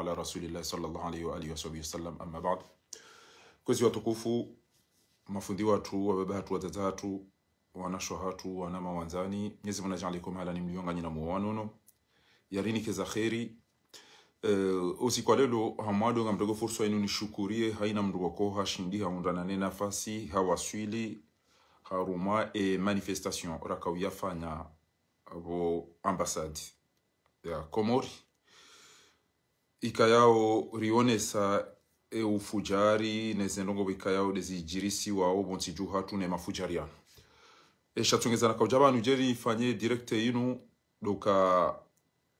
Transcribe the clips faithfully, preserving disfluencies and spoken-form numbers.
على رسول الله صلى الله عليه وآله وصحبه وسلم، أما بعد. Kwezi watukufu, mafundi watru, wababa hatru, wadzadze hatru, wanashe hatru, wanama wandzani, Mwenyezi Mungu nadjaanli ko mahala ni mliyo nganyi na muwanono. Yarinike za kheri. Eh, usiku wa leo, hamwando ngamdjogo fursa inu nishukuriye, haina mndru woko hashindi, haundrana ne nafasi, hawaswili, harumwa e manifestation, raka uyafanya, apvo ambassade ya Komori. Ikayao rionesa e ufujari, ne zendrongo ikayao de zidjirisiwao pvontsi dju hatru ne mafujari yanu. E sha tsongeza na kaudja pvanu djeri ifanye direct inu, ndo uka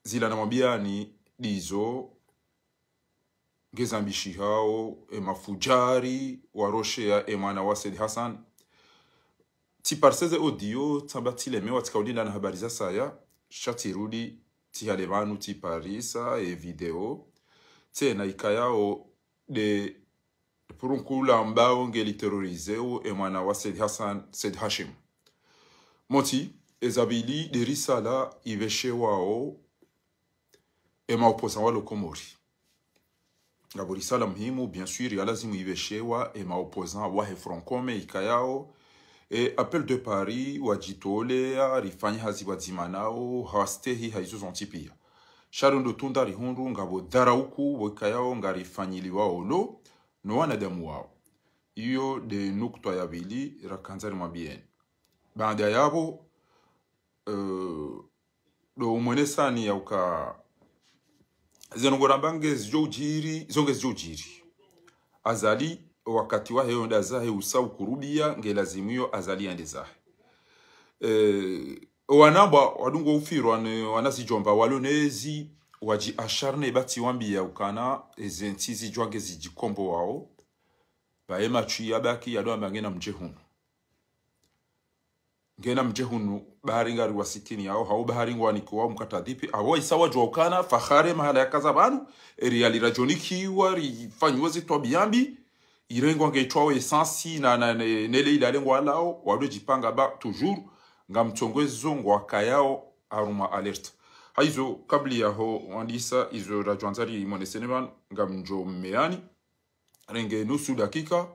zila namwambiyani ndizo ngezambishihao, e mafujari, warosheya e mwana wa Said Hassan. Tsiparisa ze audio, tsamba tsilemewa, tsikaulindana habari za saya, sha tsirudi, tsihale pvanu, tsiparisa e video. Tsena ikayao de purunku lambao ngeli terroriseo e mwana wa Said Hassan, Said Hashim. Moti, eza pvili de risala ipveshewao e ma opposants walo Komori. Ngapvo risala muhimu, bien sûr, ya lazimu ipveshewa e ma opposants wahe Front Commun ikayao, e Appel de Paris wadjitolea, rifanye hazi pvwadzima nao, hawastehi, haizo zontsi piya. Sha ndo tunda rihundru, ngapvo dharauku, pvo ikayao, ngarifanyiliwao lo, no wanadamu wao. Iyo de nukta ya pvili, rakandza rimwambiyeni. Baanda yapvo, eh, ndo umwenesani ya uka zeno ngoramba ngezidjo udjiri, zo ngezidjo udjiri. Azali, wakati wahe yo nda zahe usa ukurubiya, nge lazimu yo Azali yende zahe. Eh, wanambwa, wadungo ufirwa ne wanazidjomba, walo nezi, wadji acharné batsi wambiya ukana, eze ntsi zidjwa ngezidjikomboao, baye matswi yabaki, yado amba ngena mdje hunu. Ngena mdje hunu, bahari ngari wasikini yao, hau bahari ngwanikiwao mkatadhipi, apvo isa wadjua ukana, fahari mahala yakaza pvanu, eri yalira djonikiwa, rifanyiwa zitwabiya mbi, irengwa ngeitwao esansi, na, na, ne, nele ilale ngwalao, wado djipanga ba, toujours, ngamtsongwe zo ngwakayao, harumwa alerte. Haizo, kabla yaho, wandisa, izo radjwandza rimweneseni pvanu, ngamdjo mmeani, renge nusu dakika,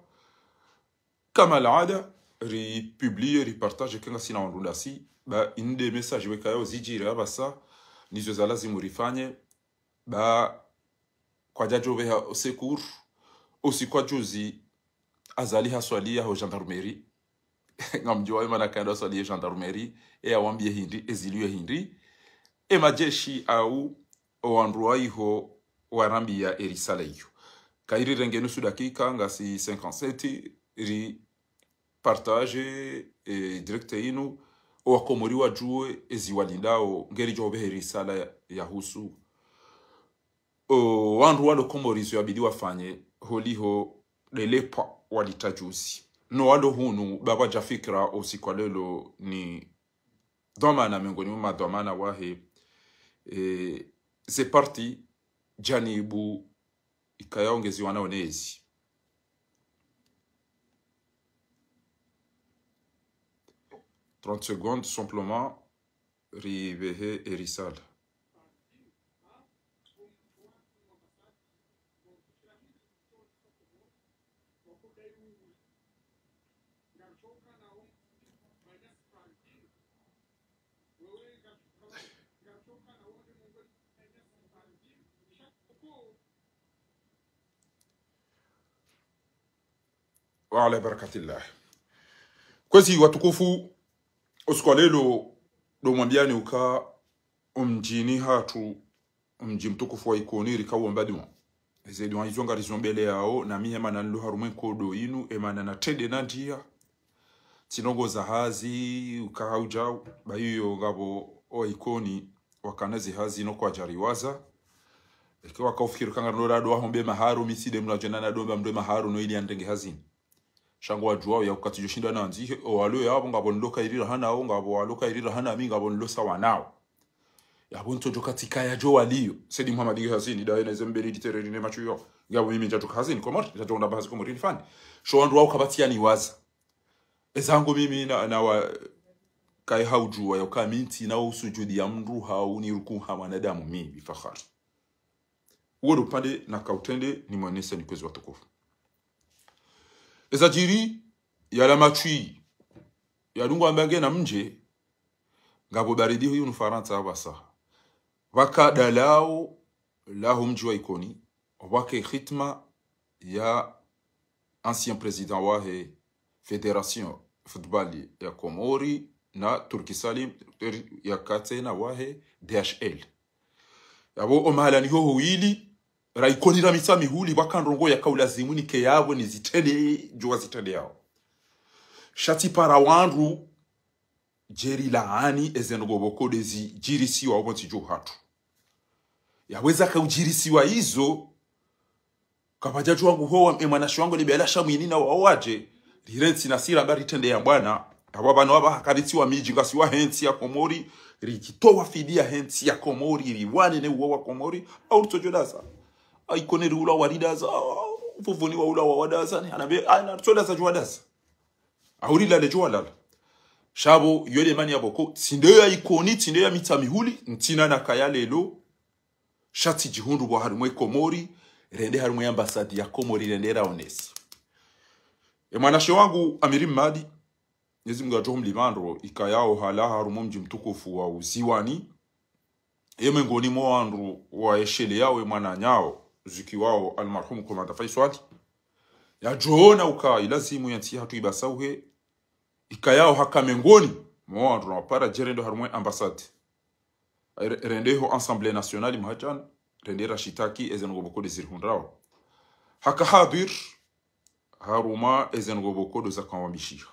kama laada, ripublie, ripartage, kenga sina wandru ndasi, ba inde message wekayao zidjiri apvasa, nizo za lazimu rifanye, ba kwadjadjo pveha o secours, usiku wa juzi, Azali haswaliya ho gendarmerie, ngamdjuwa emana kayenda haswaliya gendarmerie, e awambiye hindri, eziliwe hindri, e madjeshi au, o wandru waiho warambiya e risala iyo. Kairi renge nusu dakika, ngasi cinquante-sept, ri partage, eh, direct inu, o wakomori wadjuwe, ezi walindao, ngeri djo pvehe risala ya, ya husu. O, wandru walo Komori zo yabidi wafanye, holiho delepwa walita juzi. No walo hunu, ba wadja fikira usiku wa leo ni dhwamana miongoni mwa madhwamana wahe, eh, ze parti djanibu ikayao ngeziwanao nezi. Trente secondes, simplement, ripvehe e risala. Wa ala barakatillah. Kwezi watukufu, usiku wa leo, ndo mwambiyani uka, omdjini hatru, omdji mtukufu wa Ikoni, rikao womba dua. Eze dua izo ngarizo mbele yao, na mi emana nilo harumwa e nkodo inu, emana natrende nandiya. Tsi ndrongo za hazi, uka haudjau, ba iyo ngapvo o Ikoni, wakana zi hazi no kwadjariwaza. Eke waka ufikiri ukana ndo rado wahombe maharo, mi tsi de mndru adjenda nado mba mndru maharo no ili yandrenge hazini. Sha ngwadjuwao ya uka tsidjo shinda nandzihe, o walo yapvo ngapvo nilo kairira hanao, ngapvo walo kairira hana mi, ngapvo nilo sawa nao. Yapvo ntsodjo katika yadjo waliyo. Said Mohamed nge hazini, daye na ze mbeli ditereri ne matso yo. Ngapvo mimi ndjadjo ka hazini, Komori, ndjadjo unda ba hazi Komori nifanye. Sho wandru wao kapvatsi yaniwaza. Ezangu mimi na, na wa, kayi haudjuwa ya uka mi ntsi na usujudiya mndru hau nirukuha mwanadamu mimi, fahari. Uwo ndo upande nakautrende nimwenese ni kwezi watukufu. Eza djiri yala matswi, yadungwa mbange na mdje, ngapvo baridi hunu Farantsa apvasa. Pvaka dalao laho mdji wa Ikoni, pvwake khitma ya ancien président wahe Fédération Football ya Komori na Turki Salim, ya katsena wahe D H L. Yapvo omahalani hoho ili, ra Ikoni ra Mitsamihuli, pvwaka ndrongoo yakaulazimu nike yapvo nizitrende, djuwa zitrende yao. Sha tsipara wandru djeri laani eze ndrongoo pvoko ndezidjirisiwa opvo ntsi dju hatru. Yapvo eza kaudjirisiwa izo, kapvadja djuwa nguhowa emwanashe wangu ni bela sha mwini na wawadje, rirentsi na sira mba ritrende ya bwana, apvo pvanu apvaha karitsiwa midji ngasiwa hentsi ya Komori, rikitowa fidiya hentsi ya Komori, riwane ne uwo wa Komori, au ritsodjo daza. Ai, Ikoni riula waridaza, au Mvuvuni waula wawadaza, ni, anabe, ai, na ritsodjo daza djuwa daza. Au rilale djuwa lala. Sha pvo, yo nde mani ya pvoko, tsi nde ya Ikoni, tsi nde ya Mitsamihuli, ntsina nakaya lelo, sha tsidjihundru pvo harimwa Komori, rende harimwa ambassade ya Komori, rende raonese. Emwanashe wangu Amiri Mmadi, Mwenyezi Mungu yadjo humlipva ndro, ikayao halawa harumwa mdji mtukufu wa Uziwani, ye mengoni mwa wandru waesheleyao emwananyao, zikiwao almarhum Komanda Faiswali, yadjoona uka ilazimu yentsi hatru ipvasauhe, ikayao haka mengoni mwa wandru na wapara dje rende harimwa ambassade. Re-, rende ho Assemblée Nationale mhadjan, rende rashitaki eze ndrongoo pvoko ndezirihundrao. Haka hadhwir, harumwa eze ndrongoo pvoko ndeza kawambishiha.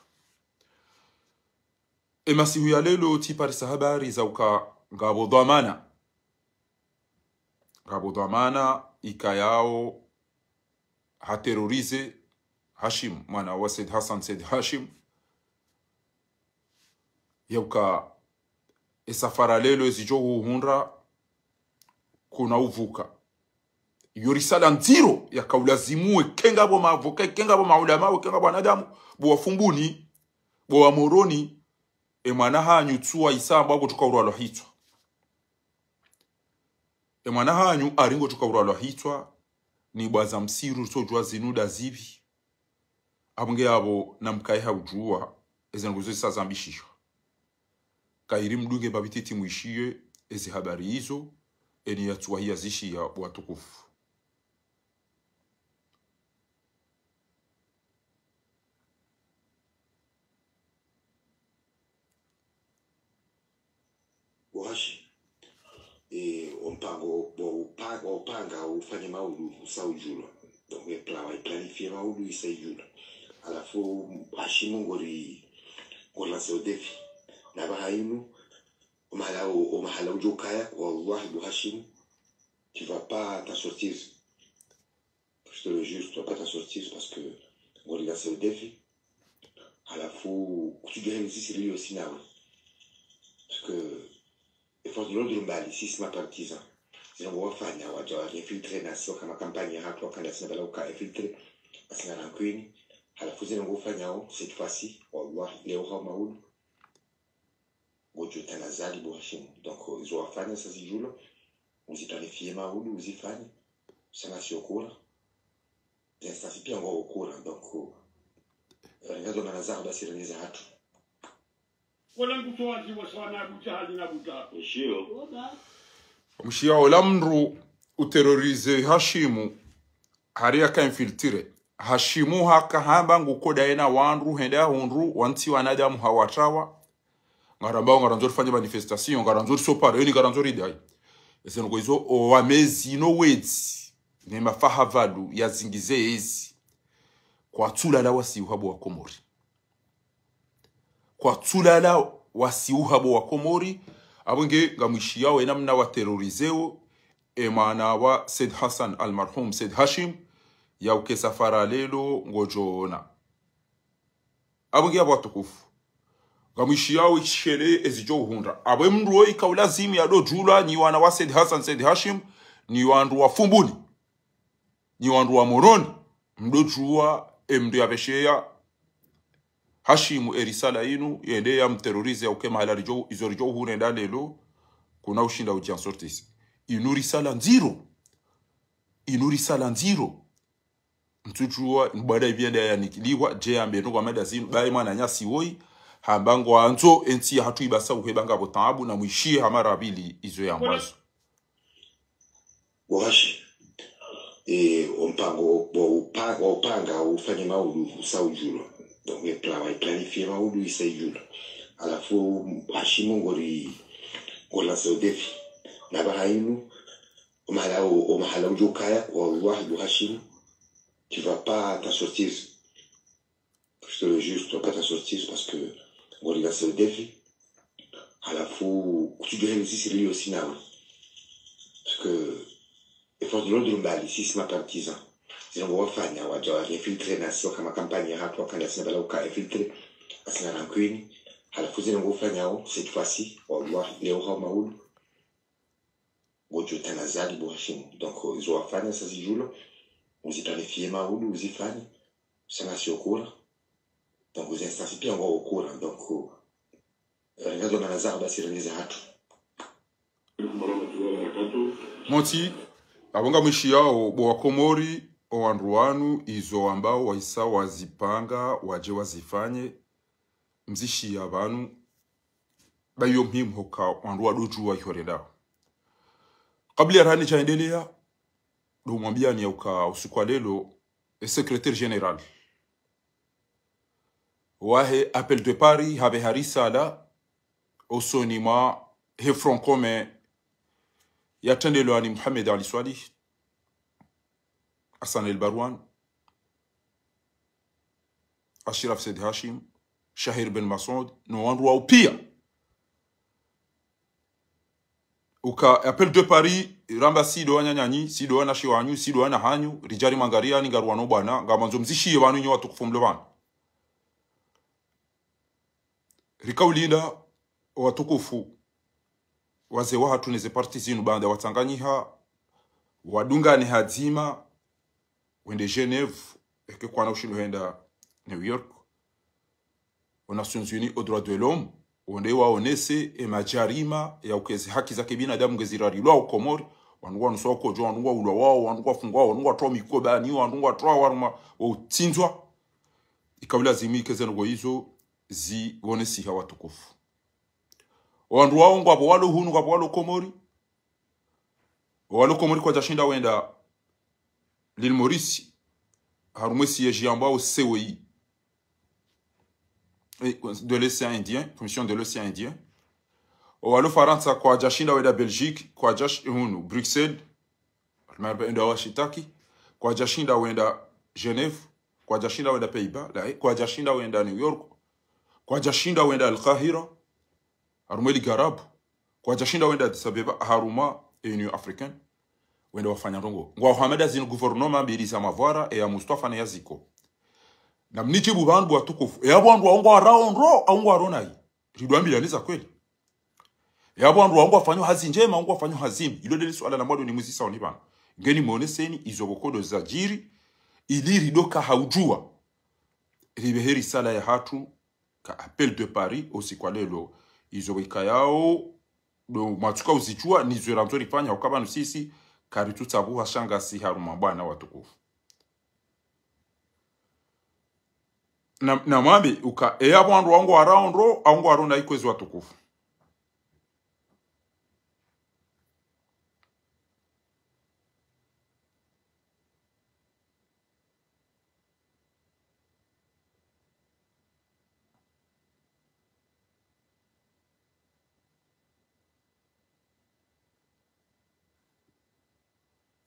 Emasihu ya lelo tsiparisa habari za uka ngapvo dhwamana. Ngapvo dhwamana ikayao ha terroriser Hashim, mwana wa Said Hassan Said Hashim. Yauka esafara lelo ezidjo huhundra kuna upvuka. Iyo risala ndziro yakaulazimu eke ngapvo mapvuka, eke ngapvo maulama, eke ngapvo wanadamu, bo wa Fumbuni, bo wa Moroni, emwana hanyu tsuwa isambwa ngotsuka urwalwa hitswa. Emwana hanyu ari ngotsuka urwalwa hitswa, ni bwaza msiru ritsodjuwa zinu nda zipvi. Apvo nge apvo namkaye ha udjuwa, eze ndrongoo izo zisa zambishiha. Kayiri mdunge mbapvi titi mwishiye ezi habari izo, eni yatsuwa hiya zishiya watukufu. Bo Hashim, eh, ompango, bo upa-, bo upanga ufanye maudu usa udjulwa. Donc, e plan, wa planifier maudu isa idjulwa. Halafu, Hashim ngori, ngori lancer o défi. Na pvaha inu, omahala, o-, omahala udjo kaya, wallahi, bo Hashim, tu vas pas t'en sortir. Je te le jure, tu vas pas t'en sortir parce que ngori lancer o défi. Halafu, kutsudjuwa heli sisi rilio sinawe. Parce que, e force de l'ordre mbali, sisi ma partisans. Zinu ngwafanya, wadja wa infiltrer nasi, waka ma campagne yahatru, wakanda sina bala uka infiltrer, asina rancune. Halafu zinu ngwafanyao, cette fois-ci, wallahi, leo hau maudu. Ngodjo tana zali bo Hashim. Donc, izo wafanya sa zidjulwa, uzi planifier maudu, uzifanye, sanga si okura. Zinstance pia ngo okura, donc, renge zo mana zaho basi renge zahatru. Wala ngutowa ziwa sawa na Abu Jahali na Abu Lahab. Nshio. Mshiya ola mndru uterroriser Hashimu, hari yaka infiltré. Hashimu haka hamba ngukoda yena wandru, hende ahundru, wantsi wanadamu hawatrawa. Ngarambao ngarandzo rifanye manifestation, ngarandzo risoparo, yeni ngarandzo ridai. Ese ndrongoo izo, owamezi no wedzi, ne mafaha pvalu yazingize ezi. Kwatsulala wasiuha bo wa Komori. Kwatsulala wasiuha bo wa Komori, apvo nge ngamwishiyao ena mna waterrorizeo, emwana wa Said Hassan, almarhum Said Hashim, yauke safara lelo ngodjoona. Apvo nge apvo watukufu. Ngamwishiyao ishele ezidjo uhundra. Apvo emndru oyi kaulazimu yadodjulwa ni wana wa Said Hassan, Said Hashim, ni wandru wa Fumbuni, ni wandru wa Moroni. Mdodjuwa emndru yapvesheya Hashimu erisala inu, yende yamterrorize yauke mahala ridjo, izo ridjo uhundra lelo, kuna ushinda udjiansortise. Inu risala ndziro. inu risala ndziro. Ntsudjuwa, mbwada ipvia nda yanikiliwa, dje yambe no hwamba nda zinu, baye mwananyasi woyi, hamba ngwandzo, entsi yahatru ibasa uheba ngapvo taabu na mwishiye ha mara ya pvili izo yambwazo. Bo Hashim, eh, ompango, bo upa-, bo upanga ufanye maudu usa udjulwa. Donc, ye plan, wa planifier maudu isa idjulwa. Halafu, Hashim ngori, ngori lancer o défi. Na pvaha inu, omahala, omahala udjo kaya, wallahi, bo Hashim, tu vas pas t'en sortir. Je te le jure, tu vas pas t'en sortir parce que ngori lancer o défi. Halafu, kutsudjo heli sisi rilio sinawe. Parce que, effort de l'ordre mbali, sisi ma partisans. Zinu ngwafanya, wadja wa infiltrer nasi, waka ma campagne yahatru, wakanda sina bala uka infiltrer, asina rancune. Halafu zinu ngwafanyao, cette fois-ci, wallahi, leo hau maudu. Ngodjo tana zali bo Hashim. Donc, euh, izo wafanya sa zidjulwa, uzi planifier maudu, uzifanye, sa ngasi au courant. Donc, uzi instance pia ngwao au courant. Donc, euh, ringa zo mana zaho basi ringiza hatru. Motsi, apvo ngamwishiyao, bo wa Komori, owandru wanu, izo wambao, waisa wazipanga, wadje wazifanye, mzishiya pvanu, ba iyo muhimu hoka wandru wadodjuwa iho rendao. Kabla ya rani tsaendelea, ndo mwambiyani ya uka usiku wa lelo, e secrétaire général wahe Appel de Paris, hapveha risala, osoni mwa he Front Commun, yatrendelwa ni Mohamed Ali Soilihi, Hassan El Barouane, Achraf Said Hachim, Shahir Ben Massoud, no wandru wao pia. Uka Appel de Paris, ramba si ndo wananyanyu, si ndo wanashe wanyu, si ndo wana hanyu, ridja ri mangariya ni ngaruwa no bwana, ngamwandzo mzishiye pvanu nyi watukufu mlo pvanu. Rika ulinda, watukufu, wazee wahatru neze parti zinu baanda watsanganyiha, wadungane hadzima, wende Genève, eke kwana ushindo henda New York, aux Nations Unies aux droits de l'homme, wende waonese e madjarima ya uka ezi haki za kibinadamu ngezirarilwao Komori, wandru wanusa ukodjo, wandru waulwa wao, wandru wafungwa wao, wandru watrwa mikobani, wandru watrwa harumwa, wa utsindzwa. Ika ulazimu ike ze ndrongoo izo zionesiha watukufu. Owandru wao ngwapvo walo hunu, ngwapvo walo Komori. Owalo Komori kwadjashinda wenda l'île Maurice, harumwa e siège yambwao C O I. Eh, de l'océan Indien, Commission de l'océan Indien. Owalo Farantsa kwadjashinda wenda Belgique, kwadjash-, hunu, Bruxelles. Harumwa enda washitaki, kwadjashinda wenda Genève, kwadjashinda wenda Pays-Bas, la, kwadjashinda wenda New York, kwadjashinda wenda Al-Qahira, harumwa e Ligue Arabe, kwadjashinda wenda Addis Abeba, harumwa e Union Africaine, wenda wafanya ndrongoo. Ngwao hama nda zinu gouvernement mbili za mavwara, e ya Mustafa ne ya Ziko. Na mnidjibu pvanu bo watukufu, e apvo wandru wao ngwarao ndro, au ngwaro nayi. Ridjo ambilane za kweli. E apvo wandru wao ngwafanyao hazi ndjema, au ngwafanyao hazi mbi. Ilo ndele suala la mwado nimuzisao nyi pvanu. Ngeni moneseni izo pvoko ndo zadjiri, ili ridjo ka ha udjuwa. Ripvehe risala yahatru, ka Appel de Paris, usiku wa lelo, izo wikayao, ndo mwatsuka uzidjuwa, nizo randzo rifanya, uka pvanu sisi, karitsutsabuha sha ngasi harumwa bwana watukufu. Na, na mwambe, uka, e apvo wandru wao ngwarao ndro, au ngwaro nayi kwezi watukufu.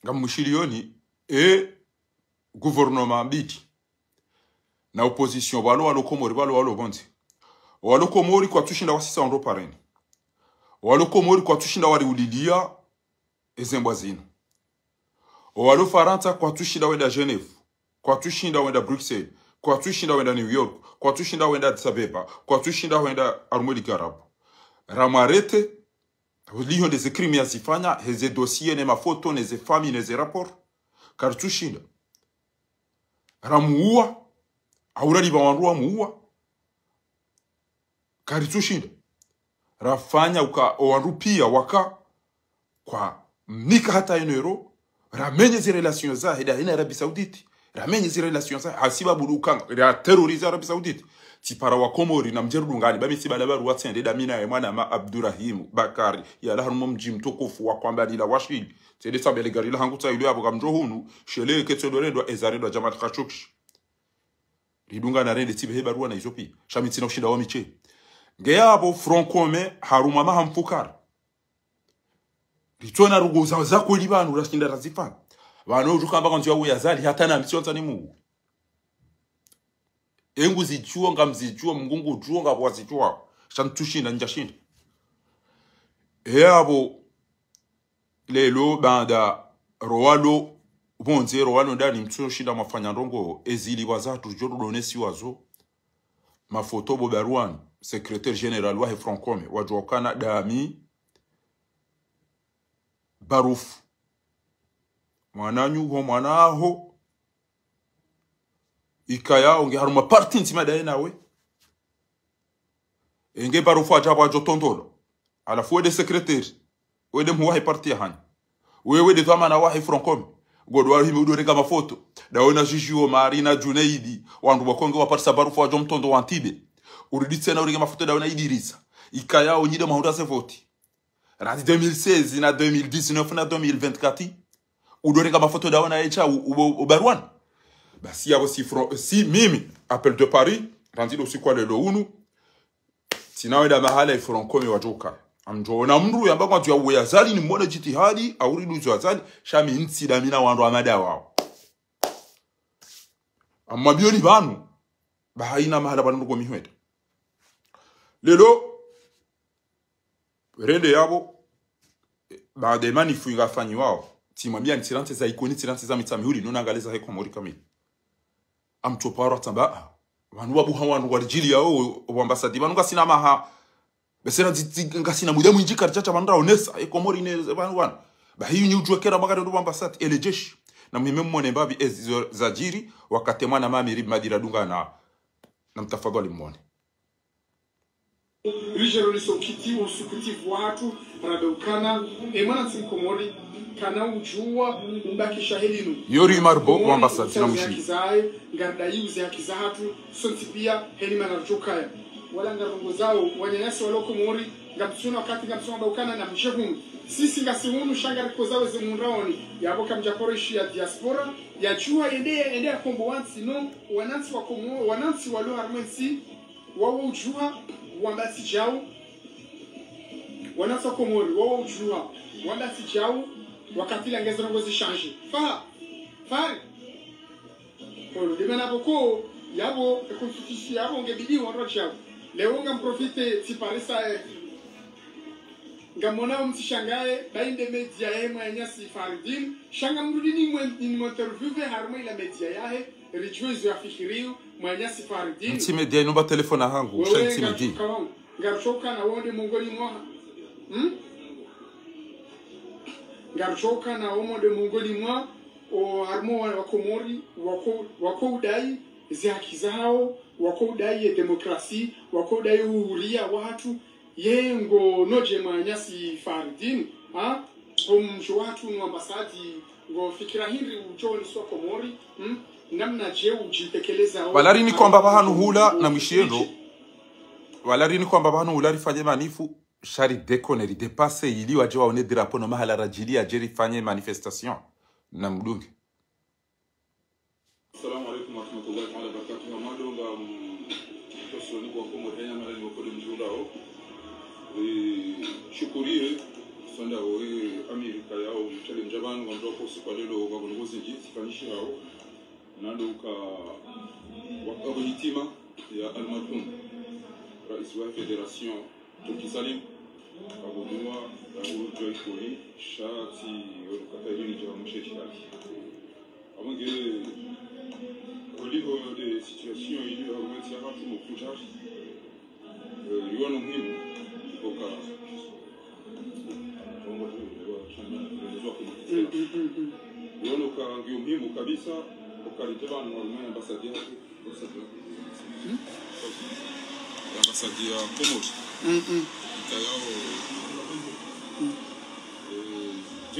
Ngamwishiliyoni, e gouvernement mbili. Na opposition, pvalo walo Komori, pvalo walo pvondze. Owalo Komori kwatsushinda wasisa ondro pareni. Owalo Komori kwatsushinda wariuliliya ezembwa zinu. Owalo Farantsa kwatsushinda wenda Genève, kwatsushinda wenda Bruxelles, kwatsushinda wenda New York, kwatsushinda wenda Addis Abeba, kwatsushinda wenda harumwa e Ligue Arabe. Ramwarete, liho ndeze crime yazifanya, heze dossier, ne mafoto, neze famille, neze rapport. Karitsushinda. Ramuuwa, au ralipva wandru wamuuwa. Karitsushinda. Rafanya uka owandru pia waka kwamnika hata eno ero, Ramenye zi relations zahe dahe na Arabie Saoudite. Ramenye zi relations zahe. Hasibabu ndo ukanga. Ra terroriser Arabie Saoudite. Tsipara wa Komori na mdje ridungane. Ba mi tsibala barua tsende dami naye mwanama Abdurahim Bakari. Yalawa harumwa mdji mtukufu wa Kwambalila wa Shili. Tsende tsambele gari lahangu tsailo yapvo kamdjo hunu. Shele ketso ndo rendwa ezarendwa Jamal Khashoggi. Ridungana rende tsibehe barua na izo pia. Sha mi ntsina ushinda wa mi she. Nge yapvo Front Commun harumwa maha mfukare. Ritsona ndrongoo za, za kweli pvanu rashinda razifanya. Pvanu udjo hamba kandzi ya uwe Azali, hata na mi tsionza ni Mungu. Engu zidjuo, ngamzidjuo, Mungu ngudjuo, ngapvo wazidjuao. Sha ntsushinda, ndjashinda. Yapvo, leo, baanda, rowalo, pvondze, rowalo ndani, mtsushinda mwafanya ndrongoo, ezili waza, tudjo rudonesi wazo. Mafoto bo baruani, secrétaire général wahe Front Commun, wadjuwa ukana dami, Barufu. Mwananyu ho mwana aho. Ikayao nge harumwa parti ndzima daye nawe. Enge Barufu adja pvo adjo tondolo. Halafu we nde secrétaire. We nde mhuu wahe parti yahanyu. Wewe nde dhwamana wahe Front Commun. Ngodo wahimi udo renga mafoto. Dawe na Juju Omari na Junaidi. Wandru wakonge waparisa Barufu wadjo mtondo wantibe. Uridi tsena urenge mafoto dawe na Idirisa. Ikayao nyi nde mwahundra ze voti. Randzi deux mille seize na deux mille dix-neuf na deux mille vingt-quatre. Udo renga mafoto dawe na echa u, u, u baruani. Basi yapvo si Front, si mimi, Appel de Paris, randzi ndo usiku wa leo unu. Tsina wenda mahala i Front Commun wadjo ukaya. Ngamdjo ona mndru yamba kandzi ya uwe Azali nimwone djitihadi, auri nduzo Azali, sha mi ntsi dami na wandru wa mada wao. Amma bioni pvanu, ba haina mahala pvanu ndrongoo mihwenda. Leo, rende yapvo, baanda ye manif ingafanyiwao. Tsimwambia ntsirantsi za Ikoni, ntsirantsi za Mitsamihuli, nona ngaleza he Komori kamili. Ngamtsoparwa tsamba, ah, pvanu wabuha wandru ngwaridjiliyao, o ambasadi, pvanu ngasina maha. Bese na dzi, dzi, ngasina muda mwindji karidjadja pvanu raonesa, e Komori ne, pvanu, pvanu. Ba hiyo nyi udjuwe kera mwaka ndo ambasadi, ele jeshi. Na muhime mmone mbapvi ezi zo zadjiri, wakati mwanama Amiri Madira dungana, na mtafadhali mmone. Ridjero liso kiti usukutivu wahatru, rabeukana, e mwanantsi Mkomori, kana udjuwa, umbakisha helinu. Yori Marbo, Komori, wa ambasadi, na mwishi. Haki zahe, ngaridai uze haki zahatru, sontsi pia, heli mana ridjokaya. Wala ngarongozao, wananyasi walo Komori, ngamtsuna wakati ngamtsuna baukana na mdje hunu. Sisi ngasi hunu, sha ngarikozao ze mundraoni, yapvo kamdja paro ishi ya diaspora, yadjuwa yende, yende yakombowa ntsi no, wanantsi wa Komo, wanantsi walo harumwa entsi, wawo udjuha, wamba tsi djau. Wanantsi wa Komori, wawo udjuha, wamba tsi djau, wakati la ngeze ndrongoo zishandje. Faha, Fahari. Olo, ndemana pvoko, yapvo, e constitution yapvo, ngebidi wandru djau. Leo ngamprofite, tsiparisa, eh, ngamona mtsishangaye, ba inde media ye mwananyasi Fahridine, sha ngamrudi nimwe, nimwe interviewe harumwa ila media yahe, ridjuwe zo yafikiriyo, mwananyasi Fahridine. Ntsi media inu ba telefoni hangu, sha ntsi media. Ngaruchoka na wonde mongoni mwa. Hmm? Ngaruchoka na wonde mongoni mwa, o harumwa wa, wa Komori, wako, wako udai, ze haki zahawo, wako udai ye demokrasi, wako udai uhuria wahatru, ye ngo nodje mwananyasi Fahridine, ha? Ho mdjo wahatru no ambasadi, ngo fikira hindri udjo oneswa Komori, hmm? Namnadje udjitekeleza o. Pvala rini kwamba pvahanu hula na mwishiendo. Pvala rini kwamba pvahanu hula rifanye manifu, sha ridéconner, ridépasser, ili wadje waone drapeau no mahala radjili yadje rifanye manifestation. Na mdunge. Assalamu alaikum warahmatullahi taala wabarakatuh. Ngamwadunga, mm, mtosoni kwa Komori, henya mara ni wakode mdjundao. Eh, shukuriye, sanda o, eh, Amerika yao, mtale mdjapvanu, ngamdjo ko siku wa leo, kwa ngozi nyindji, zifanyishihao. Nando uka, wakabo hitima ya almarhum, rais wa fédération, Turki Salim, abuduwa, abu Joy Koli, sha tsi, odukata yoni dja mshe shikali. Amwe nge, au niveau de situation iliyo harumwa entsi yahatru mukudja, eh, riwono muhimu, oka, mm, mm, mm, mm. Riwono ka ngiyo muhimu kabisa, oka ridje pvanu harumwa ambassade yahatru, ambassade ya Komori. Mm, mm. Ikayao, mm, eh,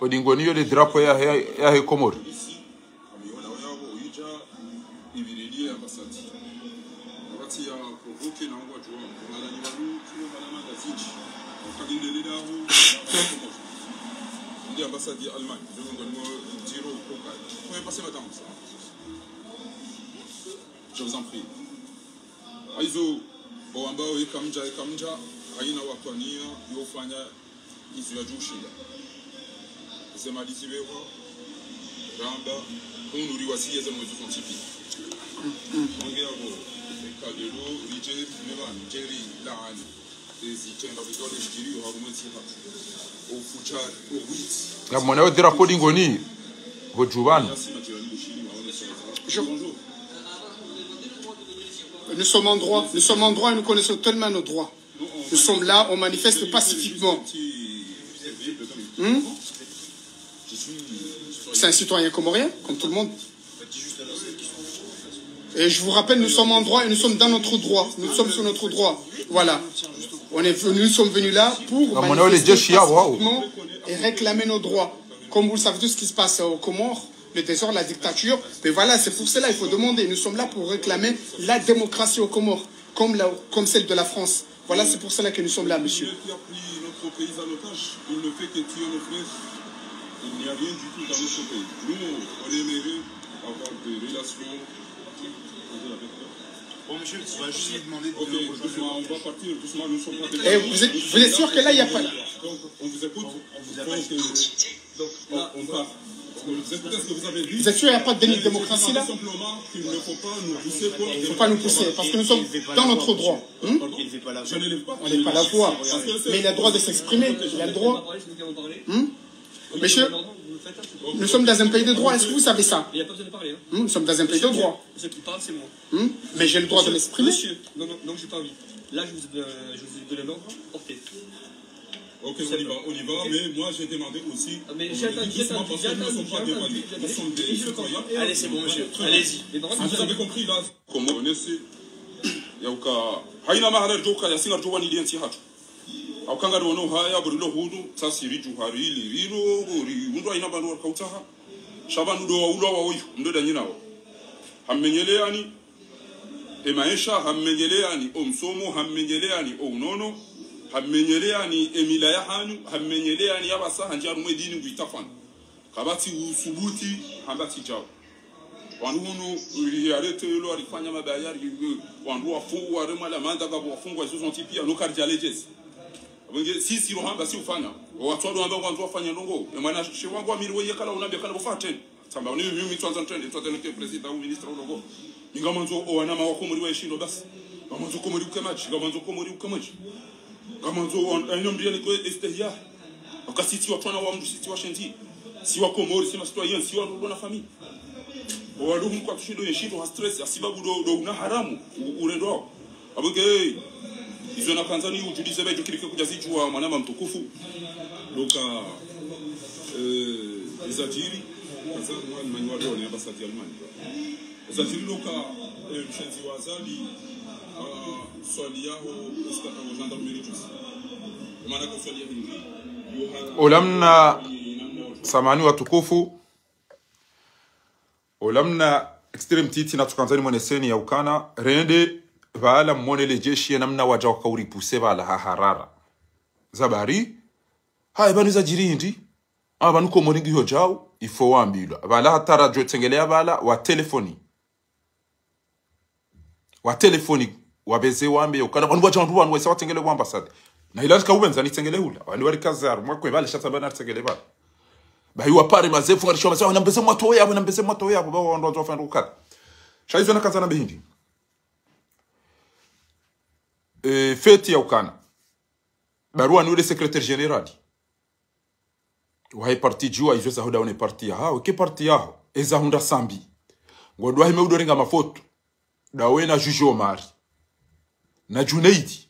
Odingoni yo le drapeau ya, ya, ya he Komori. Je vous en prie. Haizo, bo wambao eka mdja, eka mdja, haina watwaniya yo ufanya izo yadjoshinda. Ze mali zipvehwa, ramba, hunu riwasiye ze mwezo zontsi piya. Mwenge yapvo, eka leo, ridje, mevani, djeri, laani. Ngamwona yo drapeau odingoni, ho dju pvanu. Je- Nous sommes en droit, nous sommes en droit et nous connaissons tellement nos droits. Nous sommes là, on manifeste pacifiquement. Hmm? C'est un citoyen comorien, comme tout le monde. Et je vous rappelle, nous sommes en droit et nous sommes dans notre droit. Nous sommes sur notre droit. Voilà. On est venus, nous sommes venus là pour manifester pacifiquement et réclamer nos droits. Comme vous le savez, tout ce qui se passe aux Comores, le désordre, la dictature. Mais voilà, c'est pour cela qu'il faut demander. Nous sommes là pour réclamer la démocratie aux Comores, comme, la- comme celle de la France. Voilà, c'est pour cela que nous sommes là, monsieur. Qui a pris notre pays en otage, il ne fait que tuer nos frères. Il n'y a rien du tout dans notre pays. Nous, on aimerait avoir des relations. Bon, monsieur, on va juste lui demander de... Ok, doucement, on va partir, doucement, nous sommes pas... Et vous êtes, vous êtes sûr que là, il n'y a pas... Donc, on vous écoute. On vous a pas... Donc, on part. Vous êtes sûr qu'il n'y a pas de déni de démocratie là ? Il ne faut pas nous pousser, parce que nous sommes dans notre droit. Hmm ? On n'est pas la voix. Mais il a le droit de s'exprimer. Il a le droit. Hmm ? Monsieur, nous sommes dans un pays de droit. Est-ce que vous savez ça ? Hmm ? Nous sommes dans un pays de droit. Hmm ? Mais j'ai le droit de m'exprimer. Monsieur, non, non, non, j'ai pas envie. Là, je vous ai, euh, je vous ai donné l'ordre, portez. Ok, on y va, on y va, mais moi j'ai demandé aussi, mais on me dit doucement parce que nous ne sommes pas des voyous, nous sommes des citoyens. Allez, c'est bon, monsieur, allez-y. Vous avez compris là ? Comme on essaie, yauka, haina mahala ridjoka, yasi ngaridjo wani lientsi hatru. Yauka ngari wono haya, buri lo hunu, tsasi ridju hari, li rino, buri, undru haina pvandru warikautsaha. Sha pvanu ndo wa ulwa wa oyu, ndo danyina wa. Hammenyeleyani, e maesha, hammenyeleyani o msomo, hammenyeleyani o unono, hammenyeleyani e mila yahanyu, hammenyeleyani yapvasa, handji harumwa e dini ngu itafana. Kapvatsi usubuti, hamba tsi djawo. Wanu hunu, ri arrêté lo, arifanya mabaya, ri, wandru wafungwa, waremwa la manda, ngapvo wafungwa, izo zontsi piya, no karidja ledjezi. Apvo nge, si, si rohamba, si ufanya. Owatru walo hamba ngwandzo wafanya ndrongo. E mwana she wangu amiri weye kala unambia kana pvo fa ten. Tsamba, ni mimi tsandza ntrende, tsandza nike président ou ministre ou ndrongo. Ni ngamwandzo owanama wa Komori waenshi ndo basi. Ngamwandzo Komori uke madji, ngamwandzo Komori uke madji. Ngamwandzo o, eno mbiya nike istihya. Yauka si tsi watru wana wa mndru, si tsi washenzi. Si wa Komori, si ma citoyens, si wandru wana famille. Owandru hunu kwatsushindo yenshi ndo ha stress, hasibabu ndo, ndo una haramu, u, urendwao. Apvo nge, izo nakandza ni udjulize pvo djo kiri ke kudjazidjuwa mwanama mtukufu. Donc, euh, ezadjiri, kaza mwa Allemagne wa done, ambassade ya Allemagne. Ezadjiri donc, euh, mshenzi wa Azali, euh, swali yaho, esta, euh, gendarmerie tous. Mana ko swali ya hindri. Olamna, samahani watukufu, olamna extrême titi natsukandza nimwoneseni yaukana, rende, pvala mmone le jeshi ye namna wadja wakauripuse pvala ha harara. Zabari, haya pvanu zadjiri hindri, apvanu Komori ngiyo djau, il faut wambilwa. Pvala hata radjo tsengeleya pvala, wa telefoni. Wa telefoni, wapveze wambe, yaukana, pvanu wadja wandru pvanu waisa watsengele kwa ambassade. Na ila rika upvendza nitsengele hula. Wali wali kazaru, mwakwe pvale sha tsamba naritsengele pvala. Bahi wapare mazefu, ngari shoma, sawa, nambeze mwatowe yapvo, nambeze mwatowe yapvo, pvawo wandru wandzo wafanya ukata. Sha izo nakandza nambe hindri. Eh, feti yaukana. Barua ni ule secrétaire général. Wahe parti djuwa izo zahundra one parti yahawo. Ke parti yaho. Eza hundra Sambi. Ngodjo wahe me udorenga mafoto. Ndawe na Juju Omari. Na Junaidi.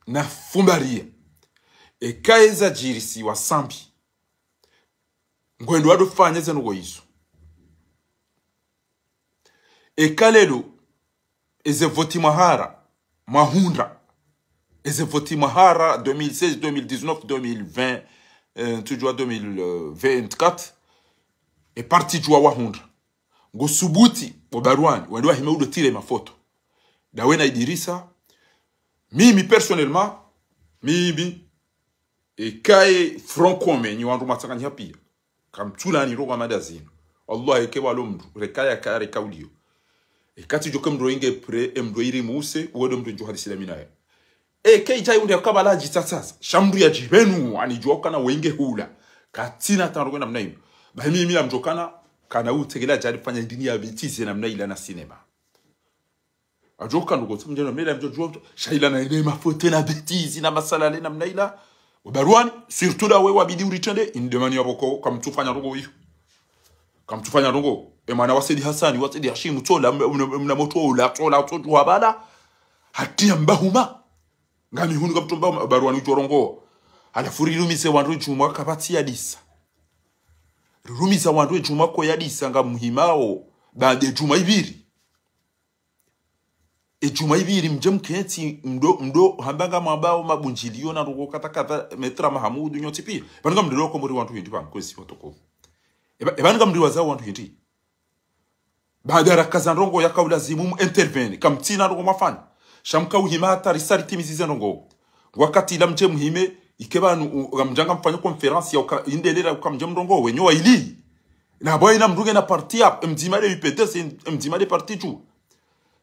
Na Fumbariya. Eka eza djirisiwa Sambi. Ngwendo wado fanya ze ndrongo izo. Eka lelo, eze voti mwahara, mwahundra. Eze voti mwahara, deux mille seize, deux mille dix-neuf, deux mille vingt, euh, tsudjua deux mille vingt-quatre. E parti djua wahundra. Ngo subuti, bo Barwani, wende wahime udo tire mafoto. Dawe na Idirisa, mimi personnellement, mimi, eka ye Front Commun, nyi wandru mwatsanganyiha pia. Kamtsulaani ndrongo hama ndazinu. Wallahi, eka walo mndru, reka yaka, reka uliyo. Eka tsidjo ke mndru inge prêt, e mndru iri muse, uwe ndo mndru ndjo hadisi la minaye. Eka idja yunde ya kabala djitsatsaza. Sha mndru ya djibenu, anidjua ukana wenge hula. Katsina tandro kwe namna inu. Bahi mimi namdjo kana, kana utegela djari fanya ndini ya bêtise namna ila na cinéma. Adjo kana ngo tsi mndjana mela mdjo djua, sha ila na ine mafoto na bêtise na masalale namna ila. Bo Barwani, surtout dawe wabidi uritrende, inde mani ya boko, kamtsufanya ndrongo iyo. Kamtsufanya ndrongo, e mwana wa Saidi Hassani, wa Saidi Hashimu, tsola, mna, mna, mna motro, ola, tsola, tso, djua bala. Hatiya mbahuma. Ngami hunu kamtsu mbahuma, Barwani udjo rongoa. Halafu rirumize wandru djumwa kapvatsi yadisa. Rirumiza wandru djumwa ko yadisa ngamhimao, baada djumwa ibiri. E djumwa ibiri mdje mketsi mdo, mdo hamba ngamwambao mabundjiliyo na ndrongo kadha kadha, Maître Mahamudu nyontsi pia. Pvanu ngamdelo Komori wandru hindri pvanu kwezi watukufu. Eba, eba ngamdiwaza wandru hindri. Baada rakaza ndrongo yaka ulazimu mu intervenir. Kamtsina ndrongo mwafanya. Sha mka uhima hata risa ritimizize ndrongo. Wakati ila mdje mhime, ike pvanu, u-, ngamdjanga mfanye conférence ya uka, indelera uka mdje mrongowe, nyo wa ili. Na bwa ina mndru ngena parti ya, mdzima de U P D C, mdzima de parti tu.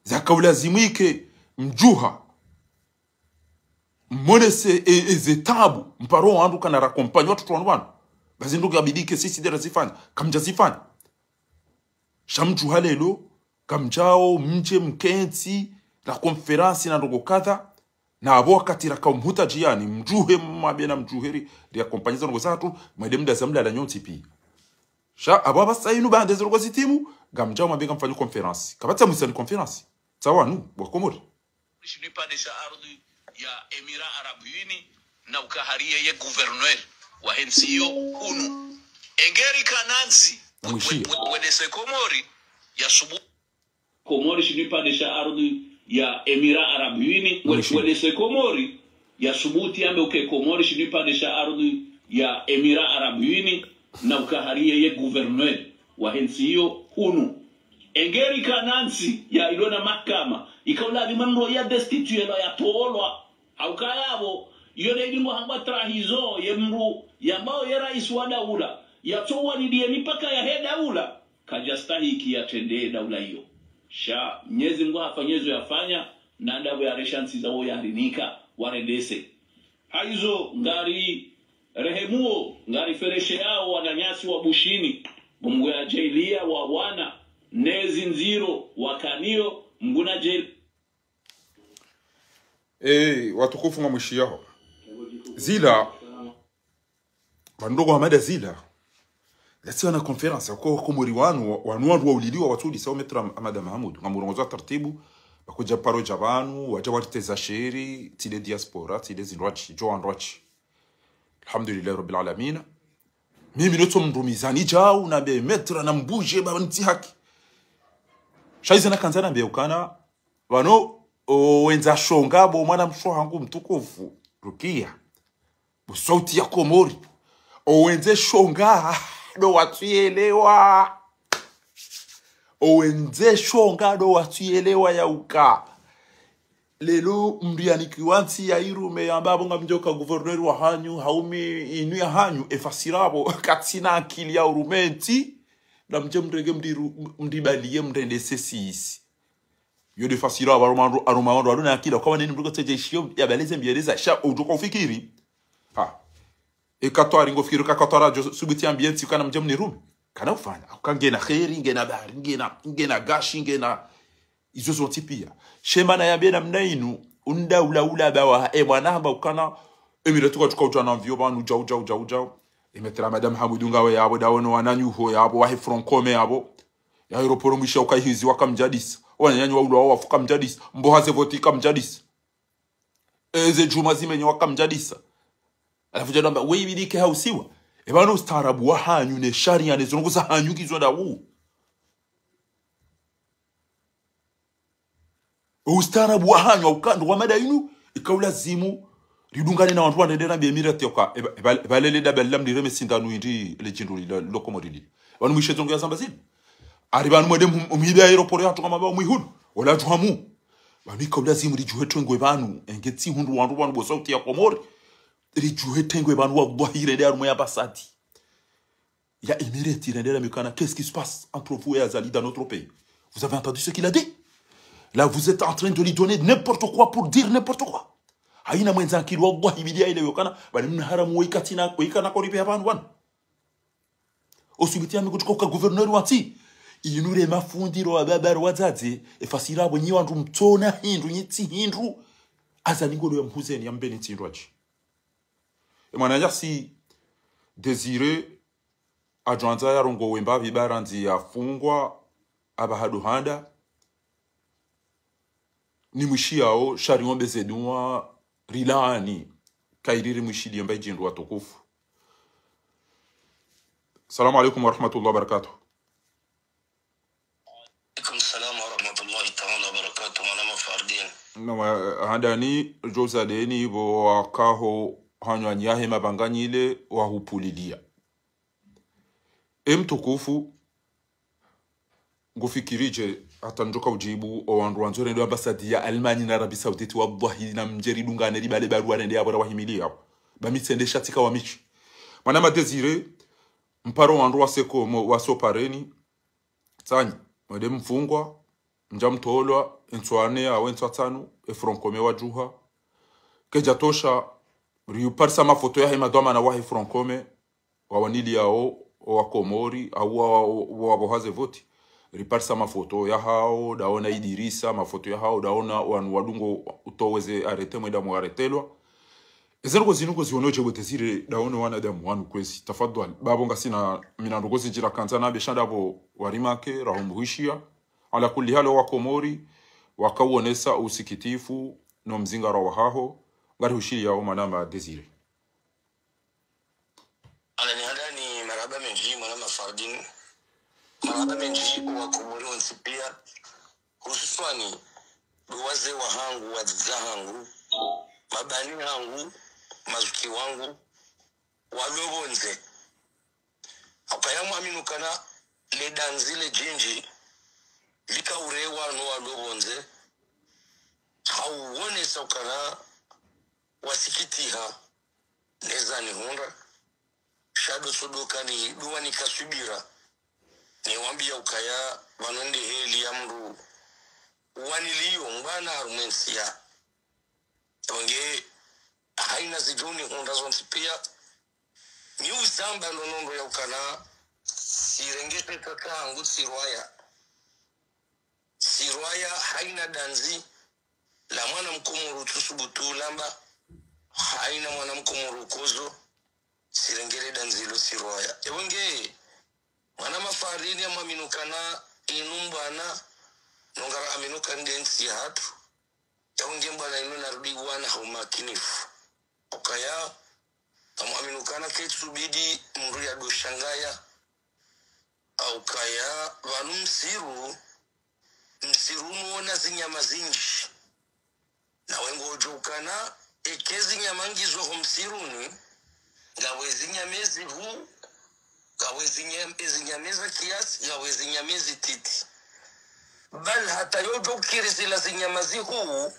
Zaka ulazimu ike mdjuha. Monese e, e ze tabu, mparo wandru kana raccompagner watoto wanu wanu. Bazi ndrongo yabidi ke sisi de razifanya, kamdja zifanya. Sha mdjuha lelo, kamdjao, mdje mketsi, la conférence na ndrongo kadha, na abo wakati raka umhutaji yani, mdjuhe mwambe na mdjuhe ri, ri accompagner za ndrongo zatru, mwende mdaza mlala nyontsi pia. Sha, abo apvasa inu baanda ze ndrongo zitimu, ngamdjao mwambe ngamfanyo conférence. Kapvatsa mwisani conférence. Tsa wanu, wa Komori. Shinu ipvandre sha ardhi ya Emirats Arabes Unis, na ukahariye ye gouverneur wahe ntsi iyo hunu. Engeri kana ntsi, Mwishiya. We-, we-, wedese Komori, ya subu- Komori shinu ipvandre sha ardhi ya Emirats Arabes Unis, we-, Mwishiya. Wedese Komori, ya subuti yambe uke Komori shinu ipvandre sha ardhi ya Emirats Arabes Unis, na ukahariye ye gouverneur wahe ntsi iyo hunu. Engeri kana ntsi ya ilo na mahakama, ika ulazimu mndru ya destituelwa, ya tolwa. Hauka yapvo, iyo de idingo hamba trahison, ye mndru, yambao ye rais wa daula, ya tsowa ni diye mipaka yahe daula, kadja stahiki ya trende daula iyo. Sha, Mnyezi Mngu hafanya izo yafanya, na ndapvo ya resha ntsi zawo ya rinika, warendese. Haizo ngari rehemuo, ngari feresheao wananyasi wa Bushini, Mngu ya djaaliya wa wana, nezi ndziro, wakaniyo, Mngu na djel- Eh, watukufu ngamwishiyaho. Zila, pvandrongo hama nda zila. Lasi wana conférence, ko Komori wanu, wanu wandru wauliliwa watsudisa o Maître Am-, Ahmada Mahamudu. Ngamurongozo wa taratibu, bakudja paro dja pvanu, wadja wariteza sheri, tsi le diaspora, tsi le zindrwadji, djo wandrwadji. Alhamdulillahi Rabbil Alamina. Mimi notso mndru mizani djau, nambe Maître na mbudje, baba ntsi haki. Sha ize nakandza nambe ukana, pvanu, o wendza shonga, bo mwana mshe hangu mtukufu, Rukia. Bo sauti ya Komori. O wendze shonga, ndo watsuyelewa. O wendze shonga, ndo watsuyelewa ya uka. Lelo mndru yanikiwa ntsi ya irume yamba abo ngamdjoka gouverneur wa hanyu, haumi inu ya hanyu, efasiri abo, katsina akili ya urume ntsi, na mdje mrenge mdiru-, mdibaliye mrende sesisi. Yo de fasiri abo aruma wandru, aruma wandru, aruna akili, kwa nini mndru kotseje ishiyo, ya baleze mbieleza, sha, udjoka ufikiri. Ha. Eka twari ngofikiri, eka twari djo subuti yambiye ntsi kana mdje mnirume. Kana ufanya. Uka ngena kheri, ngena bahari, ngena, ngena gashi, ngena izo zontsi pia. Shema na yambe namna inu, unda ula ula bawa, e mwana hamba ukana, e mira tuka tuka udja na mvio pvanu, djau, djau, djau, djau. E Maître Ahmada Mahamudu ngawe yapvo, dawe no wananyaho yapvo, wahe Front Commun yapvo. Ya aéroport mwisha uka ihizi waka mdjadisa. Wananyanyu wa ulwa wafu ka mdjadisa. Mboha ze voti ka mdjadisa. Eze djumwa zimenye waka mdjadisa. Halafu djadamba, we ibidi ke hausiwa. Epvanu ustaarabu wahanyu ne sharia ne zirongozi zahanyu ngizo ndawu. Ustaarabu wahanyu hauka ndo wa mada inu, ika ulazimu ridungane na wandru warende na Emirati yauka, epva, epva, epva lele daba lila mlireme sindanu indri le djindru lila, lo Komori lila. Pvanu mwishe zongo ya zamba zinu. Ari pvanu mwende mhu-, mhimbe aéroport yahatru hama pvao mwihulu, wala djuhamu. Pvanu ika ulazimu ridjuhe tengwe pvanu, enge tsi hundru wandru pvanu bo sauti ya Komori. Ridjuhe tengwe pvanu wallahi rende harumwa ambassade ya Emirati, rende la mikana, qu'est-ce qui se passe entre vous et Azali dans notre pays ? Vous avez entendu ce qu'il a dit ? Là, vous êtes en train de lui donner n'importe quoi pour dire n'importe quoi. Haina mwenye akili, wallahi, bidiya ile yokana, pvanu mna haramu weikana, weikana koripe ya pvanu, pvanu. Osubiti ya mi kutsuka uka gouverneur wa ntsi. Inu le mafundi ro wababa ro wadzadze, efasiri apvo nyi wandru mtsona hindru, nyi tsi hindru. Azali ngolo ya mhuzeni, ya mbeni tsi hindru adji. E mwananyasi Désiré, adjwandza yarongowe mbapvi ba randzi yafungwa, apvaha ndo handa. Ni mwishiyao, sha riombe ze duwa, rilaani, kayiri rimwishiliye mba idjindru watukufu. Salamu alaikum warahmatullahi wabarakatuh. Alaikum salam warahmatullahi taala wabarakatuh, mwanama Fardin. Na wa-, handani, djo uzadeni, pvo wakaho hanyu anyahe mapvanganyile, wahupuliliya. E mtukufu, ngufikiri dje, hata ndjoka udjibu, o wandru wandzo rende ambassade ya Allemagne na Arabie Saoudite, wallahi na mdje ridungane ribale barua rende yapvo rawahimiliye yapvo. Ba mi tsende shatsika wa mishi. Mwanama Désiré, mparo wandru wase Komo-, wase Pareni, tsanyi, mwende mfungwa, mdja mtolwa, entswa ne, awe entswa tsanu, e Front Commun wadjuha. Kedja tosha, riuparisa mafoto yahe madhwamana wahe Front Commun, wawaniliyao, o wa Komori, au wa, wa, wa, wapvoha ze voti. Riparisa mafoto yahao, ndaona Idirisa, mafoto yahao, ndaona wanu wadungo utoweze arrêté mwenda mwaretelwa. Eze ndrongo zinu ngoziono dje bo Désiré, ndaono wanadamu wanu kwezi. Tafadhwali. Bapvo ngasina mina ndrongo zindji rakandza nambe sha ndapvo warimake, rahumbuhishiya. Ala kulli hali wa Komori, wakawonesa usikitifu, no mzingaro wahaho, ngarihushiliyao mwanama Désiré. Alani handani marahaba mendji, mwanama Fardin. Marahaba mendji, wa Komori wontsi piya. Hususwani, ndo wazee wahangu, wadzadze wahangu, mabani hangu, mazuki wangu, walo pvondze. Hauka ya mwamini ukana le dandzi le djindji, lika urewa no walo pvondze, hauwonesa ukana wasikitiha, neza nihundra, sha ndo sodoka ni duwa nika subira. Niwambiya ukaya, pvanu nde heli ya mndru waniliyo, mbwana harumwa entsi ya. Tonge, haina zidjuni hundra zontsi piya. Ni uzamba ndo nondo ya ukana, sirenge teta kangu tsirwaya. Tsirwaya haina dandzi, la mwana mkomoro tsusubutu lamba, haina mwana mkomoro kozo, sirenge le dandzi lo tsirwaya. Ewe nge, mwanama Fardin ya mwamini ukana inu mbwana, no ngara amini ukana nde ntsi yahatru. Ewe nge mbwana inu narudi wana ha umakinifu. Ukaya, ngamwamini ukana ketsubidi mndru ya ndo shangaya. Haukaya, pvanu msiru, msiru nuona zinyama zindji. Nawe ngodjo ukana, eke zinyama ngizo ho msiruni, ngawe zinyama ezihuu, ngawe zinyam-, ezinyama eza kiasi, ngawe zinyama ezititi. Bal hata yodjo ukiri zila zinyama zihuu,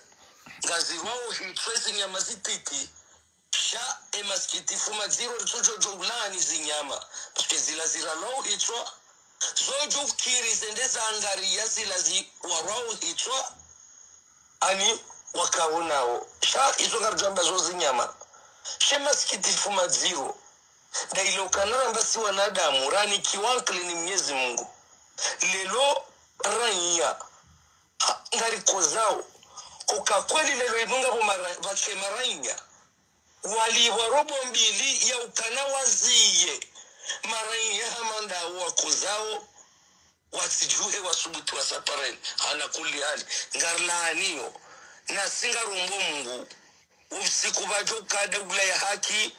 ngazirwao hitswa ezinyama zititi, sha emasikitifu madziro ritsodjo djo ulaani zinyama. Parce que zila ziralwao hitswa, zodjo ukiri zende zaangariya zila ziwarwao hitswa, ani wakaonao. Sha izo ngaridjo amba zo zinyama. She masikitifu madziro. Nda ile ukana ramba si wanadamu, ranikiwa ankili ni Mwenyezi Mungu. Lelo raiya. Ha, ngarikozao. Koka kweli lelo inu ngapvo mara-, pvatse maraiya. Walipvwa robo mbili ya ukana waziye. Maraiya hama ndawo wakozao. Watsidjuhe wasubutu wasapareni. Ala kulli hali. Ngarilaaniyo. Nasi ngarombo Mungu. Usiku pvadjo uka daula ya haki.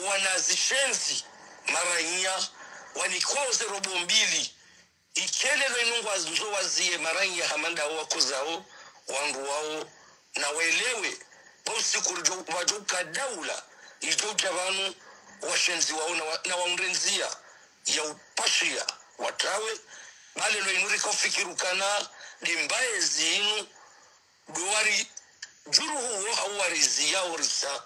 Wana zishenzi. maraiya wanikwao ze robo mbili. Ike leo inu ngwandzo waziye maraiya hama ndawo wakozao wandru wawo, na welewe ba usiku ridjo, wadjo uka daula idjo udja pvanu, washenzi wawo na wa, na waundre ndziya ya upashiya watrawe. Ba leo inu rika ufikiri ukana dimbaye zinu ndo wari djuruhu wo hau wariziya orisa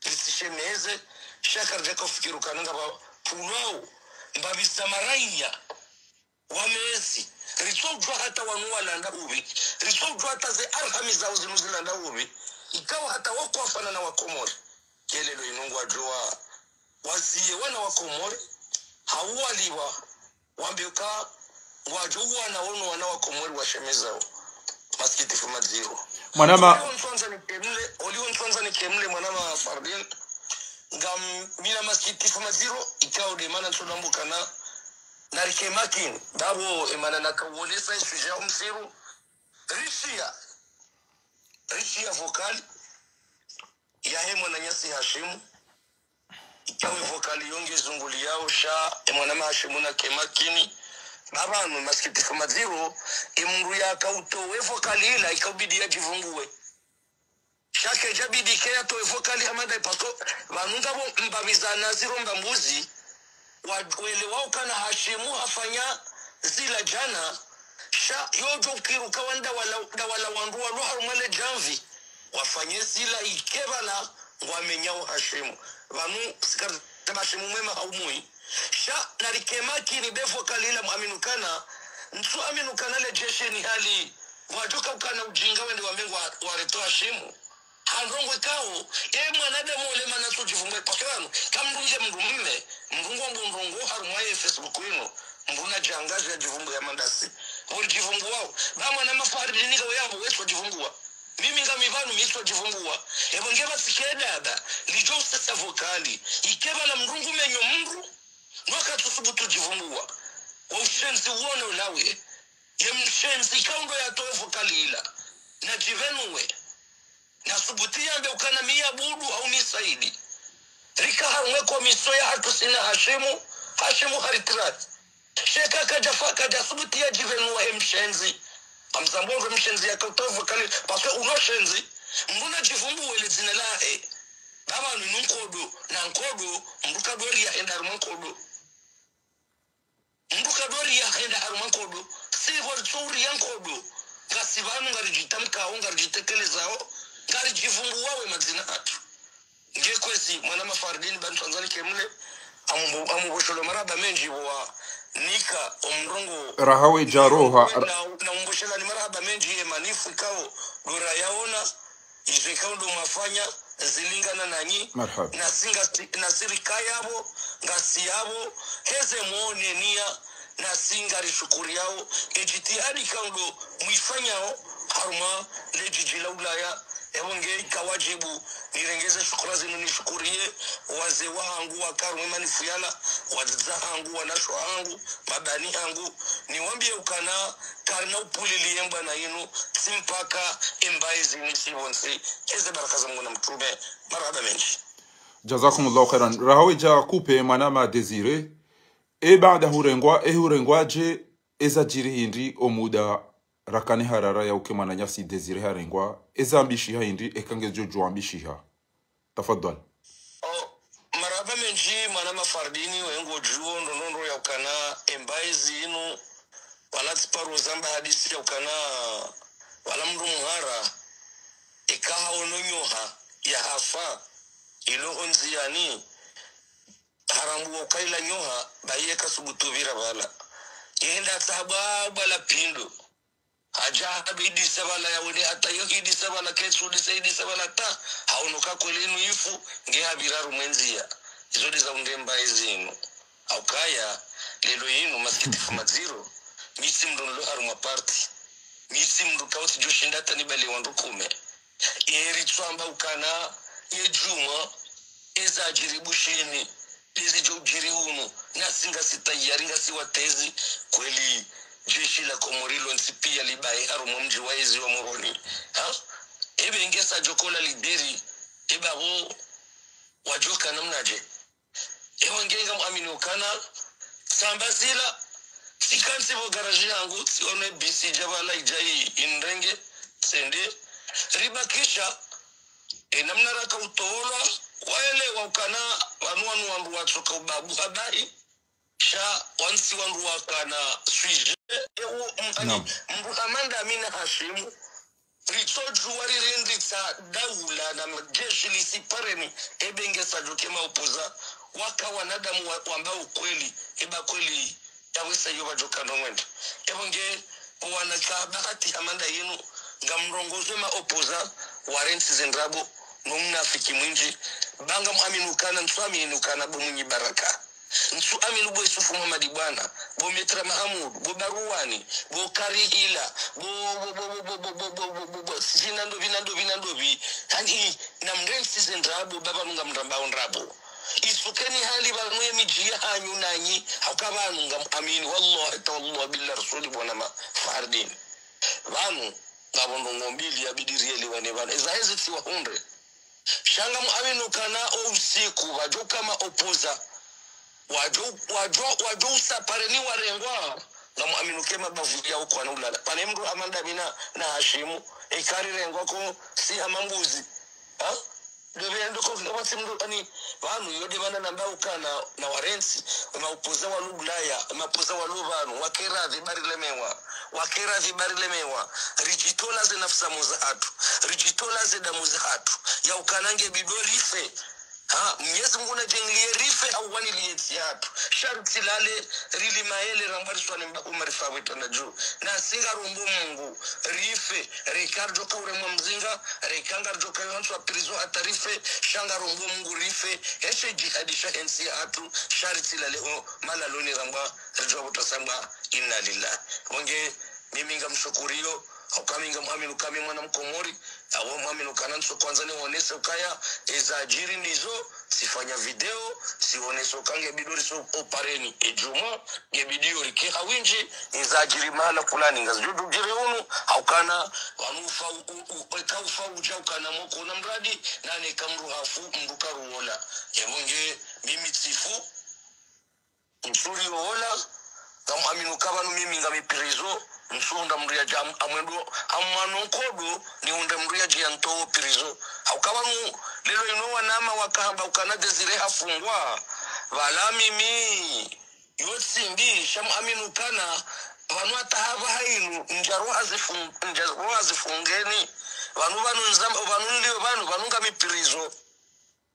risishemeze. Sha karidjaka ufikiri ukana ngapvo pvulwao mbapvi za maraiya wamezi. Ritso udjuwa hata wanu walanda upvi, ritso udjuwa hata ze arhami zawo zinu zilanda upvi, ikao hata wako wafana na Wakomori. Ike leo inu ngwadjo wa, waziye wana wa Komori, hau waliwa, wambe uka ngwadjo uwana wono wana wa Komori washemezao. Masikitifu madziro. Mwanama. Oliwo ntswandza nikemle, oliwo ntswandza nikemle, mwanama Fardin. Ngam, mina masikitifu madziro, ikao nde mana ntsudambu ukana narike makini. Ndapvo, e mana nakawonesa e sujet ya umsiru. Rishiya. Rishiya vocal yahe mwananyasi Hashimu. Ikao e vocal yo ngezunguliyao sha, e mwanama Hashimu nake makini. Ba pvanu masikitifu madziro, e mndru yaka utowa e vocal ila, ika ubidi yadjivunguwe. Sha kedja bidi ke yatowe vocal hama ndayi, parce que pvanu ngapvo mbapvi za naziromba mbuzi, wa, welewa ukana Hashimu hafanya zila djana, sha yodjo ukiri uka wandru wala, nda wala wandru walo harumwa le djamvi wafanye zila, ike pvala ngwamenyao Hashimu. Pvanu sika ritaba Hashimu mwema hau mwi. Sha narike makini be vocal ila, mwamini ukana, ntsu amini ukana le jeshi ni hali, wadjoka ukana ujinga wende wambe ngwa, wareto Hashimu. Ha ndrongoo ikao, e mwanadamu ole mana tso djivunguwa, parce que pvanu, ka mndru nge mndru mme, mndru ngwambo ndrongoo harumwa ye Facebook inu, mndru nadjangaje yadjivunguwe ya mandasi. Pvo ridjivunguwao, ba mwanama Fardin nika uyambo we tso djivunguwa. Mimi ngami pvanu mi tso djivunguwa. Epvo nge pvatsi ke daba lidjo usesa vocal, ike pvala mndru ngumenyo mndru, no katsusubutu djivunguwa. Wo ushenzi uwo no ulawe. Ye mshenzi ikao ndo yatowa e vocal ila, nadjipvenuwe. Nasubutu yambe ukana mi Abudu hau mi Saidi rika harumwa e commission yahatru sina Hashimu, Hashimu haritrati. Sha eka kadjafa, kadjasubutu yadjipvenuwa e mshenzi. Amzambo ndo mshenzi yaka utowa e vocal, parce que ulo shenzi, mndru nadjivunguwe le dzina lahe. Ba pvanu inu nkodo, na nkodo, mndru kadjoriya hende harumwa nkodo. Mndru kadjoriya hende harumwa nkodo. Si pvo ritso uriya nkodo. Ngasi pvanu ngaridjitamkao, ngaridjitekelezao, ngaridjivunguwao e madzina hatru. Nge kwezi, mwanama Fardin, ba ntswandza nikemle, amu, amuboshelo marahaba mendji pvo wanika o mrongoo. Raha wedja roha. Na, na umboshela ni marahaba mendji ye manifu ikao ndo rayaona, izo ikao ndo mwafanya, zilingana nanyi. Marahaba. Nasi ngasi, nasi rika yapvo, ngasi yapvo, heze mwone niya, nasi ngarishukuriyao e djitihadi ikao ndo mwifanyao harumwa le djidji la Ulaya. Epvo nge ika wadjibu nirenge ze shukura zinu, nishukuriye wazee wahangu waka harumwa e manifu yala, wadzadze wahangu, wanashe wahangu, mabani hangu, niwambiye ukana karina upvuliliye mbwana inu, tsi mpaka e mbaye zinu si pvontsi, eze baraka za Mungu na Mtrume. Marahaba mendji. Jazakumullahu khairan. Raha wedja kupe mwanama Désiré. E baada hurengwa, e hurengwa dje, eza djiri hindri o muda rakane harara ya uke mwananyasi Désiré harengwa, eza ambishiha hindri, eka ngedjo djo ambishiha. Tafadhali. O, marahaba mendji, mwanama Fardin, we ngodjuo ndrongoo ya ukana e mbaye zinu, wala tsi paro zamba hadisi ya ukana, wala mndru mhara, eka haono nyoha yahafa ilo ho ndziyani, harambuwa uka ila nyoha, ba iye kasubutu pvira pvala. Yehenda tsaha bwabwa la pindo. Hadja hadu idisa pvala yawone hata yo idisa pvala ketsu idisa idisa pvala ta. Haono uka kweli inu ifu, nge hapvira harumwa e ndziya. Izo ndizo undemba ezinu. Haukaya, leo inu masikitifu madziro. Mi tsi mndru nilo harumwa parti. Mi tsi mndru kautsi djoshinda hata nibale wandru kume. Eri tswamba ukana ye djumwa, eza djiri Bushini, ezi djo djiri hunu, nasi ngasi tayari, ngasi watezi, kweli jeshi la Komori lontsi piya libaye harumwa mdji wa ezi wa Moroni. Ha? Ebe ngesa djokola lideri, eba ho wadjoka namnadje? Ewa nge ngamwamini ukana, tsamba zila, tsikantsi pvo garaji yangu, tsione bisi dja pvala idja i-, inirenge, tsende, ribakisha, e, namna raka utolwa, waelewa ukana, pvanu wanu wandru watsoka ubabu habahi, sha wantsi wandru wakana sujet, e, u-, m-, ani, Naam. Mndru hama nda Amina Hashimu, ritsodjuwa ririndritsa daula na majeshi lisipareni, ebe nge sadjoke maopoza, waka wanadamu wa-, wamba ukweli, eba kweli, yawesa iyo pvadjoka ndo mwendo. Ebo nge, wanatsa bahati hama nda yinu, ngamrongozwe maopoza, warentsi ze ndrabo, no mnafiki mwindji, ba ngamwamini ukana, ntsu amini ukana bo Mwinyi Baraka. Ntsu amini bo Isufu Muhamadi Bwana, bo Maître Mahamudu, bo Baruwani, bo Karihila, bo, bo, bo, zina ndopvi, na ndopvi, na ndopvi. Hani, namrentsi ze ndrabo, ba pvanu ngamrambao ndrabo. Isukeni hali pvanu ye midji yahanyu nanyi, hauka pvanu ngamwamini, wallahi, tawallahi, billahi, rasuli, bwana ma, Fardin. Pvanu, ngapvo ndrongoo mbili yabidi rielewane pvanu. Eza hezi tsiwahundre. Sha ngamwamini ukana o usiku, wadjo kama opoza. Wadjo, wadjo, wadjo usapareni warengwa. Ngamwamini uke mabavu ya ukwana ulala. Pane mndru hama nda Amina na Hashimu. Eka rirengwa ko si hama mbuzi. Ha? Ndo pvendo ko ngapvatsi mndru ani. Pvanu yo de mana namba ukana na warentsi. Maopoza walo Bulaya. Maopoza walo pvanu. Wake radhi ba rilemewa. Wake radhi ba rilemewa. Ridjitowa ze nafsi za moza hatru. Ridjitowa ze damu za hatru. Ya ukana nge bidi rife. Ha, Mnyezi Mungu nadjengliye rife au waniliye ntsi yatru. Sha ritsilale, rilimayele ramba riswani mba Umar Fawe tana dju. Na si ngarombo Mungu, rife, reka ridjoka uremwa mzinga, reka ngaridjoka yo hantswa prison hata rife, sha ngarombo Mungu rife, heshe djihadi sha hentsi yatru, sha ritsilale o, malaloni ramba, ridjuwa buta samba, inna lillahi. Wonge, mimi ngamshukuriyo, hauka mi ngamwamini uka mi mwana Mkomori, awo mwamini ukana ntsu kwandza nionese ukaya, eza djiri ndizo, tsifanya video, tsionese uka nge bidi riso opareni, e djumwa, nge bidi yo rike ha windji, eza djiri mahala fulani, ngazidjo djiri unu, haukana, pvanu ufa, u, u, u, eka ufa udja ukana moko na mradi, nane ka mndru hafu, mndru karuola. Yebo nge, mimi tsifu, Ntsu ri ola, ngamwamini uka pvanu mimi ngami prison, ntsu hundra mndru yadje am-, amwendo, amwano nkodo, nihundre mndru yadje yantowe prison. Hauka pvanu, leo inu wanama wakahamba ukana Désiré hafungwa. Pvala mimi, yo tsi mbi, sha mwamini ukana, pvanu hata hapvaha inu, ndja roha zifung-, ndja roha zifungeni. Pvanu, pvanu ndzam-, pvanu nilio pvanu, pvanu ngami prison.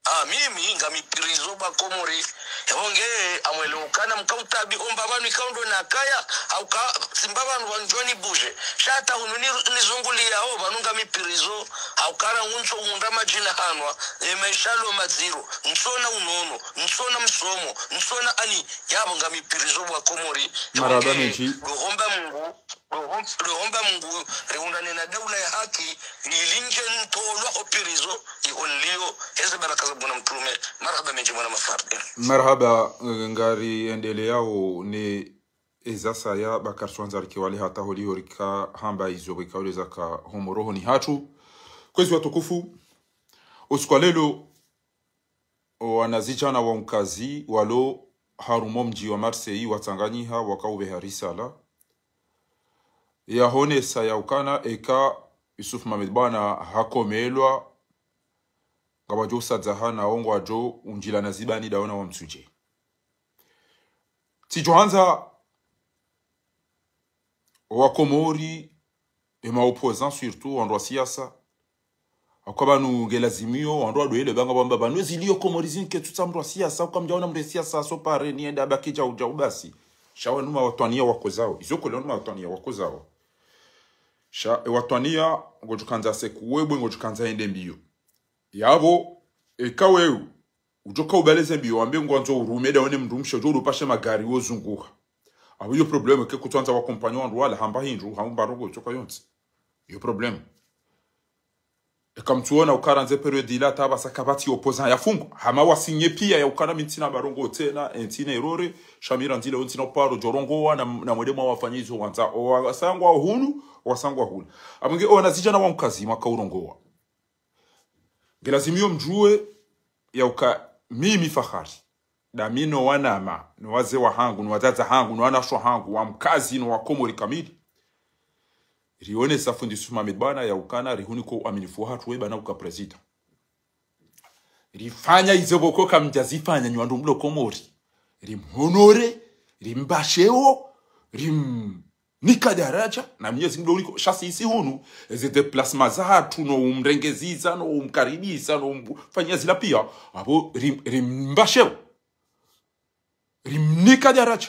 Ah, mimi ngami prison bo Wakomori. Ewo nge amwelewe ukana mkautabi omba pvanu ikao ndo nakaya, hauka tsimba pvanu pvanu djoni buje. Sha hata hunu ni, nizunguliyao pvanu ngami prison, hauka ra nguntso hundra madjina hanwa, e maesha lo madziro, ntsona unono, ntsona msomo, ntsona ani, yapvo ngami prison bo Wakomori. Ewo nge, marahaba mendji. Ndo homba Mungu, Ndo hom-, ndo homba Mungu, rihundrane na daula ya haki, ili ndje ntolwa o prison, iho nilio, heze baraka za bwana mtrume. Marahaba mendji mwana ma Fardin. Marahaba, eh, ngari endeleyao ne eza saya, ba karitsuandza rike wale hata holiho rika hamba izo weka wale zaka ho morohoni hatru. Kwezi watukufu, usiku wa leo, o wanazidjana wa Mkazi walo harumwa mdji wa Marseille watsanganyiha wakaupveha risala. Yahonesa ya ukana eka Yusuf Mohamed Bwana hakomelwa, ngapvadjo usadzaha na wo ngwadjo undjila na zibani dawo na wamtsudje. Tsidjo handza Wakomori, e ma opposants surtout, wandru wa siasa. Hauka pvanu nge lazimiyo, wandru wadwele, ba ngapvo wamba pvanu ezilio Komori zinu ketsu tsa mndru wa siasa, hauka mdjaona mndru wa siasa, so pare, ni enda baki djau, djau basi. Sha wanu mawatwaniya wakozao. Izo kweli wanu mawatwaniya wakozao. Sha, e watwaniya, ngodjo kandza sekuwe, bwe ngodjo kandza ende mbiyo. Yapvo, eka wewe, udjoka ubaleze mbiyo, wambe ngwandzo urume, dawo ne mndru mshe, udjo urupashe magari, wo zunguha. Apvo iyo problème, ke kutsuandza wa kompanyi wandru wala, hamba hindru, hamba rongo, itsoka yontsi. Iyo problème. Eka mtsuona ukara ndze période ila hata pvasa kapvatsi opposant yafungwa. Hama wasinye piya ya ukana mi ntsina barongo tsena, e ntsina erreur, sha mi randzi leo ntsina uparo djo rongowa na, na mwende mwa wafanye izo wandza. O wasangwa hunu, wasangwa hula. Apvo nge o wanazidjana wa Mkazi mwaka urongowa. Nge lazimiyo mdjuwe ya uka mimi Fahari. Ndami no wanama, no wazee wahangu, no wadzadze wahangu, no wanashe wahangu, wa Mkazi, no wa Komori kamili. Rionesa fundi Yusuf Mamed bwana ya ukana, rihunika uaminifu wahatru we bwana uka président. Rifanya izo pvoko kamdjazifanya nyi wandru mlo Komori. Rimhonore, rimbasheo, rimnika daraja, na Mnyezi Mngu ndo uliko, sha sisi hunu, eze déplacement zahatru, no umrengezeza, no umkaribisa, no umfanya zila pia, apvo rim-, rimbasheo. Rimnika daraja.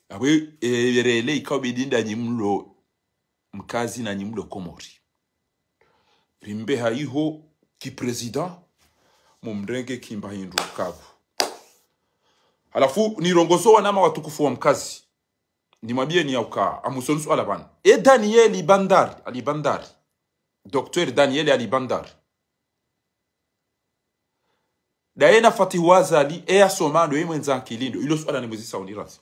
Apvo, e, rele ikao bidi ndanyi mlo Mkazi na nyi mlo Komori. Rimbe haiho ki président, mumrenge kimba hindru kavu. Halafu, nirongozo wanama watukufu wa Mkazi. Nimwambieni ya uka, amusoni suala pvanu. E Daniel Bandari, Ali Bandari. Docteur Daniel Ali Bandari. Ndaye na Fatihu Azali, e yasoma ndo, e mwendza ankili ndo, ilo suala nimuzisa unirazi.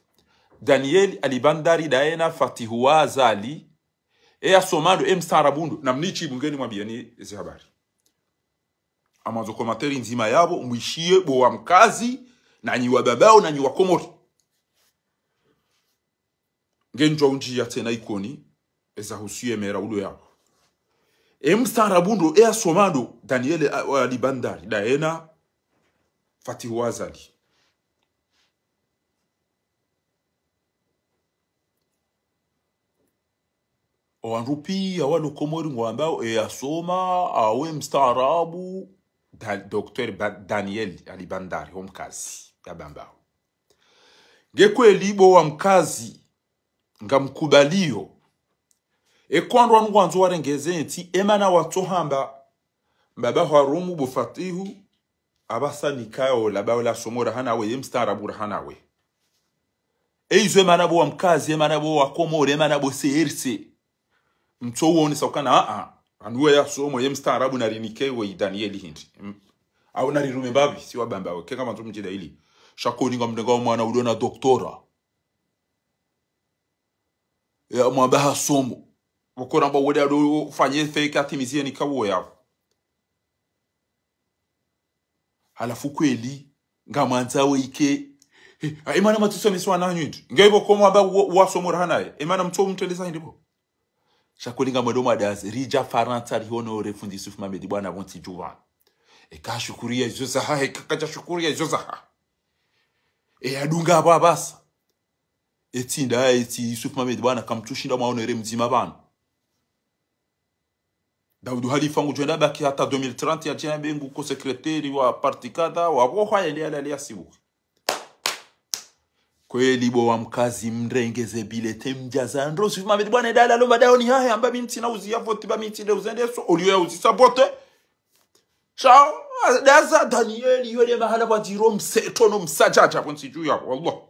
Daniel Ali Bandari, ndaye na Fatihu Azali, e yasoma ndo, e mstaarabu ndo, na mnishi bungeni mwambieni ezi habari. Amandzo commentaire ndzima yapvo, mwishiye bo wa Mkazi, na nyi wa Bambao, na nyi wa Komori. Ngendjo undjiya tsena Ikoni, eza husu ye mera ulo yapvo. E mstaarabu ndo, e yasoma ndo, Daniel a-, Ali Bandari, ndaye na Fatihu Azali. O wandru pia walo Komori ngwambao, e yasoma, awe mstaarabu, Da-, Docteur Ba-, Daniel Ali Bandari, ho Mkazi, ya Bambao. Nge kweli bo wa Mkazi, ngamkubaliyo. Eka wandru wanu ngwandzo warengeze ntsi, emana watsohamba, mbaba Harumu bo Fatihu, apvasa nikayo, laba ola somo rahana we, ye mstaarabu rahana we. E izo emana bo wa Mkazi, emana bo wa Komori, emana bo C R C. Mtso uonesa ukana, a, a. Anu we yasomo, ye mstaarabu narinike we Daniel hindri. Mm. Au narirume mbapvi, si wa Bambao, kenga mandzo mdjida ili. Sha koni ngamrenga o mwana ulo na doktora. Ya mwamba hasomo. Pvoko ramba wende ado fanye fake atimizie nikawo yapvo. Halafu kweli, ngamwandzo we ike. He, a, emana matso niswa na nyinyi. Nge pvoko mwamba wa, wasomo rahana ye. Emana mtso mteleza hindri pvo. Sha kweli ngamwendo mwadazi, ridja Farantsa rihonore fundi Yusuf Mamed bwana pvontsi dju pvanu. Eka shukuriya izo zahahe, eka kadja shukuriya izo zahahe. E yadunga apvo apvasa. Etsi nda, etsi Yusuf Mamed bwana kamtsushinda mwaonere mdzima pvanu. Daoud Halifa ngudjo enda baki hata deux mille trente ya djana be nguko secrétaire wa parti kadha, wapvo hwa yende yalale yasibuhi. Kweli bo wa Mkazi mrenge ze bilete mdjaza ndro, Yusuf Mamed bwana eda lalo madaoni hahe, amba mi ntsina uziya voti, ba mi ntsinde uzendeso, oliyo ya uzisa voti. Sha, daza Daniel, yo nde mahala pvadziro mseto no msadjadja pvontsi dju ya, wallah.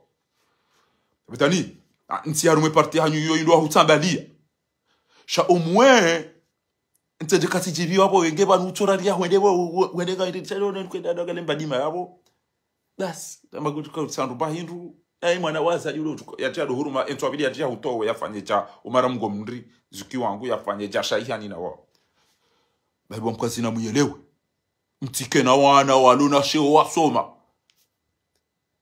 Bitani, a, ntsi harumwa e parti hanyu yo indo wahutsambaliya. Sha omwe, ntsedje katsi djibiwa pvo wenge pvanu utsorariya hwende pvo, hwe-, hwende ka indi, tsa yo ne kwenda ndo kale mbadima yapvo. Basi, tamba kuti ka utsandru mba hindru, ayi mwana waza yulo tuko, yatsi ya dohuruma, entsu apvili yatsi ya hutowe, yafanye dja, umara mgo mndri, zuki wangu, yafanye dja, shayihani na wao. Bayi bo wa Mkazi na muyelewe. Mtsike na wana, walo na sheo wasoma.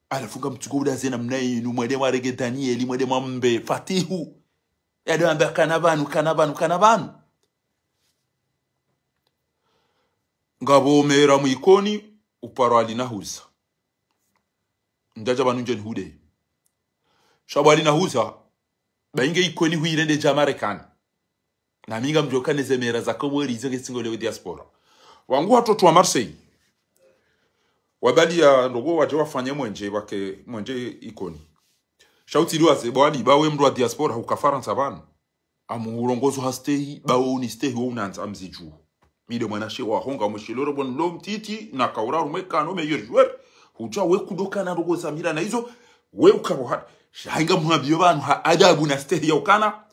Halafu ngamtsuko udaze namna inu, mwende mwarenge Danieli, mwende mwambe Fatihu. Yade wambe kana pvanu, kana pvanu, kana pvanu. Ngapvo mera mwa Ikoni, uparo Ali Nahuza. Ndadja pvanu ndje nihude. Sha bo Ali Nahuza, ba inge Ikoni huirende dja Marekani. Na mi ngamdjoka neze mera za Komori izo nge singo lewe diaspora. Wangu watoto wa Marseille. Wabaliya ndrongoo wadje wafanye mwenje wake mwenje Ikoni. Sha utsiliwaze bo Ali, ba we mndru wa diaspora huka Farantsa pvanu. Amu urongozo ha stehi, ba wo uni stehi wo unandza amzidju. Mi nde mwanashe waho ngamwishiloro bon lo mtiti, na kaura rumwe kano meilleur joueur. Hudja we kudo kana ndrongoo za mila na izo, we ukapvo ha-, sha inga muhambiyo pvanu ha adabu na stehi ya ukana.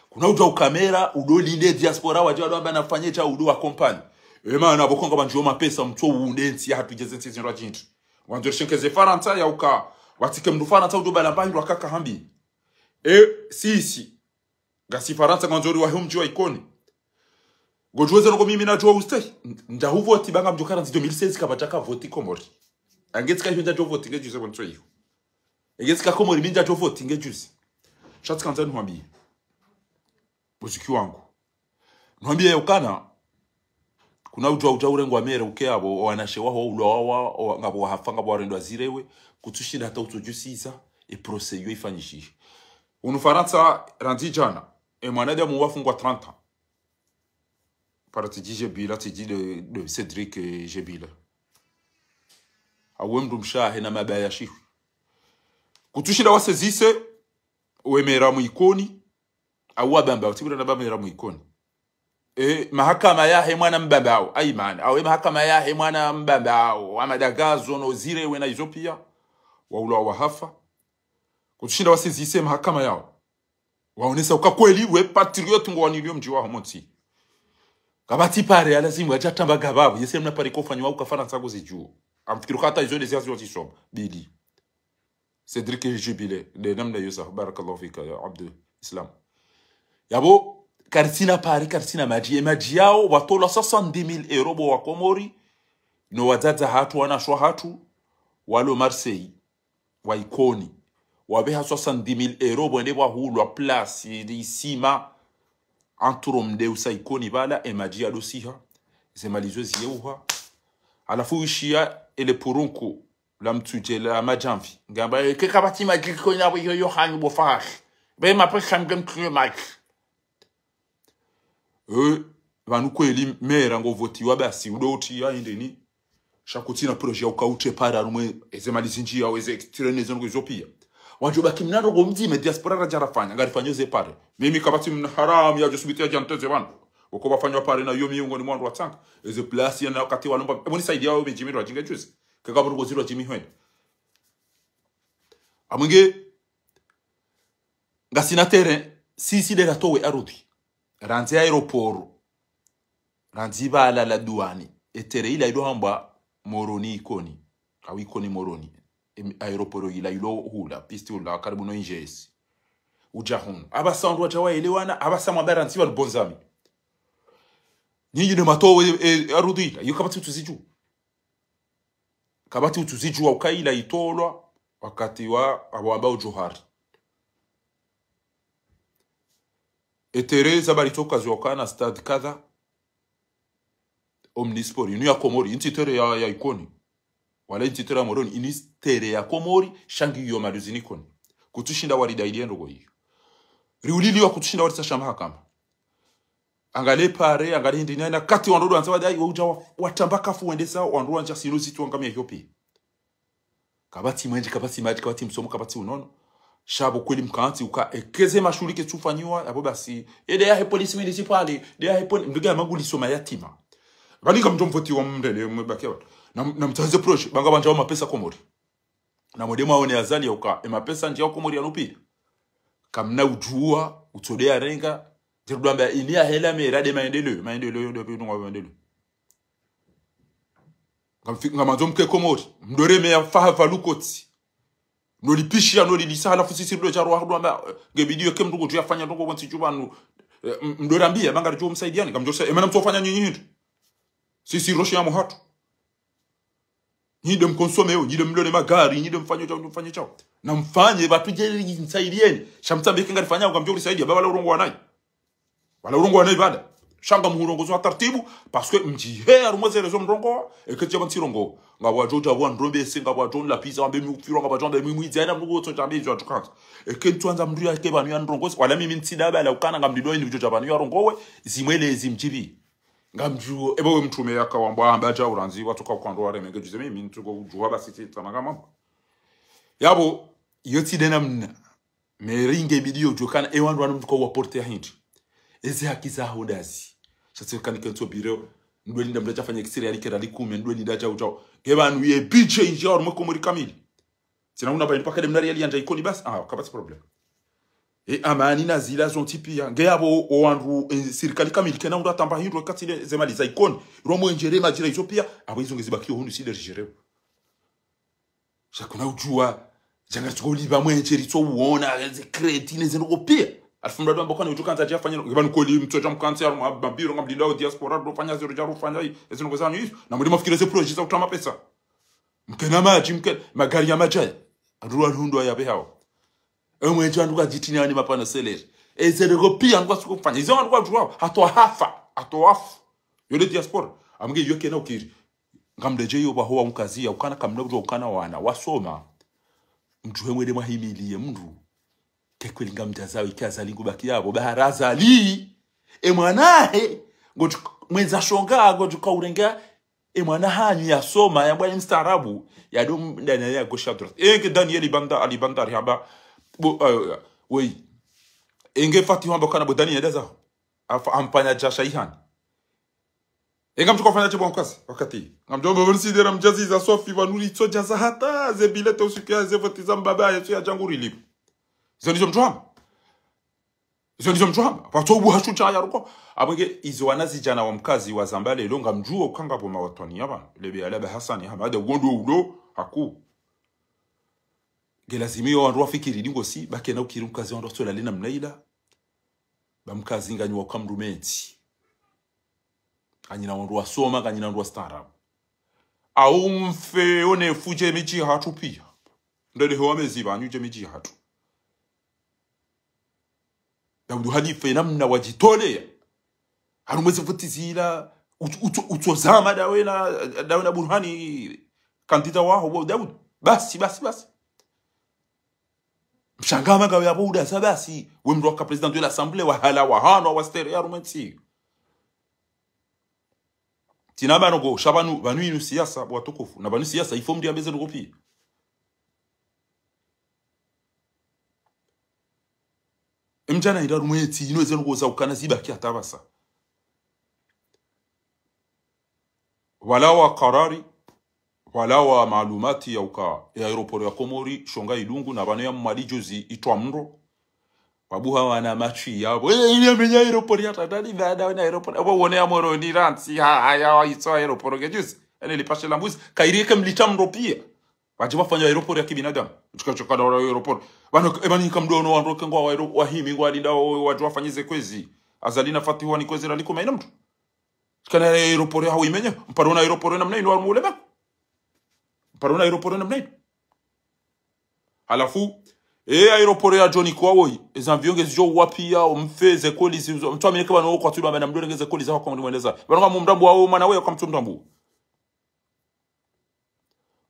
Kuna udja uka mera, udo linde diaspora, wadje wado wamba nafanye dja udo wa compagnie. Emana pvoko ngapvandjiyo mapesa mtso unde ntsi yahatru djeze ntsi zindrwa djindri. Wandzo rishenkeze Farantsa ya uka, watsike mndru Farantsa udo bala mba hindru akaka hambi. E, si, si. Ngasi Farantsa ngwandzo ri wahe omdji wa Ikoni. Ngodjuweze noko mimi nadjuwa ustehi. Ndja huvoti ba ngamdjoka randzi deux mille seize kapvadjaka voti Komori. Ange tsika hiyo ndjadjo voti nge juzi, bonso hiyo. Ange tsika Komori mi ndjadjo voti nge juzi. Sha tsikandza nihwambiye. Muziki wangu. Nihwambiye ukana, kuna udjua udja urengwa mera uke apvo, owanashe waho, ulwa wawa, o, ngapvo wahafa, ngapvo warendwa zirewe, kutsushinda hata utsodjusisa, e procès iyo ifanyishihe. Unu Farantsa, randzi djana, e mwanadamu wafungwa trente ans. Para tsidji Jebila, tsidji de, de Cédric, eh, Jebila. Awe mndru mshe wahe na mabaya shihu. Kutsushinda wasezise, we mera mu Ikoni, awe Bambao, tsi bura na ba mera mu Ikoni. E, mahakama yahe mwana Mbambao, Aimani, awe mahakama yahe mwana Mbambao, Amadagazo no zirewe na izo pia, waulwa wahafa. Kutsushinda wasezise mahakama yawo. Waonesa uka kweli we patriote ngo wanilio mdji waho montsi. Kapvatsi pare ya lazimu yadja tamba gapvapvo, yese mna pare kofanywa uka Farantsa ngozidjuo. Ngamfikiri uka hata izo nde ziazi wazisoma. Bili. Cédric Jebila, nde namna iyo sa, barakallahu fika, ya Abdul Islam. Yapvo, karitsina pare, karitsina madji, e madji yawo, watolwa soixante-dix mille euros bo wa Komori, no wadzadze hatru, wanashe wahatru, walo Marseille, wa Ikoni. Wapveha soixante-dix mille euros, pvwende pvwahulwa place, isima, antro mdeusa Ikoni pvala, e madji yadosiha, ze mali zo ziyeuha. Halafu wishiya ele purunku, la mtsudje la madjamvi. Ngamba, eh, ke kapvatsi madji Ikoni apvo iyo yo hanyu bo fahashi. Be mapesa nge mtsuye madji. Eh, pvanu kweli mera ngo votiwa basi, udo uti ya indeni. Sha kutsina projet ya uka utre pare harumwa, eze mali zindji yawo, eze extrait nezo ngo izo pia. Wadjo baki mna ndrongo mdzima, diaspora radja rafanya, ngarifanyo ze pare. Mimi kapvatsi mna haramu yadjo subuti yadja nteze pvanu. Woko wafanywa pare na iyo miongoni mwa wandru watsanga. Eze place ya na wakati walomba, e bo ni saidi yawo midji mindru wadjinga juzi. Keka pvanu ngo zirwa djimi hwenda. Amwenge, ngasina terrain, sisi nde ratowa e arudhi. Randzi aéroport. Randzi pvala la douane. E terrain ila ilo hambwa Moroni Ikoni. Au Ikoni Moroni. Em, aéroport ila ilo hula, piste hula, karibu no I G S. Udja hunu. Apvasa wandru wadja waelewana, apvasa mwamba randzi pvanu bondzami. Nyinyi ne matowa e, e, arudhi ila, iyo kapvatsi utsuzidju. Kapvatsi utsuzidjuwa uka ila itolwa wakati wa apvo wambao Djohar. E terrain za bali toka ziwakana stade kadha, Omnisport, inu ya Komori, intsi terrain ya, ya Ikoni. Wala intsi terrain ya Moroni, ini terrain ya Komori, sha ngiyo maluzi ni Ikoni. Kutsushinda waridailiye ndrongo iyo. Riuliliwa kutsushinda waritsasha mahakama. Angale pare, angale hindri nina, kati wandru wandza wadai, waudja wa, watamba kafu wendesa, wandru wandja sinu zitu wangamia hiyo pia. Kapvatsi mwenje, kapvatsi madji, kapvatsi msomo, kapvatsi unono. Sha pvo kweli mkantsi uka, eka ze mashuhuli ketsufanyiwa, apvo basi. E nde yahe police municipale, nde yahe poli-, mndru nge amaguli soma yatima. Pvani ngamdjo mvotiwa mndele, mwe baki ya wandru. Na, na mtsaze projet, ba ngapvandjao mapesa Komori. Na mwende mwaone Azali ya uka, e mapesa ndjia Komori yanu pia. Kamna udjuwa, utsode yarenga, ndirudwamba ini ya hela mera nde maendeleo, maendeleo, nde pia nunga maendeleo. Ngamfi-, ngamandzo mke Komori, mdoreme ya faha pvalu kotsi. Nolipishiya, nolilisa, halafu sisi ndo djarwa hudwamba, eh, nge bidi yo ke mndru kudjo yafanya ndrongo pvwantsi dju pvanu, eh, m-, mdorambia, ba ngaridjo msaidiani, ngamdjo sa-, e mana mtsofanya nyinyi hindri. Sisi roshi ya muhatu. Nyi nde mkonsome yo, nyi nde mlone magari, nyi nde mfanyo chao, nyi nde mfanyo chao. Na mfanye, pvatsu djeri msaidieni. Sha mtsambe ke ngarifanya, ngamdjo risaidia, ba pvala urongowa nayi. Pvala urongowa nayi pvala. Sha ngamhurongozo ha tartibu, parce que mdjihe harumwa ze réseaux mrongowa, eka tsi ya pvantsi rongowa. Ngapvo wadjo dja pvwa ndrombe se, ngapvo wadjo nlapviza, wambe mi ufirwa, ngapvo wadjo wambe mi mwidzi, hayina mndru kotso djambe izo wadjo kantsi. Eka ntsu wandza mndru yake pvanu ya ndrongozi, wala mimi ntsi nda pvala ukana ngamlido ini udjo dja pvanu ya rongowe, zimwele zimdjibi. Ngamdjuo, eba we mtrume yaka wambwa, amba dja urandzi, watsoka uka ndo wareme nge juzi mimi, ntsuko udjuwa basi tsi tsamanga mambo. Yapvo, iyo tsi nde namna. Meri nge bidi yo djuwe kana, e wandru wanu mndru ka uwaporte ya hindri. Ezi haki zaho ndazi. Sha tsi kani kentso biro, ndwe linda mndru dja fanya kisiri ya likera likume, ndwe linda dja udjao. Nge pvanu ye budget indji ya harumwa Komori kamili. Tsina una pvahindri paka nde mnari yali yandza Ikoni basi, ah, kapvatsi problème. E amani na zila zontsi pia. Nge yapvo o wandru, e, sirikali kamili kena undru atamba hindru eka tsi nde ze mali za Ikoni. Ro mwenjere madjira izo pia, apvo izo nge zibakiyo hunu tsi nde ridjere. Sha kuna udjuwa, djanga tsuko ulipva mwenje ritso uona, ze crédit, ne ze ndrongo pia. Halafu mndru amba kwana udjo kantsi dja fanya, nge pvanu kweli mtsodja mkantsi ya ma-, mabiro ngamlindao diaspora, ndo fanya zero dja ro fanya yi, ezi ndrongo zanyu izo. Na mwende mwafikire ze projet za utra mapesa. Mkena madji, mkena magari ya madjaya. Andru wa hundru ya pvehao. Emwe dja andru kadjitini ani mapana selere. Eze ndrongoo piya andru kwatsu kufanya. Izo andru kwadjuwao. Hata wafa. Hata wafu. Yo nde diaspora. Amge yo kena ukiri. Ngamdedje yo pvaho wa mkazi ya ukana kamna kudjuwa ukana wana wasoma. Mdjuhe mwende mwahimiliye mndru. Ke kweli ngamdjazawo ike Azali ngubaki yapvo. Bahara Azali. E mwana wahe. Ngodjo mwendza shonga, ngodjo ka urenga. E mwana hanyu yasoma, yambwa ni mstaarabu. Yado m-, ndani ya gauche à droite. Enge Daniel Ibanda, Alibanda, rihamba. Bo, eh, eh, wei. Enge Fatihu hamba kana bo Daniel daza. Afa-, amfanya djasha ihani. Enga mtsuka fanya tsi bo mkazi, wakati. Ngamdjo mbo msidera mdjazi za swafi, pvanu ritso djaza hata, ze bilete usiku ya ze voti za mbaba, Yesu ya djanguri libu. Izo ndizo mtsuhamba. Izo ndizo mtsuhamba. Pvatso ubu hashu tsaya ruko. Amwenge izo wanazidjana wa mkazi wa zamba lelo ngamdjuwo ukanga pvo mawatwani ya pvanu. Lebe ya laba Hasani, Hamada, ugondo ulo, haku. Nge lazimi yo wandru wafikiri dingo si, ba kena ukiri mkazi wandru watsola lina mna ila. Ba mkazi nganyi wa uka mndru metsi. Kanyina wandru wasoma, kanyina wandru wastaarabu. Au mfe one fuje midji hatru piya. Ndele ho wamezi pvanu dje midji hatru. Daudu halife namna wadjitoleya. Harumwa ze voti zila, utso, utso, utso zama dawe na, dawe na Burhani, kandida waho, bo Daudu. Basi, basi, basi. Mshangama ngawe yapvo udaza basi. We mndru waka président de l'Assemblée, wahala, wahanwa, wastere, harumwa ntsi. Tsina pvanu ngo, sha pvanu, pvanu inu siasa, bo watukufu. Na pvanu siasa, il faut mndru yambe ze ndrongoo piya. Emdjana ila harumwa ntsi, inu eze ndrongoo za ukana zibaki hata pvasa. Wala wa karari, wala wa maalumati ya uka, ya aéroport ya Komori, shonga idungu, na pvanu ya Mwali juzi, itwa mndro. Wabuha wana matshi yapvo. Eh, ile menya aéroport ya tatani, baada wana aéroport. Apvo wone ya Moroni rantsi, ha, ha, ya wa itso aéroport ke juzi. Ene lipashe la mbuzi. Kairi ke mlita mndro piya. Wadje wafanya aéroport ya kibinadamu. Tshika tshika na wala aéroport. Pvanu, e pvanu kamdono wandru ke ngwa wa aéro-, wahimi ngwa linda wa, wadje wafanye ze kwezi. Azali na Fatihu wani kwezi rali kuma ina mndru. Tsikana aéroport ya hawi menye. Mparo na aéroport namna inu wa mule ba. Mparo na aéroport namna inu. Halafu, e aéroport ya John kwa woyi. Eza avion nge zijo wapi ya, mfe, ze colis, mtsu amineke pvanu kwa tulu amena mdore nge ze colis za kwa mdimwendeza. Pvanu kwa mumdambu wa mwana we kwa mtsu mdambu.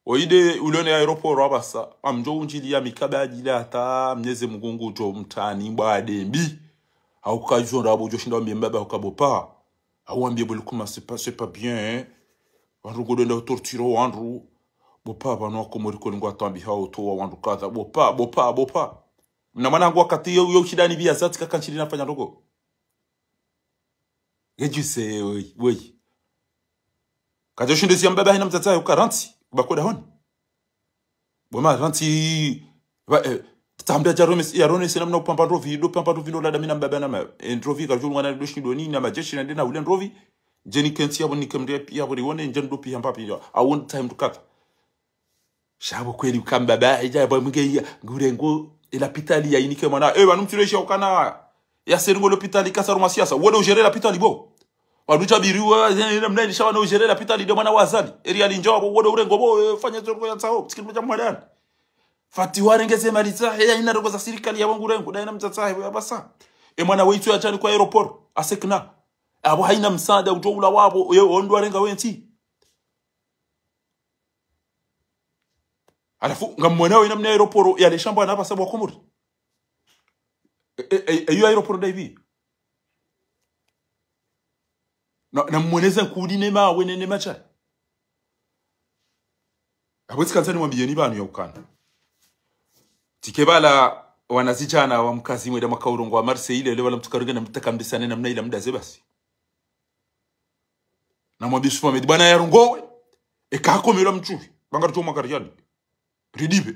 Oyi nde ulone aéroport apvasa, amdjo undjiliya mikabadjila hata Mnyezi Mungu ngudjo mtani mbwa dembi. Hauka izo ndrabo djo shinda wambiye mbaba hauka bo pa. Hau wambiye bo likuma c'est pas, c'est pas bien, hein. Wandru ngodo enda utortiro wandru. Bo pa pvanu wa Komori koli ngwa tambi hau towa wandru kadha. Bo pa, bo pa, bo pa. Na mwana wangu wakati yo, yo shida ni biya zati kaka ntsi lina fanya ndrongoo. Ngedjuse, wei, wei. Kadjo shinde siya mbaba hina mdzadze yahe uka rantsi, uba koda honi. Bo ma rantsi, ba, eh, tamda dja romes, ya ronese namna upamba ndrovi, ndo pamba ndrovi ndo lada mina mbaba na ma, eh, ndrovi kadjo ngwana ndo shindo ni na madjeshi na ndena ule ndrovi. Djeni kentsi yapvo nike mre, yapvo riwone, ndjeni ndo piya mbapi ya. I want time to cut. Sha bo kweli uka mbaba, edja bo mwinge ya, ngurengo, e lapitali ya inike mwana. Eh, pvanu mtsulo isha ukana, ya seringo lapitali kasa harumwa siasa. Wode ujere lapitali bo. Wadu tabiriwa, eh, namna ili sha pvanu ujere lapitali nde mwana wa Azali. Eri ali ndjo bo, wode urengo bo, eh, fanya ndrongoo ya ntsaho, tsikini mdja mwadani. Fatihu warenge ze mali zahe, ya ina ndrongoo za sirikali ya wangu rengo, nda ina mdzadze yahe, ya pvasa. E mwana weitsu ya tsanikwa aéroport, asekna. Apvo haina msaada, udjo ula wapvo, ye ondro warenga wentsi. Halafu, ngamwonao ina mna aéroport ya le shamba na pvasa bo wa Komori. E, e, e, eyo aéroport nda ipvi. Na, na mwoneze nkudi ne mawe ne, ne matsha. Apvo tsikandza nimwambiyeni pvanu ya ukana. Tike pvala wanazidjana wa mkazi mwenda mwaka urongowa Marseille, leo pvala mtsuka ronge na mtaka mdisane namna ila mdaze basi. Na mwambiye Yusuf Mohamed, bwana yarongowe. Eka hakomelwa mtsuvi. Banga ritso mwa kariyani. Ridipve.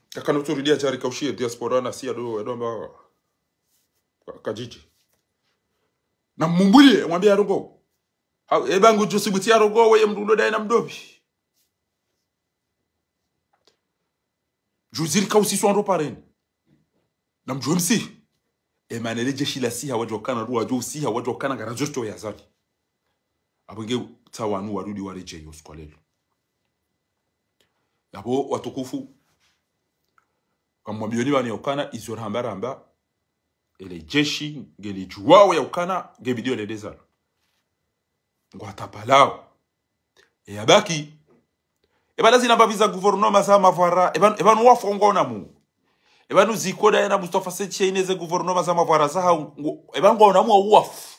Kakana utso ridiya tsari kaushiye diaspora na siya do, do amba ka-, kadjidji. Na mumbuliye, mwambiye yarongowe. Ha, e bangu djo sibuti yarongowe, ye mndru ulo daye na mdopvi. Djuzi rika usiswa ndo pareni. Na mdjuwe msihi. E mana le jeshi la siha wadjo kana, ru wadjo usiha, wadjo kana ngara djo to ya Azali. Apvo nge Tsa wanu warudi waredjeyi usiku wa leo. Yapvo watukufu, kamwambioni pvanu yaukana izo ramba ramba, ele jeshi ngelidjuwao yaukana nge video lende zalo. Ngwatapalao. E yabaki. Eba lazina mbapvi za gouvernement za mavwara. Eba, eba nu wafu ngwaonamu. Eba nu Zikoda yena Mustafa Said Shein ze gouvernement za mavwara za hau. Ngo- Eba ngwaonamu wa uwafu.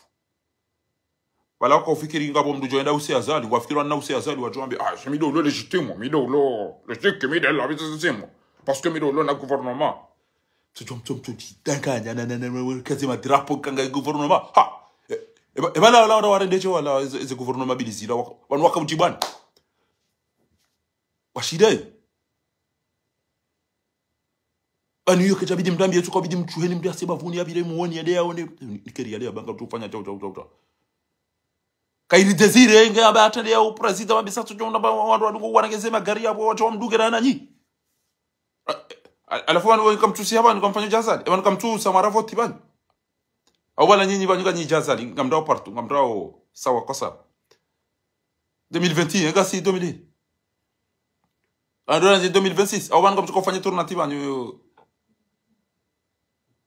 Wala waka ufikiri ngapvo mndru djo enda use Azali, ngwafikiri wana use Azali, wadjo wambe, ah, c'est mi ndo ulo légitime, mi ndo ulo légitime, mi ndo la légitime. Parce que mi ndo ulo na gouvernement. Tso tso tso tso tsidanganya, na, na, na, na, kaze ma drapeau kanga gouvernement. Ha! E, e, e, bala, wala, wala, warendeshe, wala, eze, eze gouvernement bilizila, waka, wanu waka mdjibwani. Washidai. Pvanu iyo kedjabidi mdru ambiye tsuka bidi mtsuheni mdru yase bapvuni yapvire muoni yende yaone. Ni, ni keri yale yabanga mtsu ufanya tshau, tshau, tshau, tshau. Kairi Désiré, nge amba hata nde ya uprezida wambisa tsu djo unda ba wandru wadungo wanageze magari yapvo, wadjo wamdunge na nanyi. A, a, alafu wanu kamtsusi hapvanu kamfanya djazali. Wanu kamtsusa mara voti pvanu. Au pvala nyinyi pvanu ka nyi djazali, ngamdrao partout, ngamdrao sawa kwa sawa. Deux mille vingt et un, ngasi deux mille. Ando na deux mille vingt-six. Au pvanu kamtsuka ufanya tournante pvanu.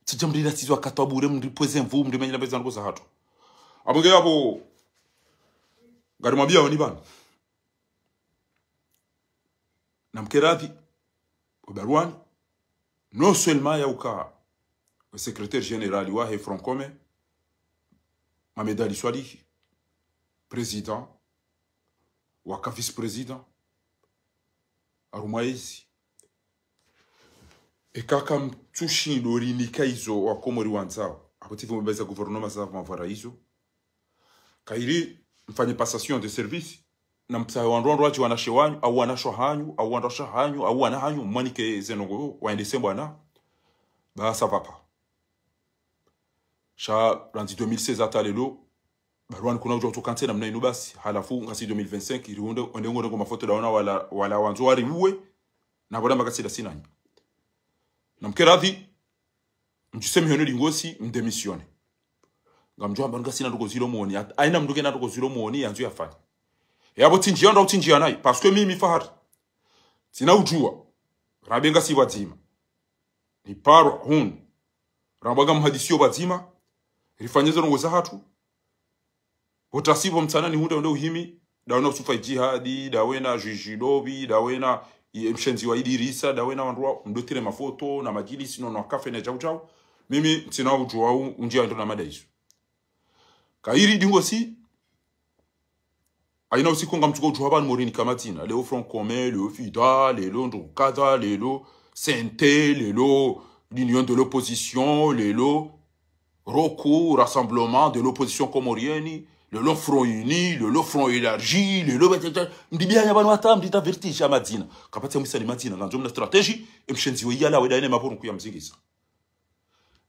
Tsidja mrira tsi zo wakati wa bure, mripvweze nvu, mrimenyela mbeza ndrongoo za hatru. Apvo nge yapvo, ngarimwambiao ni pvanu. Namkeradhi, o Barwani, non seulement yauka o secrétaire général wahe Front Commun, Mohamed Ali Soilihi, président, waka vice-président, harumwa ezi. Eka kamtsushindo rinika izo Wakomori wandzao. Apvo tsi pvo mbeza gouvernement za mavwara izo. Kairi mfanye passation de service. Namtsahe wandru wandru wadji wanashe wanyu, au wanashe hanyu, au wanashe hanyu, au wana hanyu, mwanike ze ndrongoo, waendese mbwana. Ba ça va pas. Sha, randzi deux mille seize hata leo, Barwani kuna udjo utoka ntsi namna inu basi, halafu ngasi deux mille vingt-cinq, iri unde, unde ngore ngo mafoto ndaona wala, wala wandzo wari uwe, na boda makasi da sinanyi. Namkeradhi, mdjuse mihono dingosi, mdémissionne. Ngamdjo amba ngasina ndrongoo zilo muoni, at-, aina mndru kena ndrongoo zilo muoni, yandzo yafanye. Yapvo tsi ndjia ndo tsi ndjia nayi, parce que mimi Fahari, tsina udjuwa, rambe ngasi pvwadzima. Ni paro hunu. Rambwa ngamhadisiyo pvwadzima. Rifanye ze ndrongoo za hatru. Pvo tasi pvo mtsana nihundre unde uhimi. Ndawena Usufa Idjihadi, ndawena Juju Dobi, ndawena i-, mshenzi wa Idirisa, ndawena wandru wa mdotire mafoto, na madjilisi, no, no, kafe, na djau djau. Mimi, tsina udjuwa u-, undjia ndo na mada izo. Kairi dingosi, aina usiku ngamtsuka udjuwa pvanu morinika madzina. Leo Front Commun, leo FIDA, leo ndrongoo kadha, leo C N T, leo l'Union de l'Opposition, leo ROCO, Rassemblement de l'Opposition Comorienne, leo Front Uni, leo Front Élargi, leo, mdibiyanya pvanu hata mdita vertige ya madzina. Kapvatsi ya mwisani madzina, ngandzo mna stratégie, emshenzi we yala weda ene maporo nkuu ya mzingisa.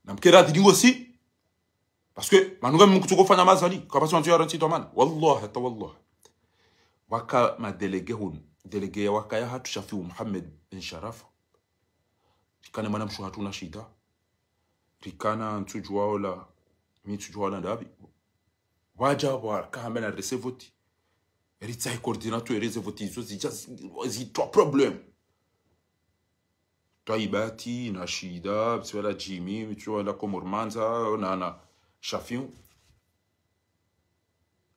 Namkeradhi dingosi, parce que, pvanu ngamkutsuka ufanya mazali, kapvatsi wandzo ya rantsi twamana. Wallahi, hata wallahi. Waka madélégué hunu, délégué ya waka ya hatru Shafiu Mohamed Ben Sharafa. Rikana mwana mshe hatru Nashida. Rikana ntsudjuwa ola, mi ntsudjuwa ola ndapvi. Wadja waka hamba na rese voti. Ritsahe coordinateur rese voti izo zidja zi, zi trois problèmes. Twaibati, Nashida, mtsiwala Jimmy, mtsiwala Komor Mandza, na, na Shafiu.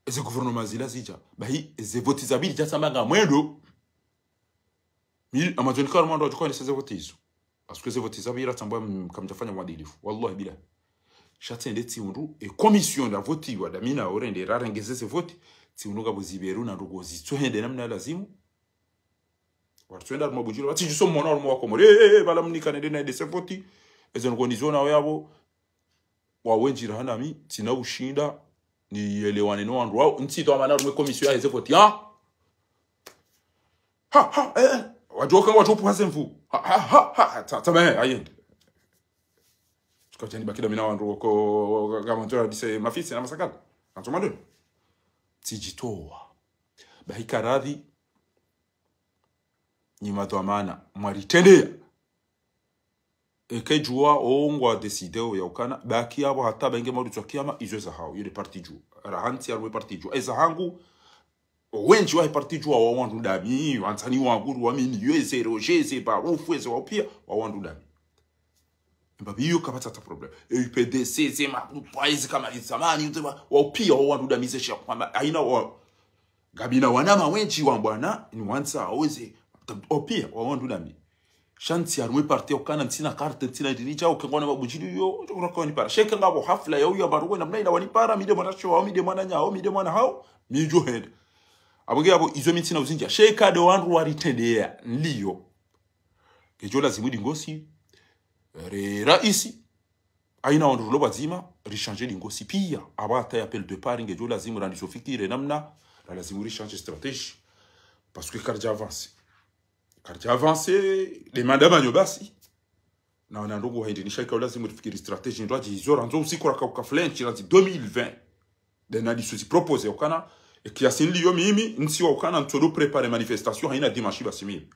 Eze gouvernement zila zidja. Bahi, eze voti zapvili dja tsamba ngamwendo. Mi, amazoni karo mwando wadjuka nise ze voti izo. Parce que ze voti zapvili ratsamba, mm, kamdjafanya mwadilifu. Wallahi billahi. Sha tsende tsi undru, e commission nda voti wa damina orende rarengeze ze voti. Tsi undru ngapvo zipveru na ndrongoo zitsohende namna lazimu. Waritsoenda harumwa budjiro, watsidjuso mwana harumwa Wakomori. Eh, eh, eh, pvala mnika nende na ede ze voti. Eze ndrongoo nizo na yapvo. Wawendji raha nami, tsina ushinda, niyelewane no wandru wao, ntsitso amana harumwa commission ya eze voti, ha? Ha, ha, eh, eh. Wadjoka, wadjopvuha ze nvu. Ha, ha, ha, ha, tsa, tsa, eh, ayende. Tsuka djani bakida mina wandru wako, kama ntsora dise mafisi na masakala. Ntsoma ndo. Tsidjitowa. Bahi karadhi, nyi madhwamana, mwaritrendeya. Eka djuwa, o ngwa décidé o yaukana, baki yapvo hata bainge maudu tswa kiyama, izo eza hao, yo nde parti dju. Raha ntsi harumwa parti dju. Eza hangu, Wendji wahe parti djuwa wao wandru ndami, wandzani wangu, wa mimi, yo eze Roger, eze Barufu, eze wao piya, wao wandru ndami. Mbapvi iyo kapvatsi hata problème. E U P D C, ze magrupu, eze kama zamani, eze wa-, wao piya, wao wandru ndami, ze shia, kwamba, haina wa-, ngapvina wananya wendji wa mbwana, ni wandza, wao eze, wao piya, wao wandru ndami. Sha ntsi harumwa e parti ya ukana ntsina carte, ntsina dirija, uke ngwana mabudjili yo, ndo kura kwa nipara. Sha eka ngapvo hafla ya uya baruwe namna ila wanipara, mi nde mwana shio, mi nde mwananya, mi nde mwana hawo, mi ndjo henda. Apvo nge apvo, izo mi ntsina uzindjia. Sha eka ndo wandru waritrendeya, nliyo. Ngedjo lazimu ndingosi, re raisi, haina wandru rulo pvadzima, ri changer ndingosi piya. Apvo hata ye appel de départ, ngedjo lazimu randiso fikiri namna, ra lazimu ri changer stratégie. Parce que karidja avancer. Karidja avancer, demanda manyo basi. Na wana ndrongoo haindi ni sha ika ulazimu rifikiri stratégie, ndo adji izo randzo usiku raka uka flinch, randzi deux mille vingt. Nde nadiso zi proposer ukana, e kiasi nliyo mimi, ntsi wa ukana, ntsodo préparer manifestation, haina dimanche basi mimi.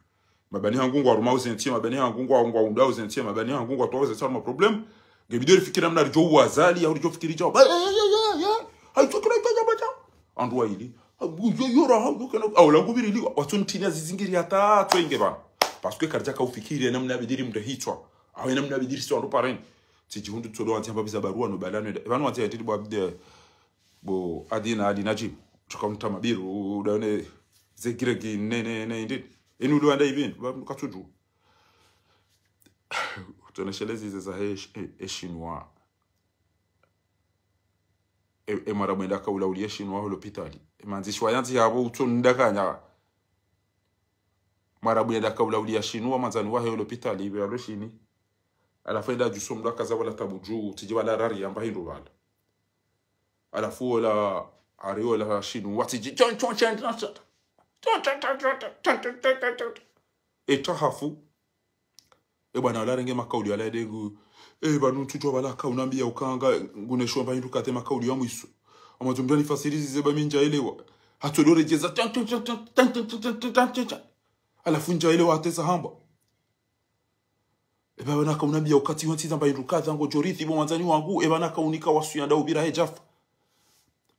Mabani hangu ngwa ruma uzentsi, mabani hangu ngwa, ngwa unda uzentsi, mabani hangu ngwa toa uzentsi, harumwa problème. Nge bidi rifikiri namna ridjo uwazali, ya ridjo fikiri djao. Ba, ya, ya, ya, ya, ya. Haitso kila ita djaba djao. Andru wa ili. Ha, yo, yo, ra, ha, yo, kana, au, la ngubiri liwa. Watso ntinya zizingiri hata, tso inge ba. Parce que karidja ka ufikiri, namna bidi ri mndre hitswa. Au, namna bidi ri sio ando pareni. Tsidji hundru tsodo wandzia mbabiza baruwa no balano. Ebanu wandzia yatiri bwa bide. Bo, adina, adina dji. Tsuka mtama biru, udane, ze giregi, ne, ne, ne, indi. Inu udu anda ibin, ba, katsudju. Tsoneshelezi ze za he, he, he Chinois. E, e Mwarabu enda kaula uliya Chinois ho lopitali. E mandzishi wa yandzi yapvo utso ndakanya. Mwarabu enda kaula uliya Chinois, mwandzani wahe ho lopitali, ibe alo Shini. Halafu enda djuso mndru akaza wala tabu dju, tsidji wala rari yamba hindru wala. Halafu wola, hari wola Chinois, tsidji, chon, chon, chon, chon, chon. Etahafu. E bwana wala renge makauli wala dengu. E banu ntsu djuwa wala kaunambiya ukanga ngune shomba hindru kate makauli ya mwiso. Ama tumdani fasiri zize ba mi ndjaelewa. Hatso do redjeza tan, tan, tan. Halafu ndjaelewa hata eza hamba. E bwana kaunambiya ukati wantsiza mba hindru kadha ngodjo rithi bo mwandzani wangu. E bwana kaunika wasu yanda ubira he djafa.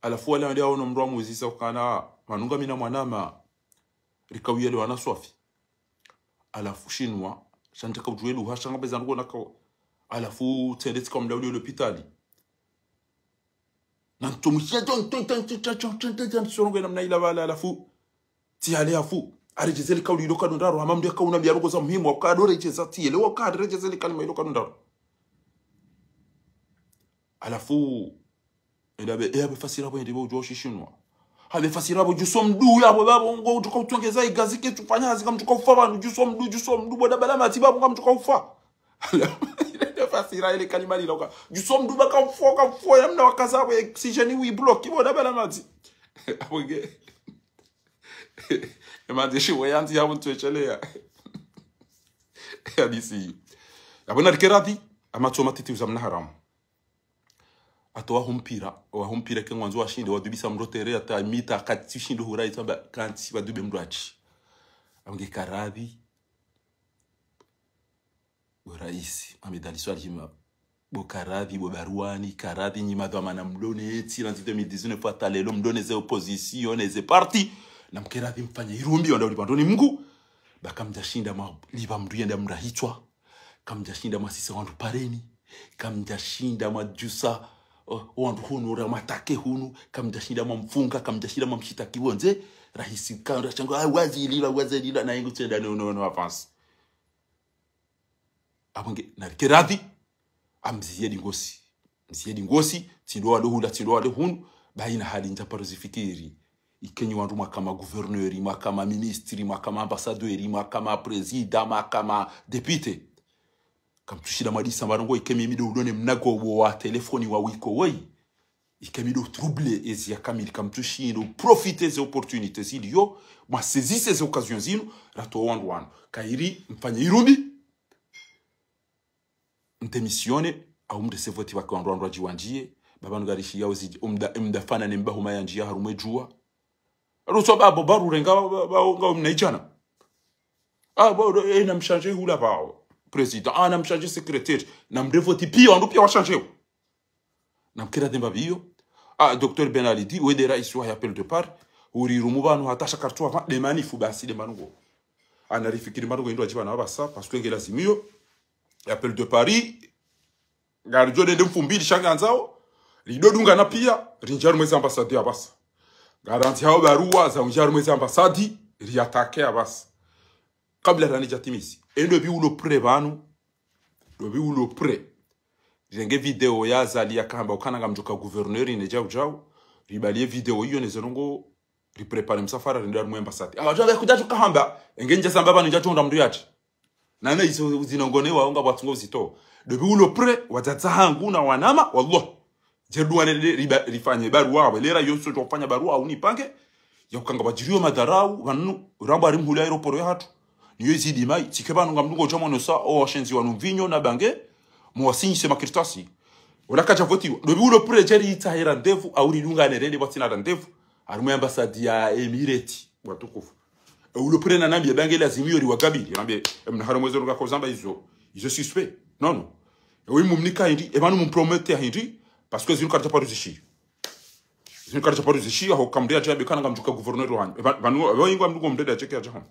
Halafu wala wende aono mndru amuzisa ukana manunga mina mwanama. Rikawiyelewana swafi. Halafu Chinois, sha ntsaka udjuwe lugha, sha ngapveza ndrongoo nakawo. Halafu tsende tsika mlauli ho lopitali. Na ntsomushiya, tson, tson, tson, tsorongoe namna ila wala, halafu. Tsi hale hafu. Haredjeze le kauli ilo kado ndraru, hama mndru yakaunambiya ndrongoo za muhimu, wakado redjeza, tsi yelewa, wakaredjeze le kalima ilo kado ndraru. Halafu, enda be, e, abe fasira bo ende bo udjuwa ushi Chinois. Abe fasira bo djuso mndru yapvo babo ngo utsuka utsongeza igazi ke tsufanya hazi kamtsuka ufa banu, djuso mndru, djuso mndru, bo dabala matsi babo ngamtsuka ufa. Enda fasira ele kalima lila uka. Djuso mndru baka ufa, ka ufa, ya mna wakaza bo oxygène wi bloki, bo dabala matsi. Apvo nge. E mandzishi we yandzi yapvo ntsu echeleya. Ya D C. Yapvo na rikeradhi, amatso matiti uza mna haramu. Hata wahumpira, wahumpira ke ngwandzo washinde, wadubisa mrotere, hata mita, katsi shindo hura, itamba, kantsi wadube mndru atsi. Amge karadhi, bo raisi, Ahmed Ali Swalihi, ma, bo karadhi, bo baruwani, karadhi, nyi madhwamana mlone, tsi randzi deux mille dix-neuf, hata lelo mlone ze opposition, ne ze parti, na mkeradhi mfanye irumbi, wanda ulipandoni Mngu, ba kamdja shinda mwa, liba mndru yenda mrahitswa, kamdja shinda mwasisa wandru pareni. Kamdja shinda mwadjusa, o, wandru hunu, ra mwatake hunu. Kamdja shinda mwamfunga, kamdja shinda mwamshitaki wondze. Rahisi kandra shangu, ah, wazilila, wazilila, na yengu tsenda no, no, no, avance. Apvo nge, na rikeradhi, amziye dingosi. Mziye dingosi, tsindo wale hula, tsindo wale hunu, ba ina hali ndja paro zifikiri. Ikenyi wandru mwaka ma gouverneur, mwaka ma ministre, mwaka ma ambassadeur, mwaka ma président, mwaka ma député. Kamtsushinda mwadisa marongo, ike mimi ndo udone mnago wo wa telefoni wa wiko woyi. Ike mi ndo trouble ezi ya kamili, kamtsushindo profiter ze opportunités ziliyo, mwa saisir ze occasions zinu, ratowa wandru wanu. Kayiri, mfanye irumbi, mdémissionner, au mdese voti wake wandru wandru wadjiwandjiye, baba nugarishi ya uzi, umda, umda fana ne mba huma yandjiya harumwa edjuwa. Arutswa babo, baru renga, ba, ba, ba, nga umna idjana. Ah, bo, do, eh, na mshanje hula bao. Président, ah, na mshanje secrétaire. Na mdevoti piya, wandru piya washanjewo. Na mkira demba biyo. Ah, docteur Ben Ali dit, wende raisi wa appel de départ. Urirumu pvanu hata sha kartsu apva, de manifu basi de manugo. Ana rifikiri manugo indro ajiba na apvasa, parce que nge lazimu iyo. Appel de Paris, ngaridjo dende mfumbili sha ngandzao, ridodungana pia, rindjia harumwa ezi ambassade apvasa. Ngarandzihao barua za undjia harumwa ezi ambassade, riatake apvasa. Kabla rani djatimizi. Endo pvi ulo prêt pvanu, ndo pvi ulo prêt. Rirenge video ya Azali yakamba ukana ngamdjoka gouverneur ne djau djau. Ribaliye video iyo ne ze ndrongo, ripréparer msafara rende harumwa ambassade. Awa djau kudja djuka hamba, enge ndja zamba pvanu ndja djonda mndru yadje. Nana izo zinongone wao ngapvo watsungo uzito. Ndo pvi ulo prêt, wadzadze hangu na wanama, wallah. Dje dua ne riba-, rifanye barua, we lera yonso djo fanya barua, au nipange. Ya ukanga wadjiriyo madharau, pvanu, ramba ari mhule aéroport ya hatru. Niyo izidi mai, tsike pvanu ngamdungo dja mwono sa, o washenzi wanu mvinyo na bange, mwasinyise makartasi. Ola kadja votiwa. Ndo pvi ulo prêt dje ritsahe rendez-vous, au ridungane rende pvatsina rendez-vous. Harumwa ambassade ya Emirates, watukufu. E ulo prêt na nambiye bange lazimu iyo riwagabiri. Nambiye, e mna harumwa ezo ruka kozamba izo. Izo suspect. Non, non. E we mumnika hindri, e pvanu mumpromettre hindri, parce que zinu karidja paro zishi. Zinu karidja paro zishi, aho kamdre adja be kana ngamdjoka gouverneur wanyu. E pva-, pvanu, e pvanu ingo amdugo mdede adjeke adja hon.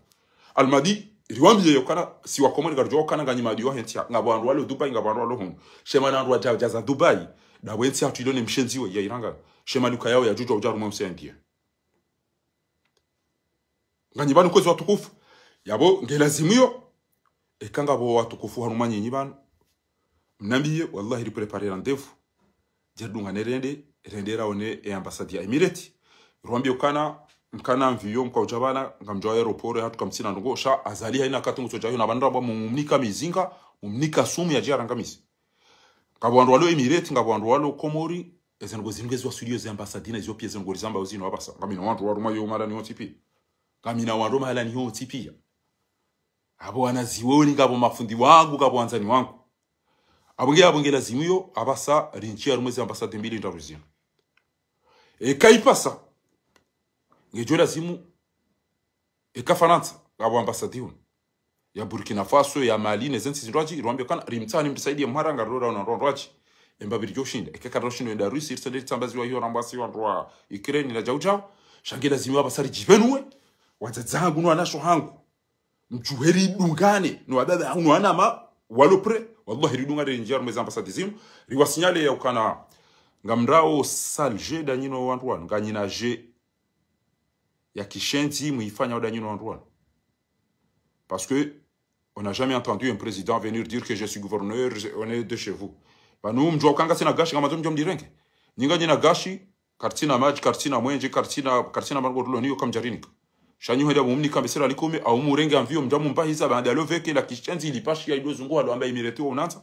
Almadi, riwambiye yo kana, si wa Komori karidjo kana nganyi madi wa hentsi ya. Ngapvo wandru walo Dubai, ngapvo wandru walo hunu. Shema na wandru wadja, wadja za Dubai. Ndapvo hentsi ya hatru ilo ne mshenzi we, ya iranga. Shema luka yao ya djudjwa udja harumwa mse ya ndiye. Nganyi pvanu kwezi watukufu. Yapvo, nge lazimu iyo. Eka ngapvo watukufu harumwa nyinyi pvanu. Mnambiye, wallahi, ripréparer rendez-vous. Dje ridungane rende, rende raone e ambassade ya Emirates. Riwambiye ukana, mkana mviyo, mkaudja pvanu, ngamdjo aéroport, hatru kamtsina ndrongo, sha Azali haina wakati ngutsodja yo na pvanu rambwa mumnika mizinga, mumnika sumu yadje yarangamize. Ngapvo wandru walo Emirates, ngapvo wandru walo Komori, eze ndrongo zinu ngezi wasuliyo ze ambassade na izo pia eze ndrongo rizamba uzinu apvasa. Ngamina wandru warumwa yo mahalani hontsi pia. Ngamina wandru mahalani hontsi pia. Apvo wanazioni, ngapvo mafundi wangu, ngapvo wandzani wangu. Apvo nge, apvo nge lazimu iyo, apvasa, rindjie harumwa ezi ambassade mbili ndraru zinu. Eka ipvasa, ngedjo lazimu, eka Farantsa, ngapvo ambassade hunu. Ya Burkina Faso, ya Mali, ne zentsi zindrwadji, riwambiye kana, rimtsahani mrisaidiye mhara, ngariro raona ndrwadji. Emba pviridjo shinda. Eka karidjo shinda enda Russie, ritsaende ritsambaziwa iyo rambwasi wandru wa Ukraine na djau djau. Sha nge lazimu apvasa ridjipvenuwe. Wadzadze hangu no wanashe hangu. Mdjuhe ridungane, no wababa, no wanama, walo prêt. Wallahi ridungane rindjie harumwa ezi ambassade zinu. Riwasinyale ya ukana, ngamrao sale jeu ndanyi no wandru wanu, nganyina jeu ya kishenzi, muifanya ndanyi no wandru wanu. Parce que on n'a jamais entendu un président venir dire que je suis gouverneur, je, on est de chez vous. Pvanu mdjuwa ukanga tsina gashi, ngamandzo mdjo mdirenge. Nyi nganyina gashi, karitsina madji, karitsina mwenje, karitsina, karitsina margo rulo niyo kamdjarinika. Sha nyi hwenda mumnika mbe sera likome, au murenge amviyo mdja mumbahiza, baanda lo veke la kishenzi lipashiya ido zungu halo amba Emirates wa unantsa.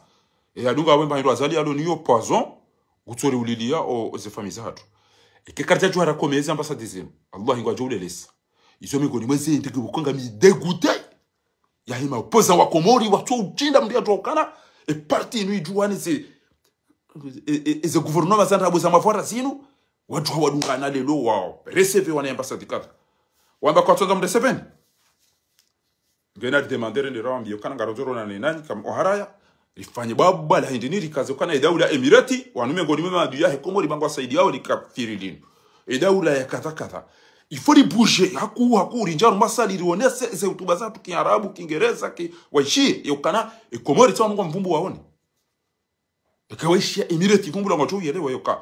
E yadunga wemba hindru Azali alo niyo poison, ngutsori uliliya o, o ze famille za hatru. Eke karidja djuwa rakomeze ambassade zinu. Allah ngwadjo ulelesa. Izo mengoni mweze ndege bukonga mi dégoûté. Ya hima opposant wa Komori, watso utshinda mndru yadjuwa ukana, e parti inu idjuwa ne ze, e, e, e ze gouvernement za ndrabo za mavwara zinu, wadjuwa wadungana lelo wao. Recevoir wana ambassade kadha. Wamba kwatsondza mrecevoir. Ngena ridemande rende rawambiye ukana ngarondzo ronane nanyi, kam oharaya. Rifanye bwabwa la hindri ni rikaze ukana e daula Emirates, wanu mengoni mwe maadui yahe Komori bangu wasaidiyao likafiri linu. E daula ya kadha kadha. Il faut ribouger, haku, haku, rindjie harumwa salle, rionese, ze hutuba za tu kiarabu, kingereza, ki, waishiye, ye ukana, e Komori tsa wanu ngwa mvumbu waone. Eka waishiya Emirates ivumbula ngwadjo uyelewa yoka.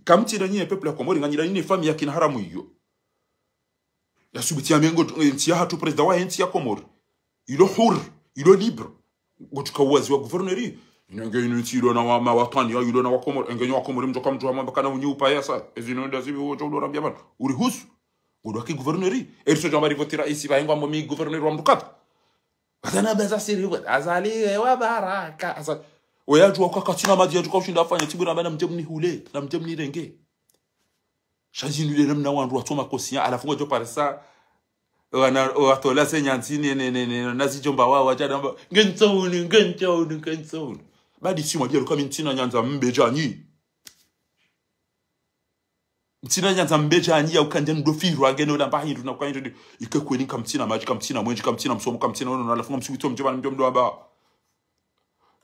Kamtsina nyi e peuple ya Komori, nganyina nyi ne famille ya kina haramu iyo. Ya subuti ya mengo, e ntsi ya hatru président wa e ntsi ya Komori. Ilo huru, ilo libre. Ngotsuka uwazi wa gouverneur. Ino nge inu ntsi ilo na wa mawatwani, ya ilo na wa Komori. Enge nyi wa Komori mdjoka mdjuwa mamba kana unyi upaya sa. Ezi ino ndazibi uwo djo ulo rambia pvanu. Urihusu. Ngudwa ki gouverneur. Eriso djamba rivoti raisi pvahe ngwambo mi gouverneur wa mdru kadha. Watana beza siri, Azali, e wa baraka. Azali. Oya djuwa kwa katsina madji yadjuka ushinda afanye, tibura bana mdje mnihule, na mdje mnirenge. Sha zinu le namna wandru watsoma kosiya, halafu ngodjo parisa, wana, watola ze nyandzi ne, ne, ne, ne, na zidjomba wao, wadja namba, ngentsauni, ngentsauni, ngentsauni. Badi si mwadjia luka mi ntsina nyandza mbe djanyi. Ntsina nyandza mbe djanyi ya ukandja ndo firwa, ngeno lamba hindru na kwa hindru, ike kweli kamtsina madji, kamtsina mwenje, kamtsina msomo, kamtsina ono, na halafu ngamsuwito mdje pvanu mdjo mdo amba.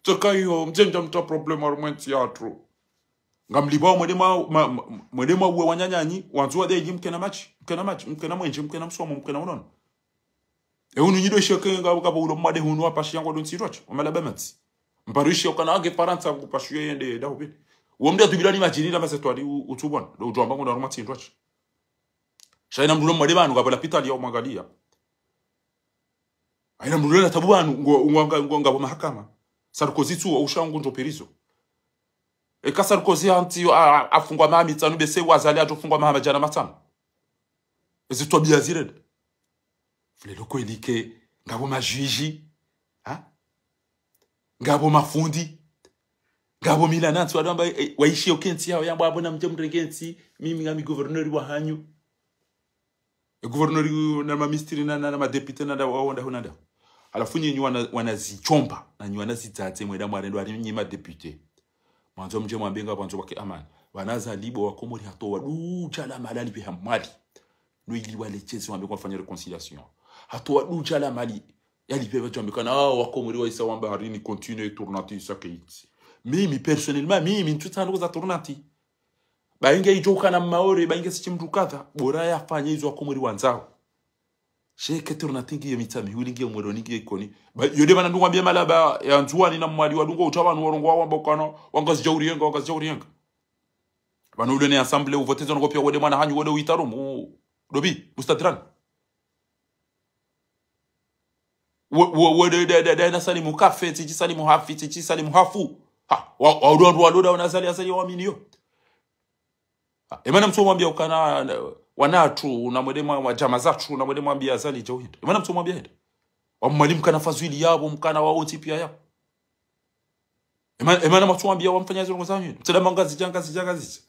Tsoka iyo, mdje ndja mtra problème harumwa e ntsi ya hatru. Ngamlipvao mwende mwa, ma, ma, mwende mwa uwe wananyanyu, wandzuwa de ili mkena madji, mkena madji, mkena mwenje, mkena msomo, mkena unono. E hunu nyi ndo ishiyo ke nga, ngapvo ulo mwade hunu wapashiya ngwado ntsindrwadji, wamalaba matsi. Mparo ishiyo kana wange Farantsa kupashiyo yende, da hupvile. Uwo mdru yatupvira ni madjini la mazetwali u-, utsubona, ndo udjo wamba ngwendo harumwa ntsindrwadji. Sha hayina mdru ulo mwade pvanu ngapvo lapitali ya umwangaliya. Hayina mdru ulo na tabu pvanu ngo, ngo, ngo, ngo, ngapvo mahakama. Sarkozy tsu, usha ngundjo prison. Eka Sarkozy hantsi, a, a, afungwa maha mitsanu bese Azali yadjo fungwa maha madjana matsanu. Ezi twabiya zirende. Fulelo kweli ke, ngapvo madjidji, ha? Ngapvo mafundi, ngapvo mila nantsi, wandru wamba, e, waishiyo ke ntsi yawo, yamba apvo namdje mrenge ntsi, mimi ngami gouverneur wahanyu. E gouverneur na mamistri na, na, na madéputé na, na, wawonda huna nda. Halafu nyinyi wana, wana zidjomba, na nyi wana zidzadze mwenda mwarendo hari nyi madéputé. Mwandzo mdje mwambe ngapvo wandzo wake amani. Wana Azali bo wakomori hatowa dudja la mali yalipve ha Mwali. No ili waletsheze wambe kwafanya réconciliation. Hatowa dudja la mali yalipve wadjo wambe kana, ah, wakomori waisa wamba hari ni continuer tournante isa ke itsi. Mimi, personnellement, mimi, ntsutsaha ndrongo za tournante. Ba inge idjo ukana Maore, ba inge sitsi mdru kadha, bora yafanye izo wakomori wandzao. She ke tournante ngiye Mitsamihuli, ngiye Moroni, ngiye Ikoni. Ba, yo de mana ndungwambia malaba ya Ndzuwani na Mwali wadungo utsa pvanu warongowa wamba ukana, wa Ngazidja uriyenga, wa Ngazidja uriyenga. Pvanu ule ne assemblée uvote zo ndrongo piya wode mwana hanyu wode uitarumu. Dobi, mustadrani. Wo, wo, wo, de, de, de, de, na Salimu kafe, tsi tsi Salimu hafi, tsi tsi Salimu hafu. Ha, wa, wa, wa, wa, wa, na Azali, Azali wa miniyo. Ha, emana mtso mwambia ukana, na, wanatru, na mwende mwa, wa djama zatru, na mwende mwambia Azali dja uhindra. Emana mtso mwambia hindra. Wa Mwali mkana fazwili yapvo, mkana wa wontsi piya yapvo. Emana, emana mtso mwambia wamfanya zilo zanyu. Mtsela mangazidja, Ngazidja, Ngazidja.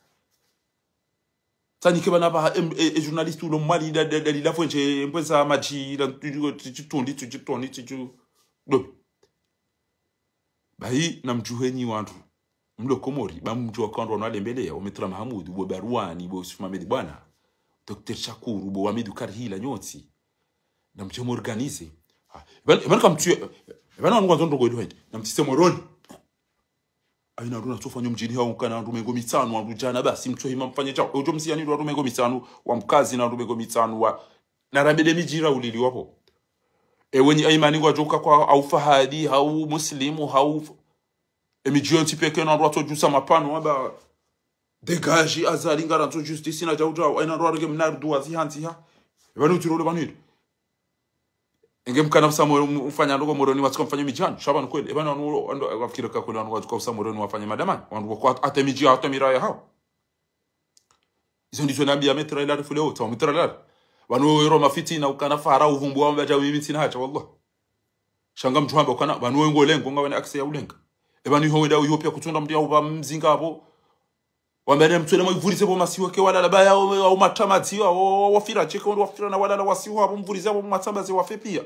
Tsani ke pvana pvaha, em, e, e journaliste ulo Mwali da, da, da, lila fwenje, mpweza madji, la, tu, tu, tu, tu, tu, tu, tu, tu, tu, tu, do. Bahi, namdjuhe nyi wandru. Mlo Komori, ba mdjuwa ka wandru wanu walembeleya, bo Maître Mahamoud, bo Barwani, bo Yusuf Mohamed Bwana, Docteur Shakuru, bo Hamidou Karhila, nyontsi. Namdje m'organiser. Ah, epvanu, epvanu kamtsu, epvanu wanu ngwandzo ndrongo ilo hende. Namtsise Moroni. Hayina ndru natsofanyo mdjini hawo nkana wandru mengo mitsanu, wandru djana basi, mtsohima mfanye djao. Eudjo msiyani wandru mengo mitsanu, wa Mkazi na wandru mengo mitsanu, wa, na rambe de midji ira ulili wapvo. Ewe nyi Aymani ngwadjo uka kwa, hau Fahadi, hau Muslimu, hau, emidji yontsi peke na wandru watsodjusa mapvano, wamba, dégage Azali ngarandzo justice na djau djau, hayina ndru warenge mnardu wazihandziha. Epvanu utsirole pvanu hindri. Enge mkana msa Mo-, mfanya ndrongo Moroni watsika mfanya midji yanu. Sha pvanu kweli. Epvanu wanu, wanu, wafikiri ka kweli wanu watsuka usa Moroni wafanye madamani. Wanu wako at-, ate midji, ate miraya hawo. Izo ndizo nambia Maître Larifou leo, tsawa Maître Larifou. Pvanu wero mafitina ukana fara uvumbuwa wamba dja mimi tsina haja, wallah. Sha ngamdjuhamba ukana, pvanu wengo lengo, ngawe na accès ya ulenga. Epvanu iho wenda, iho piya kutsunda mdru ya upva mzinga apvo. Wamba ne mtswele mwa ivurize pvo masiwa ke walala baya, o, o, o matamazi, o, o, o, wafira cheke, o, wafira na walala wasiwa, apvo mvurize apvo matamazi wafe piya.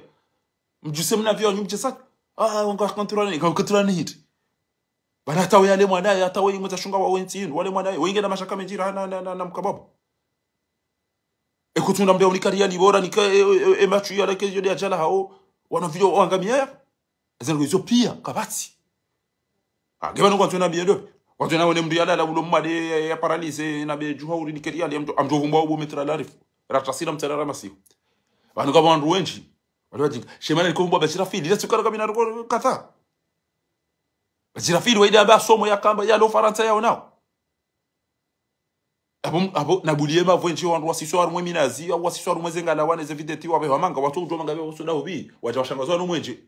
Mdjuse mna vyo, nyu mdjesa. Ah, wanga contrôler, nga contrôler ni hindri. Pvana hata we yale mwana, hata we imweza shunga wa wentsi yinu, wale mwana, wenge na mashaka mendji ra, na, na, na, na mkababu. Ekutsunda mdru ya unika riali bora, nika, e, e, e, e, machu ya leke, yo de ajala hawo, wana video wangamiya ya. Ezana kwa izo piya, kapvatsi. Ah, nge pvanu kwandzo na biye ndo. Kwandzo na wone mdru yalala ulo mmade ya, ya paralysé, na be djuha uri nikeri yali ya mdru, amdru vumba ubo Maître Larifou. Ratasira mtsara ramasi. Pvanu kapva wandru wendji. Wale wajinga. Shemana niko mbwa Bachira Fili. Ile tsukara kabina ruko katha. Bachira Fili waida amba somo ya kamba, yalo Farantsa yaonao. Apvo, apvo, nabuliye mavwenje wandru wasiswa harumwe minazi, au wasiswa harumwe zengalawa ne ze videti wapve wamanga, watso udjo manga pve usuda ubi, wadja washangazwa no mwenje.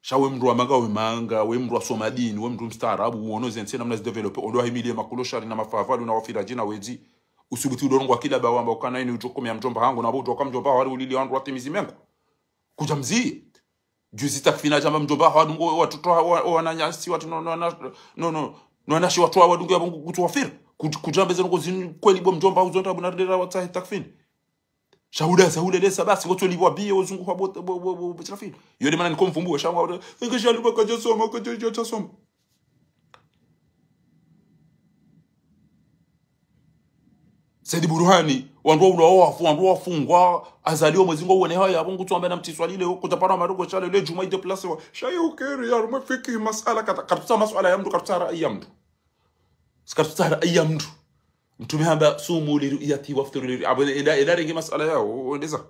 Sha we mndru wa manga, we manga, we mndru wasoma dini, we mndru mstaarabu, uono ze ntsi namna zi développé, ondo wahimiliye makuloshari na mafavalu na wafiradji na wedzi. Usubuti udo rongwa kila ba wamba ukana ini udjo kome ya mdjomba hangu, na apvo udjo ka mdjomba haho wali ulili wandru watimizi mengo. Kudja mziye. Juzi Takfina djamba mdjomba haho wadungo watoto wa, wa, wananyasi watu no, no, no, no, no, no, wanashi watu wa wadungo ya bongo kutu wafira. Kudj-, kudjamba ze ndrongo zinu kweli bo mdjomba uzonda buna rdera watsahe Takfina. Shahuda, shahuda lesa basi, woto libwa biye, wozungu kwa bo, bo, bo, bo, bo, Takfina. Yo de mana niko mvumbu, shamba, inge shaluba kadja soma, kadja, kadja soma. Said Burhani, wandru waulwa wafu, wandru wafungwa, Azali wo mwezi ngo uone haya, apvo ngutsu wamba na mtiswa lile, kutapara marugo shale, le djuma i déplacé wa. Shayi ukeri, ya rumwe fiki, masala kata, katutsa masala ya mndru, katutsa rai ya mndru. Sika tsara iya mndru. Mtrume hamba sumu li ru'yati waftiru li ru'yati. Abo enda, enda renge masala yao, wendeza.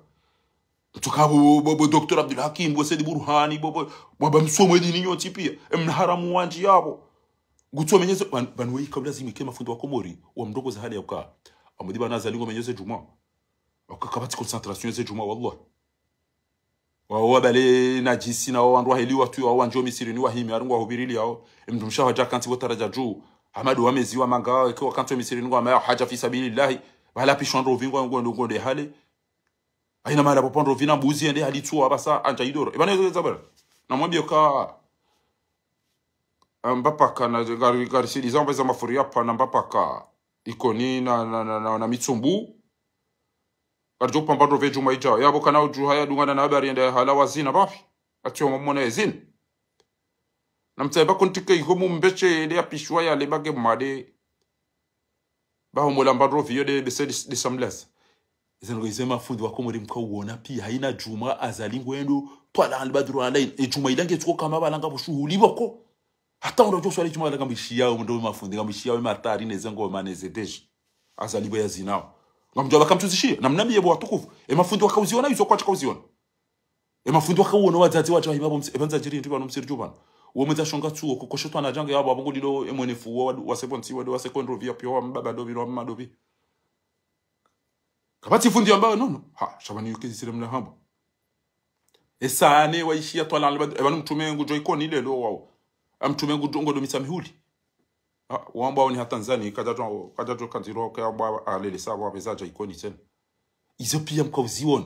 Mtruka bo, bo, bo, bo Docteur Abdul Hakim, bo Said Burhani, bo, bo, bo, ba msomo edini nyontsi pia. Emna haramu wandji yabo. Ngutso menyeze, ban, ban weyi kabla zimike mafundi wa Komori, wa mdrongo za hali ya uka. Amudi bana Azali ngo menyeze djumwa. Waka kapvatsi concentration ze djumwa, wallah. Wao wabale najisi na wao wandru waheli watu wao wandjo misirini wahimi, harungu wahubirili yao. Emndru mshe hadja kantsi bo taradja dju. Hamadu wa mezi wa manga, eke wakantsi misirini ngwamba yao hadja fi sabilillahi. Bala pishwa ndrovi ngwa, ngwa, ngwa nde hale. Haina mahala pvwa ndrovi na mbuzi yende hali tsuwa basa andja idoro. Ebana yezo zabara. Namwambie ka, ah, mbapaka na, ngari, ngari sidi zamba za mafuri hapva na mbapaka. Ikoni na, na, na, na, na Mitsumbu. Karidjo pamba ndrovi djumwa idjao. Yabo kana udjuha yadungana na habari yende hala wazina bapvi. Atsi omamona ezina. Na mtsahe ba kontike iho mumbeshe yende yapishwa yale bage made. Baho mola mba ndrovi yo de bese de, de samlas. Izo ndrongo izo mafundi wa Komori mka uona pia haina djumwa Azali ngwendo, twala al badru alaina. Edjumwa ila ngetsuko kama bala ngapvo shuhuli boko. Hata undro djo swali djumwa ila ngamwishiya, undro mafundi ngamwishiya, matari neze ngoma neze deji. Azali bo yazinao. Ngamdjo baka mtsuzishiya, namnambiye bo watukufu. Emafundi wakauziona, izo kwatsi kauziona. Emafundi wakauona wadzadze watsi wahima bo msi, epvandza djiri ndri pvanu msiri dju pvanu. Uwo mwedza shonga tsuwo, kukosho twana djange yabo, abo ngulilo emwenefu wa, wa, wa seponsi, wa, wa sekondro via pio, wa mbaba ndopvi, wa mma ndopvi. Kapvatsi fundi yamba, no, no. Ha, sha pvani yuke zisire mna hamba. Esane waishiya twala alba, ebanu mtrume ngudjo Ikoni lelo wao. Amtrume ngudjo ngodo mitsa mihuli. Ah, wamba woni ha Tanzania, kadjadjo, kadjadjo kandziro, kaya bwa alele sa, bwa beza dja Ikoni tsena. Izo pia mkauziona.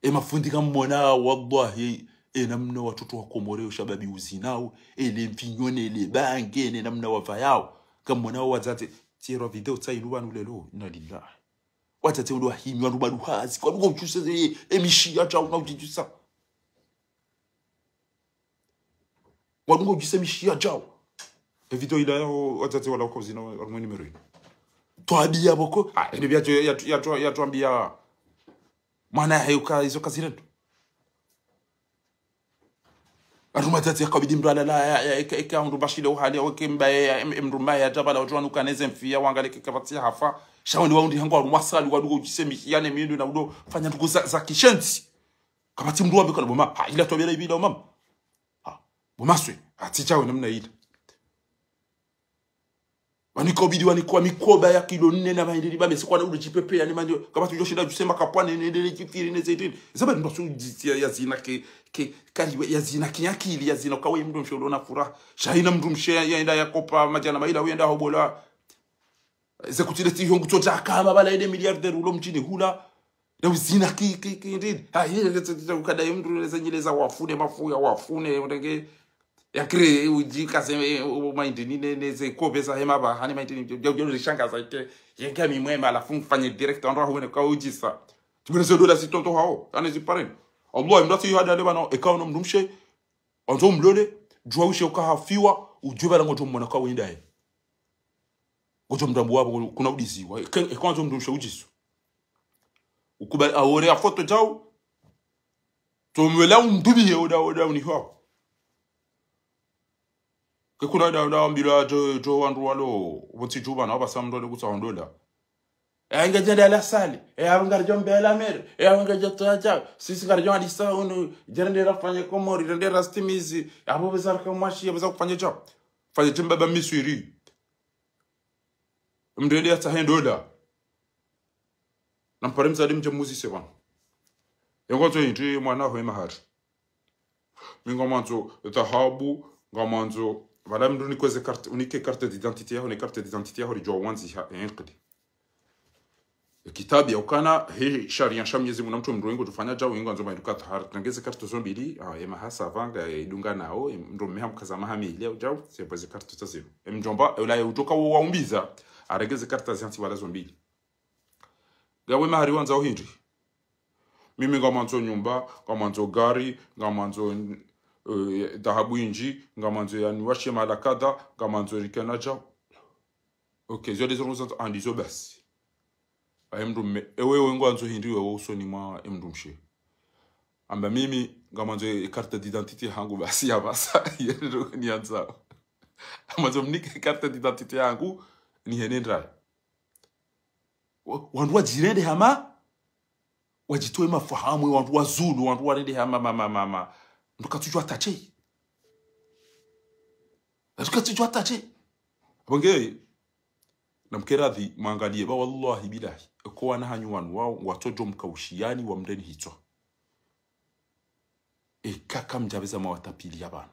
Emafundi ngamwona, wallahi, enamna watoto wa Komori yo shababi uzinao, ele mvinyo ne ele bange, ne namna wavayao. Ngamwona wadzadze, tsirwa video tsa inu pvanu lelo, inna lillahi. Wadzadze ndo wahimi, wandru badu hazi, kwadungo udjuse ze, emishiya djao na udjidjusa. Kwadungo udjuse emishiya djao. Evideo ila yao, wadzadze wala wakauzina, harumwa numéro inu. Twabiya boko, ah, ene biya djo, ya, ya, ya, yatwambiya. Mwana yahe uka, izo kazirendo. Harumwa dzadze yakabidi mndru alala, ya, ya, eka, eka mndru bashile uhali, ya, weke mbaye, ya, em, em, mndru mbaye, ya, djabala, udjwa nuka neze mfiya, wangale ke kapvatsi hafa. Sha wende waundi hangu harumwa salu, wadungo udjise mi, yane mindru na udo, fanya ndrongo za, za kishenzi. Kapvatsi mndru wambe kana bo mama, ha, ila twabiya ila ibila bo mama. Ha, bo maswe, ha, tsi djawe namna ila. Wanika ubidi wanikwa mikoba ya kilo nne na mahindri ba mesi kwana udo djipepe ya ni mandi, kapvatsi udjo shinda djuse makapwa ne, ne, ne, ne, djifiri ne, zeitini. Zaba ndo su dji-, ya, yazina ke, ke, kali we, yazina ke, yakili, yazina kawe mndru mshe ulo na furaha. Sha haina mndru mshe ya, yaenda yakopa madjana maila, uyenda hobola. Ze kutile ti yongu tsotsa kama bala ende milliardaire ulo mdjini hula. Na uzina ki, ki, ki, ndini. Ha, ye, ye, ye, ye, ukada ye mndru, ze nyile za wafune, mafuya wafune, undenge. Ya kre, uji kaze, eh, o, o, maindini, ne, ne, ze kobe za hema ba, hani maindini, yo, yo, yo, rishangaza ike, yenge mi mwema, halafu mfanye direct, ando ahuwene kwa udjisa. Tibwene ze dola zitonto hao, yani zipareni. Allah, mndru atsi yuhada le bana, eka ono mndru mshe, andzo mlole, djuwa ushe uka hafiwa, udjuwe bala ngodjo mwona kwa wenda ye. Ngodjo mndru ambu wabo, kuna udiziwa, eke, eka andzo mndru mshe udjisu. Ukubali, awore ya foto djao, tomwela umdubihe oda, oda unihwao. Ke kuna da, da wambila djo, djo wandru walo, wontsi djuba na wabasa mndru ale kutsa wandola. E, ngedjenda la sali. E, abo ngaridjo mbela mere. E, abo ngedjo toa djao. Sisi ngaridjo andisa unu. Djende rafanye Komori, djende rastimizi. Abo beza raka mwashi, beza kufanya djao. Fanye djimba ba miswiri. Mndru ende yatsahe ndola. Nampare mzali mdje muzise bwana. Yengo ndzo hindri mwana ho emahari. Mi ngamandzo dhahabu, ngamandzo, pvala mndru unikweze carte, unike carte d'identité yaho, ne carte d'identité yaho ridjuwa wandziha, enkidi. Kitabu ya ukana, he sharia sha Mwenyezi Mungu na mtrume mndru wengo tufanya djao, yengo andzo mahindu ka tahara. Tengeze carte zo mbili, ah, emahasa vanga, edunga nao, em, mndru mmeha mkaza maha mili ya udjao, sepvweze carte tsa zero. Emdjomba, eula ya utoka wo waumbiza, arengeze carte ziantsi pvala zo mbili. Ngawe mahari wandzao hindri. Mimi ngamandzo nyumba, ngamandzo gari, ngamandzo, eh, dhahabu indji, ngamandzo yani washe mahala kadha, ngamandzo rikena djao. Ok, zo de zo zandzo andizo basi. Aye mndru mme, ewe wengo andzo hindri wewe usoni mwa emndru mshe. Amba mimi, ngamandzo e carte d'identité hangu basi ya basa, yendo niandzao. Ngamandzo mnike carte d'identité yangu, ni hene ndrayo. Wa- wandru wadjirende hama, wadjitowe mafahamu, wandru wazulu, wandru warende hama, ma, ma, ma, ma. Mndru katsudjuwa tache. Mndru katsudjuwa tache. Abonge, namkeradhi, mwangaliye, ba wallahi billahi. Eko wana hanyu wanu wao, ngwatsodjo mkaushiyani wamreni hitswa. Eka kamdjapveza mwawatapili ya pvanu.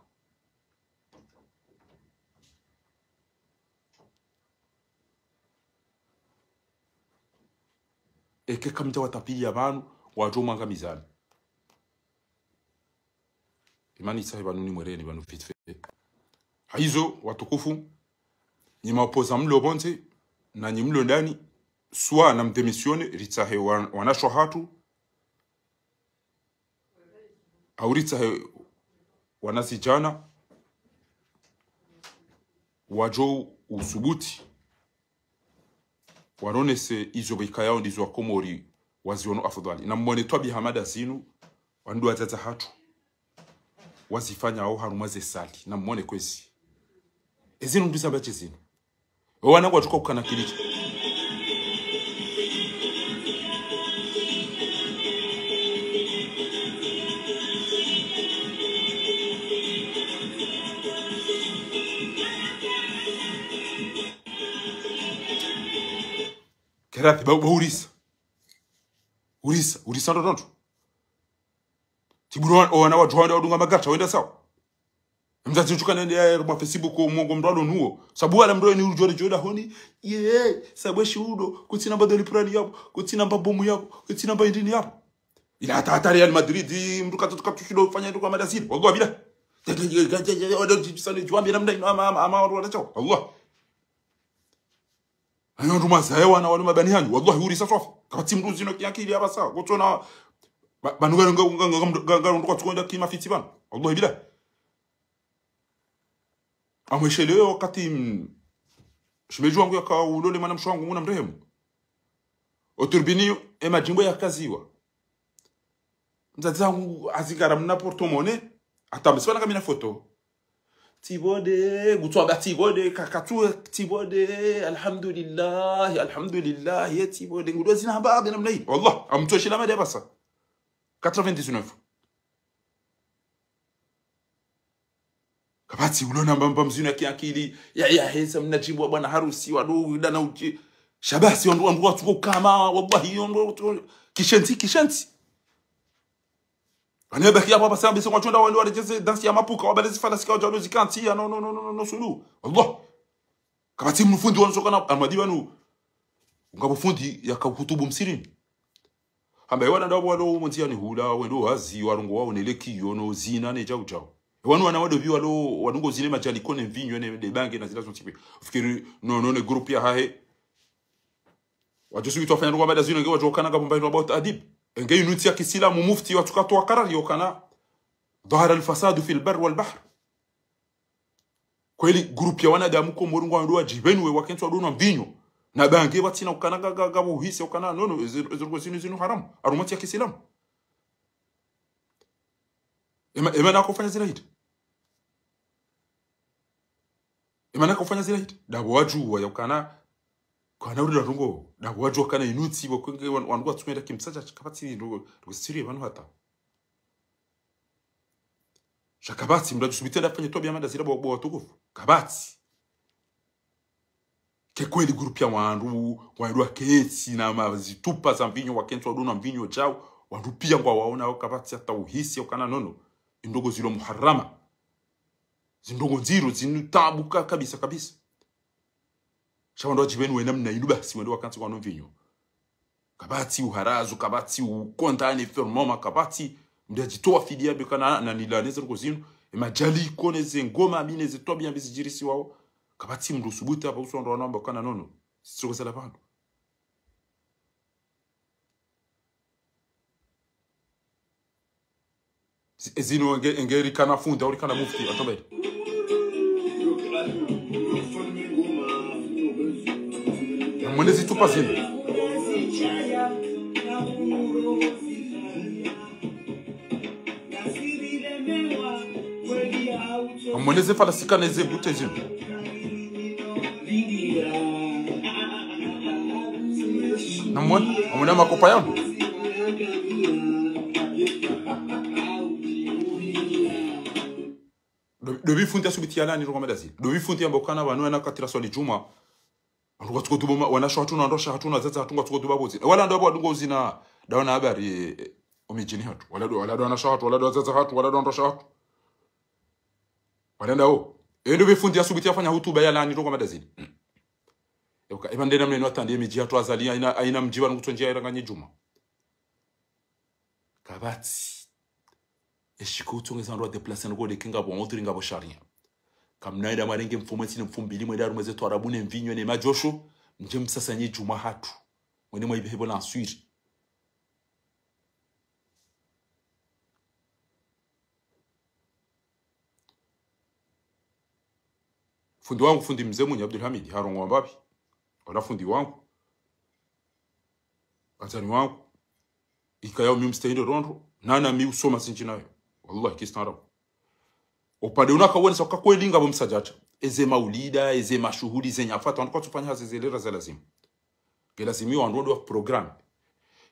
Eka kamdjawatapili ya pvanu, wadjo mwangamizani. Imani tsahe pvanu nimwereni pvanu vite fait. Hayizo, watukufu, nyi maopposants mlo pvondze, na nyi mlo ndani, soit namdémissionner, ritsahe wan- wanashe wahatru, au ritsahe wanazidjana wadjo usubuti, waronese izo pvo ikayao ndizo Wakomori waziono afudhali. Namwone twabiya hama nda zinu, wandru wadzadze hatru wazifanyao harumwa ze salle. Namwone kwezi. Ezinu nduzamba she zinu. Owana ngwadjuka ukana kilicho. Kerathi ba, ba urisa. Urisa, urisa ndo ndo. Tsi bure owana wadjuha wenda wadunga magarta, wenda sawa. Mdzadze udjuka nende ya harumwa Facebook, mwongo mndru alo nuwo. Sabu wala mndru eni udjore djoda honi. Ye, sabu eshi udo, kutsina mba doliprane yapvo, kutsina mba bomu yapvo, kutsina mba indrini yapvo. Ila hata, hata Real Madrid, mndru katu, katushindo fanya ndo kwa madasiri. Wallahi billahi. Wada jibisane djuwambi namna inu ama, ama, ama, wandru wala tsawo. Allah. Hanyu wandru mwazaye wana wanu mabani hanyu. Wallahi urisa swafi. Kapvatsi mndru zino kiakili apvasa. Kotsona, ba, pvanu nga, nga, nga, nga, nga, nga, ndo kwatsukonda kima fiti pvanu. Wallahi billahi. Amweshelewe wakati, mm, shemeji wangu yaka ulole mwanamshe wangu, Mngu namrehemu. Oturbini, emadjimbo yakaziwa. Mdzadze wangu hazingara mna porte-monnaie, hata msipvana kamina foto. Tsibode, kutswaba tsibode, kakatsu tsibode, alhamdulillah, alhamdulillah, ye tsibode. Ngudo zina hamba abe namna hii. Wallah, amtsoshela made apvasa. Quatre-vingt-dix-neuf. Kapvatsi ulona mbamba mdzinu ya kiakili, ya, ya heza mna djimbo wa bwana harusi, wadu, dana uji. Shabasi, wandru, wandru watsuko kama, wallahi, wandru, wandru, kishenzi, kishenzi. Wane baki yapvo apvasa mbese ngwatsonda wale waredjeze dansi ya mapuka, wabale zifala sika wadjalo zikantsi, ya no, no, no, no, no, no, sulu. Allah. Kapvatsi mfundi wanu sokana, amadi wanu. Ngapvo fundi yaka uhutubu msirini. Hamba, ewana ndapvo walo mondziani hula, wendo hazi, warongowa, wonele kiyo, no zina, ne djau djau. Ewanu wana wado pvi walo, wanungo zine madjaliko ne mvinyo, ne, ne bange, na zila zontsi pvi. Ufikiri, no, no, ne groupe yahahe. Wadjo subutu wafanya ndrongo mada zinu, nge wadjo kana ngapvo mba inu about adib. Enge inu ntsi ya kisilamu mufti, watsuka towa karari yokana. ظهر الفساد في البر والبحر. Kweli, groupe ya wanadamu Komori ngwandru wadjipvenuwe wakentsi wadunwa mvinyo. Na bange watsina ukana ga, ga, ga, uhise ukana, no, no, ezi, ezi ndrongo zinu, zinu haramu. Harumwa ntsi ya kisilamu. Ema, ema nako fanya zila hita. Ema nako fanya zila hita. Ndapvo wadjuwa ya ukana, kwana uri ndrongo, ndapvo wadjuwa kana inu ntsi, pvo kwenge wan-, wandru watsuenda kimsacha, kapvatsi ndrongo, ndrongo siri pvanu hata. Sha kapvatsi, mndru adjusubiti yende afanye twabiya mada zila bo, bo watukufu. Kapvatsi. Ke kweli groupe ya wandru, wandru wakentsi na ma, zitupa za mvinyo, wakentsi wadunwa mvinyo djau, wandru piya ngwawaona, kapvatsi hata uhisi, ukana no, no. Indrongo zilo muharama. Zindrongo ndziro, zinu tabu ka, kabisa, kabisa. Sha wandru wadjipvenuwe namna inu basi, wandru wakantsi wanwa mvinyo. Kapvatsi uharazu, kapvatsi ukonda ne fermement, kapvatsi mndru adjitowa fidiya be kana na nila neze ndrongo zinu. Emadjaliko neze ngoma mbi neze twabiya mbi zidjirisiwao. Kapvatsi mndru usubutu apva uso wandru wanu wamba kana no, no. Zitsoko zala pvandru. Zi-, ezinu enge, enge rikana fundi, au rikana mufti, atombe. Namwone zitupa zinu. Namwone ze falasika neze bute zinu. Mwana, amuna makopa yanu. Ndo, ndo pvi fundi ya subuti ya lani roko madazini. Ndo pvi fundi yamba ukana pvanu wana katira swali djumwa. Wandru kwatsuko dubo ma-, wanashe hatru na wandrwashe hatru na wadzadze hatru kwatsuko dubo pvo zina. Wala ndo pvo wadungo zina. Ndawo na habari, eh, omidjini hatru. Wala ndo, wala ndo wanashe hatru, wala ndo wadzadze hatru, wala ndo wandrwashe hatru. Wala ndawo. Endo pvi fundi ya subuti yafanya hutuba ya lani roko madazini. Eka, eba ndena mneno atandi emidji hatru Azali, haina, haina mdji pvanu kutsondjia iranganye djumwa. Kapvatsi. Eshiko utsongeza wandru wa déplacer noko deke ngapvo motri ngapvo sharia. Kamna eda mwarenge mfumo etsine mfumbili mwende harumwa ze twarabu ne mvinyo ne madjosho, mdje msasanye djumwa hatru. Mwende mwaipvehe pvo la nswiri. Fundi wangu, fundi mze mwenye Abdul Hamid, harongoa mbapvi. Wala fundi wangu. Azani wangu. Ikaya umi mstahindro ndrongoo. Nana mi usoma sindji nayo. Wallahi, kistaarabu. Opvande unu akawonesa uka kweli ngapvo msadjadja. Eze maulida, eze mashuhuli, ze nyafata, wandru kwatsufanya hazi ze lera za lazimu. Nge lazimu iyo wandru wandru wa programme.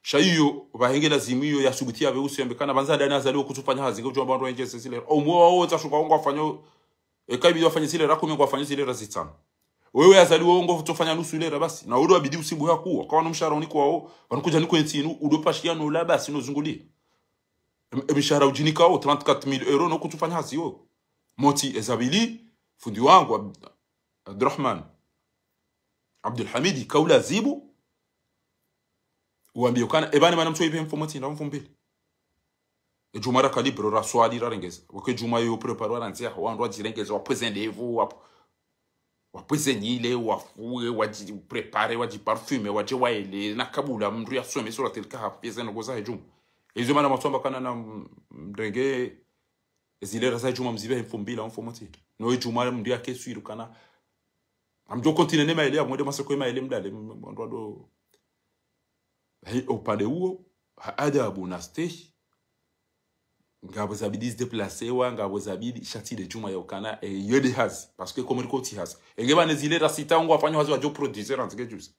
Sha iyo, pvahe nge lazimu iyo ya subuti yapve usu yambe ukana pvandza ndani Azali wo kutsufanya hazi nge udjo wamba wandru wendje ze zilera. Omwe wawo wotsa shuka wo ngwafanyao, eka ibidi wafanye zilera kumi ngwafanyao zilera zitsanu. Wewe Azali wo ngotsofanya nusu ilera basi. Na udo wabidi usibuhe kuwa. Kawana mshahara unikwawo, pvanu kudja nikwe ntsi inu, udo pashia no la basi no zungulie. Em-, emishahara udjinikao, trente-quatre mille euros no kutsufanya hazi yo. Motsi eza pvili, fundi wangu, Ab-, Abdurrahman. Abdul Hamid, kaula zibu. Uwambie ukana, eba ne mana mtsoipve mfumo tsi nda mfumbili. Edjumwa ra calibre, ra swali, rarengeza. Wake djumwa yo préparé, warandzia, wandru wadjirengeza, wapvweze ndrevu, wap-, wapvweze nyile, wafuwe, wadjiprépare, wadjiparfume, wadje waele, na kabula, mndru yasome Suratil Kahf, yeze ndrongoo zahe djumwa. Ezo mana mwatsamba ukana na m-, mrenge, ezilera za djumwa mzipve mfumbili, mfumo tsi. No edjumwa mndru yake swiri ukana. Ngamdjo continuer ne maele, ya mwende mwaseko ye maele mdale, m-, m-, wandru wado. Hei, opvande uwo, ha adabu na stehi. Ngapvo zabidi zidéplacewa, ngapvo zabidi sha tsi le djumwa ya ukana, e, yo nde hazi. Parce que Komori kotsi hazi. Enge pvane zilera sita ngwafanyao hazi wadjo produire, randzi ke juzi.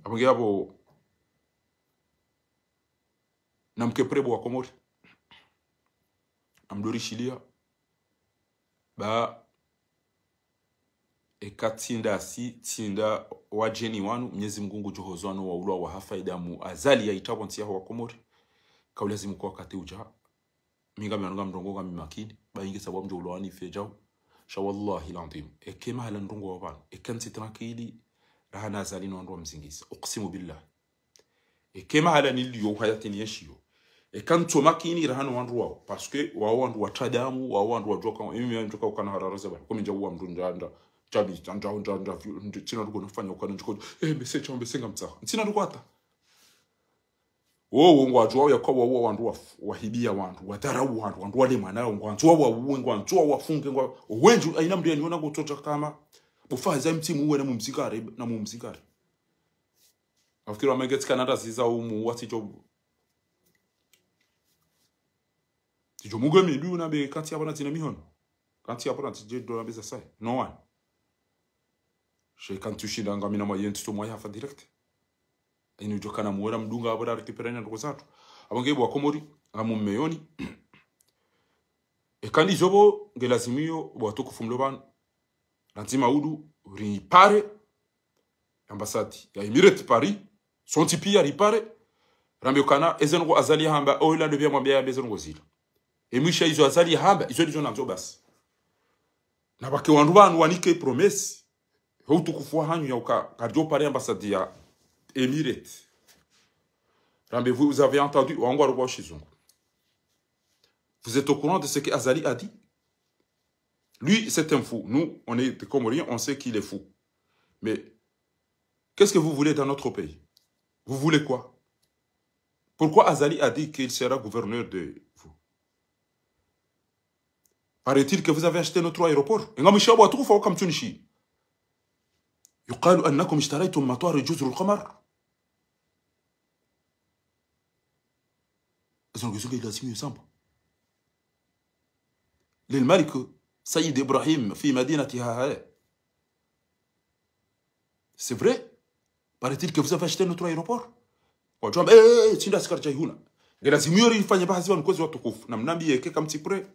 Apvo nge apvo, namke prêt bo wa Komori. Namdo rishilia. Ba, eka tsi nda si, tsi nda wadjeni wanu, Mnyezi Mngu ngudjo hozwa no waulwa wahafa idamu Azali ya itrapvo ntsi yaho wa Komori. Kaulazimu kwa wakati udja. Mi ngami pvanu ngamrongoo ngami makini, ba inge sababu mdjo ulwa wanife djau. Sha wallahi l'adhwim. Eke mahala ndrongoo wa pvanu. Eka ntsi tranquille, raha na Azali no wandru wamzingisa. Uksimu billah. Eke mahala niliyo uhayati niyeshiyo. Eka ntso makini raha no wandru wawo. Parce que wawo wandru watradamu, wawo wandru wadjoka, emi mi wadjoka ukana harara zaba. Komi ndja uwa mndru ndja, ndja, ndja, tsina ndrongoo nafanya ukana ndjiko, eh, mbese tsao, mbese ngamtsaha. Ntsina ndrongoo hata. Wowo ngwadjuwao ya kwa wawo wandru waf-, wahibia wandru, wadharau wandru, wandru wale mwana, ngwandzo wawuwe, ngwandzo wafunge, ngwa-, wendji, haina mndru yaniona kutsotsa kama, bufa za mtsimu uwe na mumzingare, na mumzingare. Afikiri wamenge tsi kana ndaziza umu, watsidjo. Tsidjo muge midu na be kantsi yapvo na tsina mihono. Kantsi yapvo na tsidje do na be za sayi. No one. She kantsi ushinda ngamina mwa yentsi to mwa yafa direct. Inu djo kana muwera mdunga apvo ra récupérer na ndrongoo zatru. Apvo nge bo wa Komori, ngamu mmeyoni. Eka ndizo pvo, nge lazimu iyo, bo watukufu mlo pvanu. Randzi maudu, ripare, ambassade ya Emirates Paris, sontsi pia ripare, rambe ukana, eze ndrongoo Azali yahamba, o ila ndo pia mwambia yambe eze ndrongoo zila. Emwisha izo Azali yahamba, izo ndizo nandzo basi. Na pvake wandru pvanu wanike promesse, ho utukufu wahanyu ya uka, karidjo pare ambassade ya Emirates. Rambe, vous avez entendu, wangu waruba ushizungu. Vous êtes au courant de ce que Azali a dit ? Lui, c'est un fou. Nous, on est des Comoriens, on sait qu'il est fou. Mais qu'est-ce que vous voulez dans notre pays ? Vous voulez quoi ? Pourquoi Azali a dit qu'il sera gouverneur de vous ? Paraît-il que vous avez acheté notre aéroport. Enga mwisha bo watukufu wa kamtsunishi. يقال أنكم اشتريتم مطار جزر القمر. Ezo ndrongoo izo nge lazimu iyo samba. للملك سيد إبراهيم في مدينة هاهاي. C'est vrai. Paraît-il que vous avez acheté notre aéroport. Wadjo wamba, eh, eh, eh, tsi nda si karidja ihula. Nge lazimu yo rifanye pvahazi pvanu kwezi watukufu. Na mnambiye eka kamtsi prêt,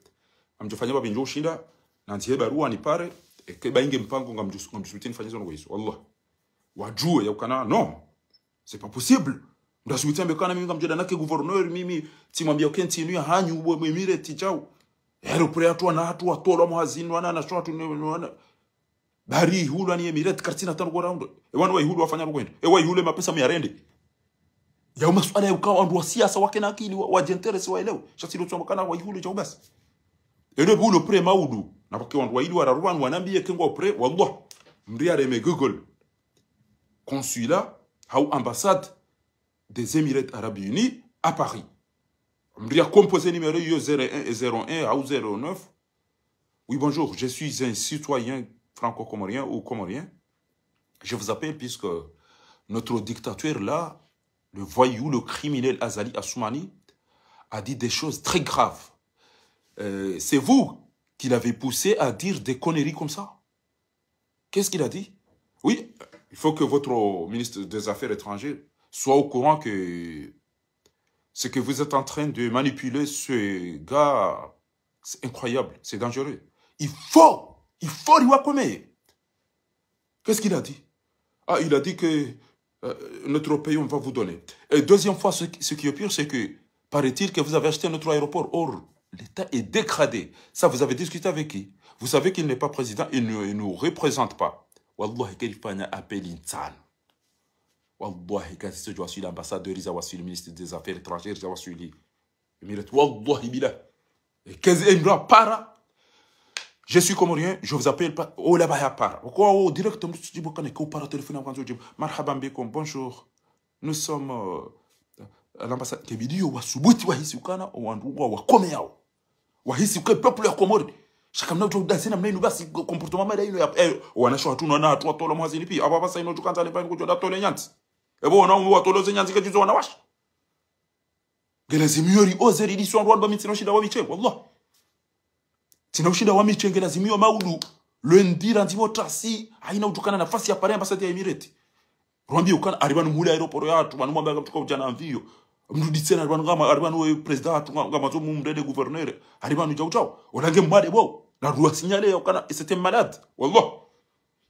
ngamdjo fanya pvapvi ndjo ushinda, nandzihe barua nipare, eka ba inge mpango ngamdjo, ngamdjo subuti nifanye zo ndrongoo izo. Wallah. Wadjuwe ya ukana, non. C'est pas possible. Mdru asubuti yambe ukana mimi ngamdjo enda nake gouverneur, mimi tsimwambia uke ntsi inu ya hanyu, uwe mwe Emirate djau. Ero prêt hatru wana hatru watolwa mwa hazini, wana na shwatu, ne, ne, wana. Bari ihulwa ni Emirate, kartsina tanu kwa round. E wanu wa ihulwa wafanya ndrongoo hindri. E wa ihule mapesa muyarende. Ya umasuala ya ukao wandru wa siasa wakena akili, wa, wadjinteresse waelewe. Sha tsi ndo tsamba ukana wa ihule djau basi. Eno bulo prêt maudu. Na pvake wandru waili wararu wanu wanambiye eka ngwao prêt, wallah. Mdru yareme Google. Consulat, hau ambassade des Émirats Arabes Unis à Paris. Mdru ya composer numéro yo zéro un et zéro un, hau zéro neuf. Oui, bonjour, je suis un citoyen franco-comorien ou comorien. Je vous appelle puisque notre dictateur là, le voyou, le criminel Azali Assoumani, a dit des choses très graves. Euh, c'est vous qui l'avez poussé à dire des conneries comme ça. Qu'est-ce qu'il a dit ? Oui, il faut que votre ministre des Affaires étrangères soit au courant que ce que vous êtes en train de manipuler, ce gars, c'est incroyable, c'est dangereux. Il faut, il faut lui commettre. Qu'est-ce qu'il a dit ? Ah, il a dit que euh, notre pays, on va vous donner. Et deuxième fois, ce, qui- ce qui est pire, c'est que, paraît-il que vous avez acheté notre aéroport. Or, l'État est dégradé. Ça, vous avez discuté avec qui ? Vous savez qu'il n'est pas président, il ne il nous représente pas. Wallahi, eka rifanya appel ntsanu. Wallahi, eka ziso djawaswili ambassadeur, zawaswili ministre des Affaires étrangères, zawaswili Emirate, wallahi billah. Eka zi emra para. Je suis comorien, je vous appelle pas. Oh là-bas, ya para. Kwa o direct, mdru tsi djibu ukana eka upara téléphone ya kwanza udjibu. Marhaban bikum, bonjour. Nous sommes euh, à l'ambassade. Kebidi yo wasubuti wahisi ukana, wandru wa wakome yao. Wahisi uke peuple ya Komori. Sha kamna udjo udazi namna inu basi comportement mada inu ya, eh, wanashe hatru na hatru watolwa mwa hazini pia. Aba basa inu djukandza lemba inu kudjo nda tole nyantsi. Ebo wana umu watolwa ze nyantsi kedjuzo wanawashe. Nge lazimu yo ri oser ri diswa ndrwandwa mi tsina ushinda wa miche, wallah. Tsina ushinda wa miche nge lazimu yo maudu. Lwe ndira ndzibo tasi, haina udjukana nafasi ya pare ambassade ya Emirate. Rwambi ukana, hari pvanu muhule aéroport yahatru, pvanu mwamba kamtsuka udja na avion. Mdru ditsena, hari pvanu ngama, hari pvanu we président hatru, nga- ngamazo mumrende gouverneur. Hari pvanu djau djau. Ola nge mwade bo. Na ruwa signale ya ukana, et c'était malade. Wallah.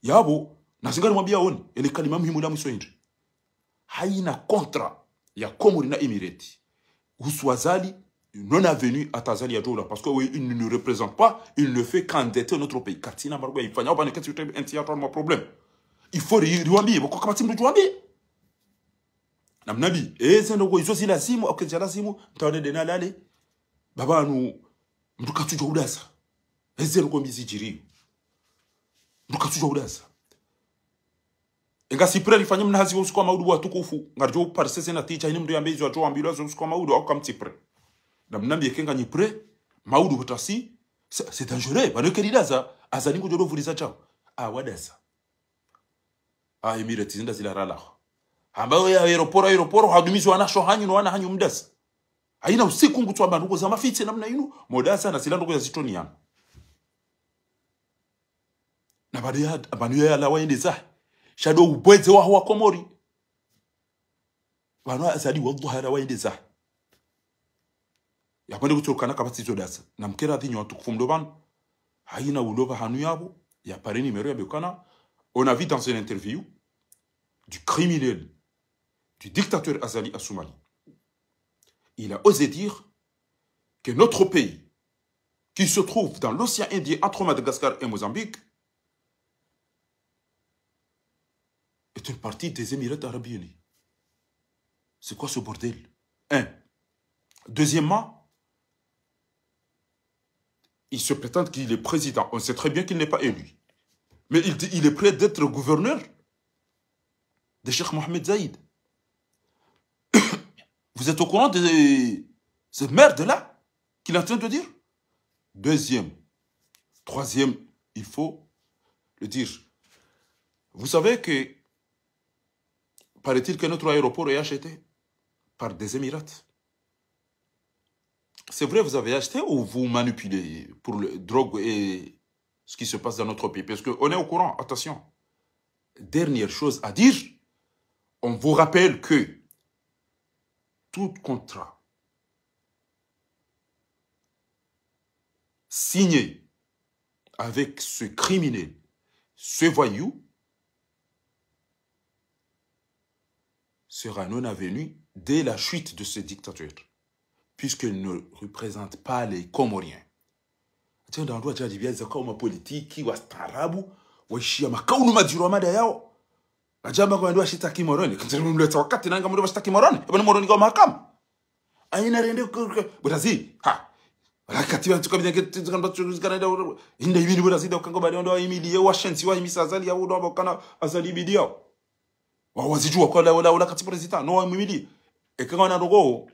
Yabo, na zingari mwambia oni, ele kalima muhimu la mwiso hindri. Haina contrat ya Komori na Emirate. Husu Azali, non avenue à Azali ya dola, parce que oui, il ne nous représente pas, il ne fait qu'endetter notre pays. Katsina margo ya ifanya, oba ne kati yote enti ya twa problème. Il faut ri- riwambiye, boko kapvatsi mdru djuwambiye. Na mnambi, eze ndrongoo izo zi lazimu, au ke zi lazimu, mtaone dena lale. Baba anu, mdru katsudjo udaza. Eze ndrongoo mbi zidjiriyo. Mdru katsudjo udaza. Enga si prêt rifanye mna hazi wo usiku wa maudu watukufu. Ngaridjo uparise ze natija, hini mdru yambe izo yadjo wambilwa zo usiku wa maudu, au kamtsi prêt. Na mnambi eka nganyi prêt, maudu butasi, c'est c'est dangereux. Pvanu eka ridaza, Azali ngudjo ndo vuliza djau. Ah, wadaza. Ah, Emirate zinda zila ralaho. Hamba yo ya aéroport, aéroport, hadumizi wanasho hanyu no wana hanyu mdaza. Haina usiku ngutswa pvandru ko za mafitse namna inu, modaza na zila ndrongoo ya zitoni yanu. Na pvanu ya, pvanu ya yalawa yende zahe. Sha ndo ubwedze waho wa Komori. Pvanu Azali wallahi yalawa yende zahe. Yapvende kutsorukana kapvatsi zo dasa. Na mkera dhinyo watukufu mdo pvanu. Haina ulo pvahanu yabo. Ya pare numéro yambe ukana. On a vu dans une interview du criminel, du dictateur Azali Assoumani. Il a osé dire que notre pays, qui se trouve dans l'océan Indien entre Madagascar et Mozambique, est une partie des Émirats Arabes Unis. C'est quoi ce bordel ? Un. Deuxièmement, il se prétend qu'il est président. On sait très bien qu'il n'est pas élu. Mais il dit il est prêt d'être gouverneur de Cheikh Mohamed Zayed. Vous êtes au courant de ce merde-là qu'il est en train de dire ? Deuxième, troisième, il faut le dire. Vous savez que, paraît-il que notre aéroport est acheté par des Émirats. C'est vrai, vous avez acheté ou vous manipulez pour le drogue et ce qui se passe dans notre pays ? Parce qu'on est au courant, attention. Dernière chose à dire, On vous rappelle que tout contrat signé avec ce criminel, ce voyou, sera non avenu dès la chute de ce dictateur, puisqu'il ne représente pas les Comoriens. Atenda wandru wadjadjibiya zaka uma politiki, wastaarabu, waishiya makaunu madziro wa mada yao. Adjamba kwa wandru washitaki Moroni. Kanzari mleta wakati nanga mndru washitaki Moroni. Eba ni Moroni kwa mahakama. Aina rende ku, ku, Brazil. Ha. Wala kati wa tsuka bidenge, tsuka mba tsuka na da. Inda ibini Brazil da ukanga bali wandru wa imili ye wa shensi wa imisa Azali ya wandru wa kana Azali bidi yao. Wa wazidjuwa kwa la, la, la kati président. No wa imili. Eka wana rogo.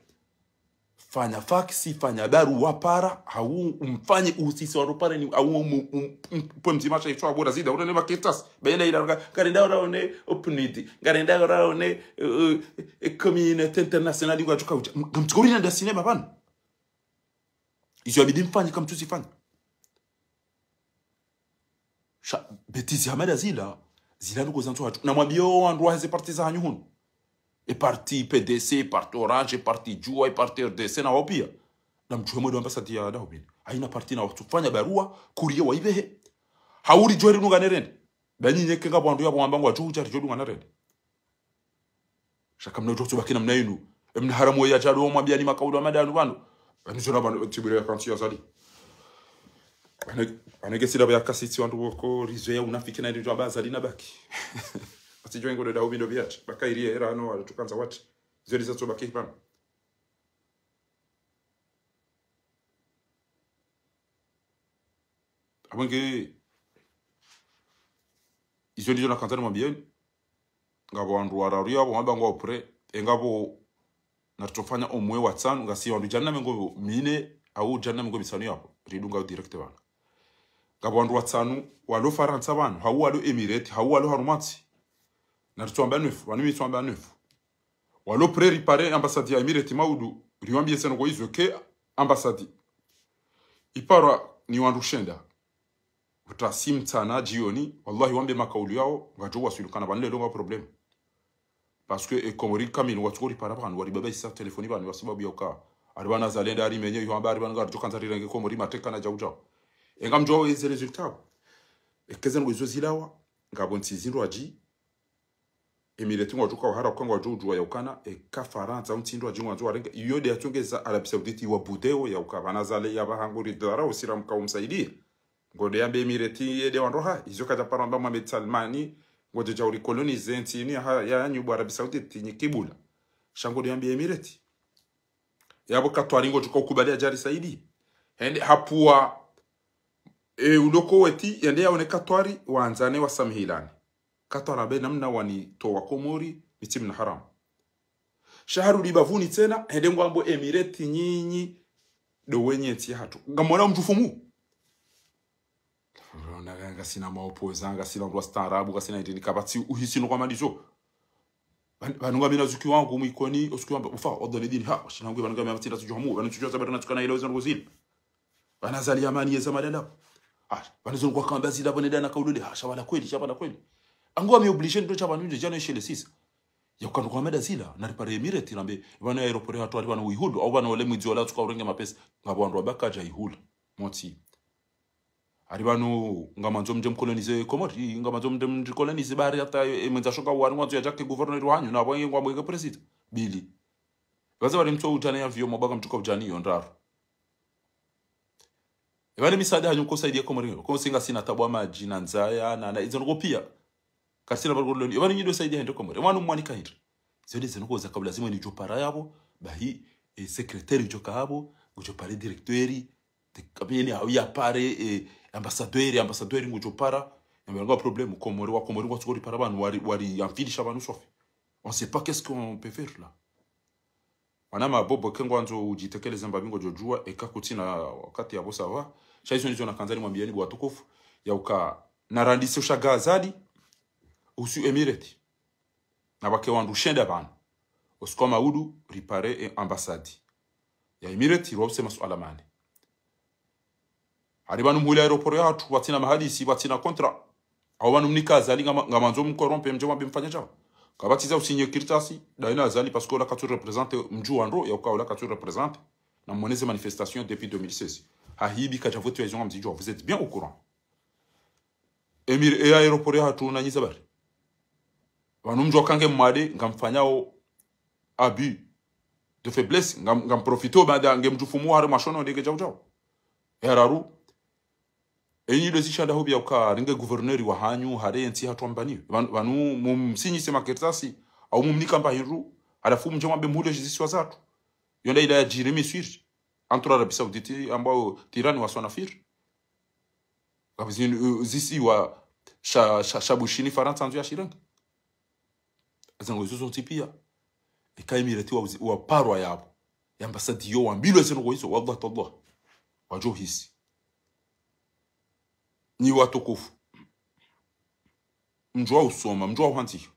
Fanya faksi, fanya barua para, hau umfanye uhusisi wa rupare ni, hau um, um, um, pwe mdzima sha itwa bora zida, urene maketas, bela ila, nga, ngarenda ora one opnidi, ngarenda ora one, uh, uh, communauté internationale, ngwa tsuka uja, ngamtsuka urina nda sinema pvanu. Izo yabidi mfanye, kamtsuzi fanya. Sha, bêtise hama nda zila, zila ndrongoo za ntsu hatru. Namwambiye wo wandru waheze parti zahanyu hunu. E parti P D C, e parti Orange, e parti Juwa, e parti R D C na wao piya. Namtsuhe mwendo ambassade ya Dahomey. Haina parti na watsufanya barua, courrier waipvehe. Hauri djo ridunga ne rende. Ba nyinyi eka ngapvo wandru yapvo wamba ngwadjo udja ridjo dunga na rende. Sha kamna udjo tsu baki namna inu. Emna haramu ya djalo mwambiyani makaulu wa mada yanu pvanu. Pvanu zona pvanu tibure ya kansi ya Azali. Ane, ane nge sila ya kasitsi wandru woko rizo ya unafiki na ndjo amba Azali na baki. Atsi djo ngo ndo Dahomey ndo biyati. Baka iri era ano wala tsukanza wati. Zo riza tso baki pvanu. Apvo nge, izo ndizo nakanza nimwambiyeni. Ngapvo wandru wararu yapvo, wamba ngwao prêt. E ngapvo naritsofanya omwe watsanu, ngasi wandru djana na mengo mine, hau djana na mengo mitsanu yapvo. Ridunga direct pvanu. Ngapvo wandru watsanu, walo Farantsa pvanu, hau walo Emirates, hau walo harumwa ntsi. Naritsoamba neuf, pvanu mi tsoamba neuf. Walo prêt ripare ambassade ya Emirates maudu, riwambiye ze ndrongoo izo ke ambassade. Iparwa ni wandru shenda. Uta si mtsana djioni, wallahi wambe makaulu yao, ngadjo waswili kana pvanu lelo nga problème. Parce que e Komori kamili watsuko ripara pvanu, waribabaisa telefoni pvanu, wasababu ya uka. Ari pvanu Azali nda ari menye, yo amba ari pvanu ngaridjo kandza rirenge Komori mateka na djau djau. E ngamdjo weze résultat. Eka ze ndrongoo izo zilawa, ngapvo ntsi zindru adji, Emirates ngwadjo uka wahara uka ngwadjo udjuwa ya ukana, eka Farantsa, untsi ndru adji ngwandzo warenge, iyo nde yatsongeza Arabie Saoudite iwabude wo ya uka pvanu Azali ya pvaha nguri dharau sira mka umsaidiya. Ngodjo yambe Emirates yende wandroha, izo kadja para amba Mohamed Salmani, ngodjo dja uri coloniser ntsi ini ya, ya nyubu Arabie Saoudite nyi kibula. Sha ngodjo yambe Emirates. Yapvo Katwari ngodjo uka ukubali adjari saidi. Hende hapvuwa, e, ulo Koweti, yende yaone Katwari, wandzane wasamihilane. Katwari ambe namna wanitowa Komori, mi tsi mna haramu. Sha harudi bapvuni tsena, hende ngwambo Emirates nyinyi, ndo wenye ntsi yahatru. Ngamwona mdjufumu. Rona ngasina maopposants, ngasina wandru wastaarabu, ngasina indrini kapvatsi uhisi no kwa malizo. Pvanu, pvanu ngamina zuki wangu mwikoni, osuki wamba, ufa, odone dini, ha, washina wangu, pvanu ngamina matsinda tsujuhamu, pvanu tsujua zabari na tsukana ile wezana ngozili. Pvanu Azali ya mani yeza madanda. Ah, pvanu zonu kwa kamba zila pvone dana kaulule, ha, sha pvala kweli, sha pvala kweli. Angu wami obligé ndo sha pvanu nje, djana ishele sisa. Ya ukana kwa mada zila, naripare Emirates, nambe, pvanu aéroport yahatru, ari pvanu uihulu, au pvanu ole mwidzi wala tsuka urenge mapesa, ngapvo wandru wabaka dja ihula. Motsi. Ari pvanu ngamandzo mdje mcoloniser Komori, ngamandzo mdje mcoloniser bahari hata, e, mwendza shoka wari ngwandzo yadjake gouverneur wahanyu, na pvwenge ngwamwenge président. Bili. Pvaze pvali mtso udjana ya avion, mwabaka mtsuka udjani yo ndraru. E pvale misaada hanyu ko saidiya Komori, ko singa sina tabu wa madji, na ndzaya, na, na, izo ndrongoo piya. Karisina pvali ko loni, e pvale nyi ndo saidiya hende Komori, e pvanu mwanika hindri. Zio nde ze ndrongoo za kabula zimwe ni djo para yapvo, bahi, e, secrétaire djo ka yapvo, ngudjo pare directeur, te, kapiyeni hau ya pare, e, ambassadeur, ambassadeur ngudjo para, yambe nga problème, Komori wa Komori ngwatsuko ripara pvanu, wari, wari yamfilisha pvanu swafi. On sait pas qu'est-ce qu'on peut faire là. Wana mabobo ke ngwandzo udjitekeleze mbapvi ngodjo djuwa, eka kutsina wakati yapvo ça va. Sha izo ndizo nakandza nimwambiyeni bo watukufu, ya uka narandise ushaga Azali, uhusu Emirates. Na pvwake wandru shenda pvanu. Osuku wa maudu, ripare e ambassade ya Emirates, irwause masuala mane. Hari pvanu mhule aéroport yahatru, pvatsina mahadisi, pvatsina contrat. Au pvanu mnika Azali ngama, ngamandzo mcorrompre, mdje mwambe mfanye djao. Kapvatsi za usinye kartasi, daina Azali, parce que ola katsu représenter mdji wa ndro, ya uka ola katsu représenter. Na mwoneze manifestation depuis deux mille seize. Hahibi kadja voté wa izo ngamzidjuwa, vous êtes bien au courant. Emir, e aéroport ya hatru na nyiza bari. Pvanu mdjuwa kange mwade, ngamfanyao abus de faiblesse, ngam, ngamprofiteo, baada nge mdjufumu hari mashono ndege djau djau. E hararu, enyi lezi shanda hubi ya uka ringe gouverneur wa hanyu, hare entsi hatru ambani. Pvanu, pvanu mumsinyise makartasi, au mumnika mba hindru, halafu mdje mwambe mhule zisiwa zatru. Yo nda ila ya djiri Misri, entre Arabie Saoudite, ambao tirani wa Sonafir. Kapvatsi, uh, zisiwa sha, sha, sha Bushini Farantsa ndzo ya shirenge. Zango izo zontsi pia. Eka Emirati wa, wa parwa yapvo. Ya ambassade yo wambilwe zinu kwa izo, wallah tallah. Wadjo hisi. Nyi watukufu. Mdjuwa usoma, mdjuwa uhandziha.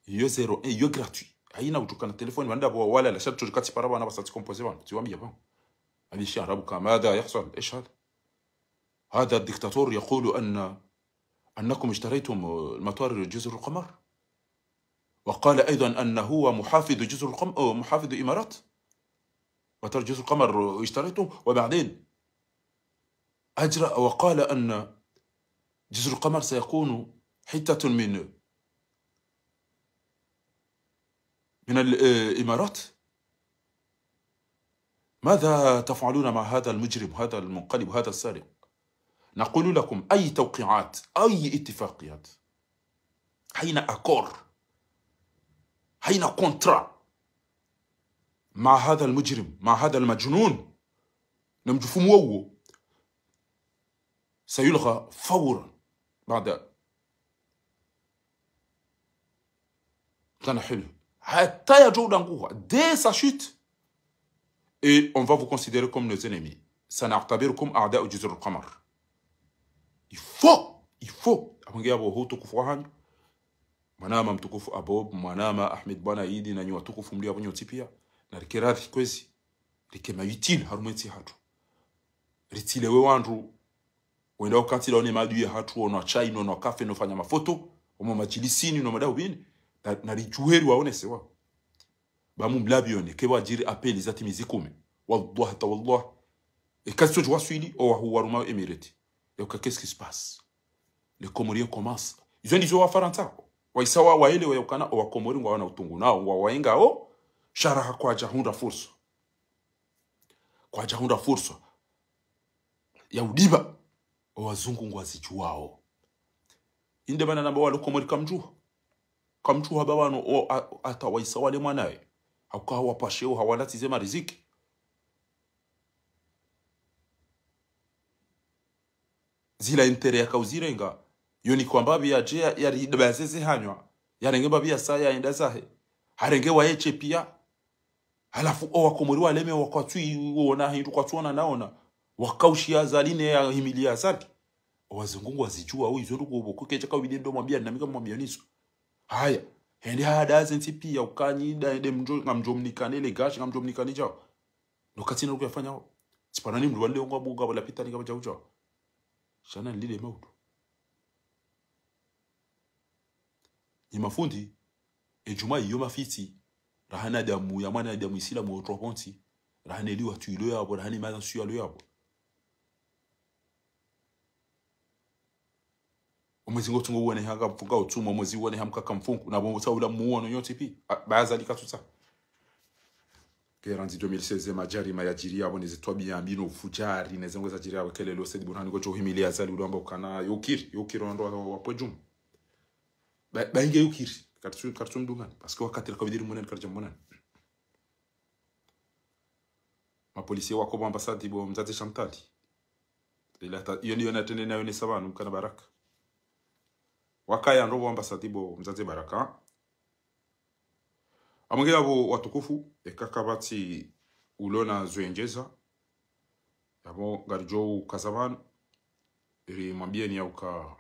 Yo zéro un, yo gratuit. Haina udjukana téléphone, pvanda pvo wala la sha tsu katsi para pvana pvasa tsi composer pvanu. Tsiwambiya pvanu. Hali shi arabu ka, ماذا يحصل؟ إيش هذا؟ هذا الدكتاتور يقول أن، أنكم اشتريتم مطار جزر القمر. وقال أيضا أنه هو محافظ جزر القمر، أو محافظ إمارات. مطار جزر القمر اشتريتم، وبعدين أجرى وقال أن جزر القمر سيكون حتة من، من الإمارات. ماذا تفعلون مع هذا المجرم، هذا المنقلب، هذا السارق؟ نقول لكم أي توقيعات، أي اتفاقيات، أين accord، أين contrat مع هذا المجرم، مع هذا المجنون؟ نمجفو موو. سيلغى فورا بعد تنحل. حتى يجو دانغوها. Dès sa chute. Et on va vous considérer comme nos ennemis. سنعتبركم أعداء جزر القمر. Il faut, il faut. Apvo nge apvo ho utukufu wa hanyu. Mwanama mtukufu Abob, mwanama Ahmed Bwana Idi, na nyi watukufu mlio apvo nyontsi pia. Na rike radhi kwezi. Rike ma utile harumwa entsi hatru. Ritsilewe wandru wenda wakati laone maadui ya hatru, ono wa chai, ono wa kafe, ono fanya mafoto, omo majilisini, ono madahubini, na, na ridjuheri waonese wa. Ba mumlabi one, ke wadjiri appel za timizi kume. Wallah, ta wallah. Eka tsi tso djuwa swili, owahu waruma Emirati. Yauka, qu'est-ce qui se passe? Les Comoriens commencent. Izo ndizo Wafarantsa. Waisa wa, waelewa yaukana, owa Komori ngwawana utungu nao, ngwawaengao, sha raha kwadja hundra fursa. Kwadja hundra fursa ya udiba, owazungu ngwazidjuwao. Inde mana namba walo Komori kamdjuha. Kamdjuha ba wanu, o, a, ata waisa wale mwanaye. Hauka hawapasheo, hawalatsize mariziki. Zila intérêt yaka uzirenga. Yo ni kwamba pvi yadje ya, yaridabaze ze hanywa. Yarenge mbapvi yasa yaenda zahe. Harenge waye she pia. Halafu owakomori waleme wa kwatsu iwona hindru kwatsu ona naona. Wakaushiya Azali ne yahimiliya Azali. Owazungu ngwazidjuwa, o izo ndrongoo pvoko kedja kawide ndo mwambiya, na mi kamwambiya nizo. Haya. Hende hadaze ntsi pia ukanyi, nda, nde mdjo, ngamdjo mnikane le gashi, ngamdjo mnikane djao. No katsina lukuyafanya ho. Tsipvana ni mdru wale ongwa buga wala pitani kapvadja udja. Shana nilile maudu. Nyi mafundi, edjumwa iyo mafitsi, raha na damu ya mwanadamu Isilamu otrwa pvontsi, raha ne liwatwi ilo yapvo, raha ne malansu yalo yapvo. Omwezi ngotsungo uwone hanga mfunga utsuma, omwezi uwone hamkaka mfungu, na pvo mutsaula muwono nyontsi pia. A, ba Azali katsutsa. Ke randzi deux mille seize, madjari mayadjiri yapvo, ne ze twabiya mbi no ufudjari, ne ze ngwe zadjiri yapvo, kelele o Said Burhan ngodjo uhimiliya Azali udo amba ukana, yukiri, yukiri wandru wa, wa pvo djumwa. Ba, ba inge yukiri, karitsu, karitsu mdungani, parce que wakati raka vidiri mwanani, karidja mwanani. Mapolisi wako pvo ambassade pvo mdzadze Chantal. Ila ta, iyo ndiyo natrende nayo ne savanu mkana Baraka. Wakaya ndro pvo ambassade pvo mdzadze Baraka. Amwenge yapvo watukufu, eka kapvatsi ulona zo endjeza. Yapvo ngaridjo ukaza pvanu, iri mwambiyeni yauka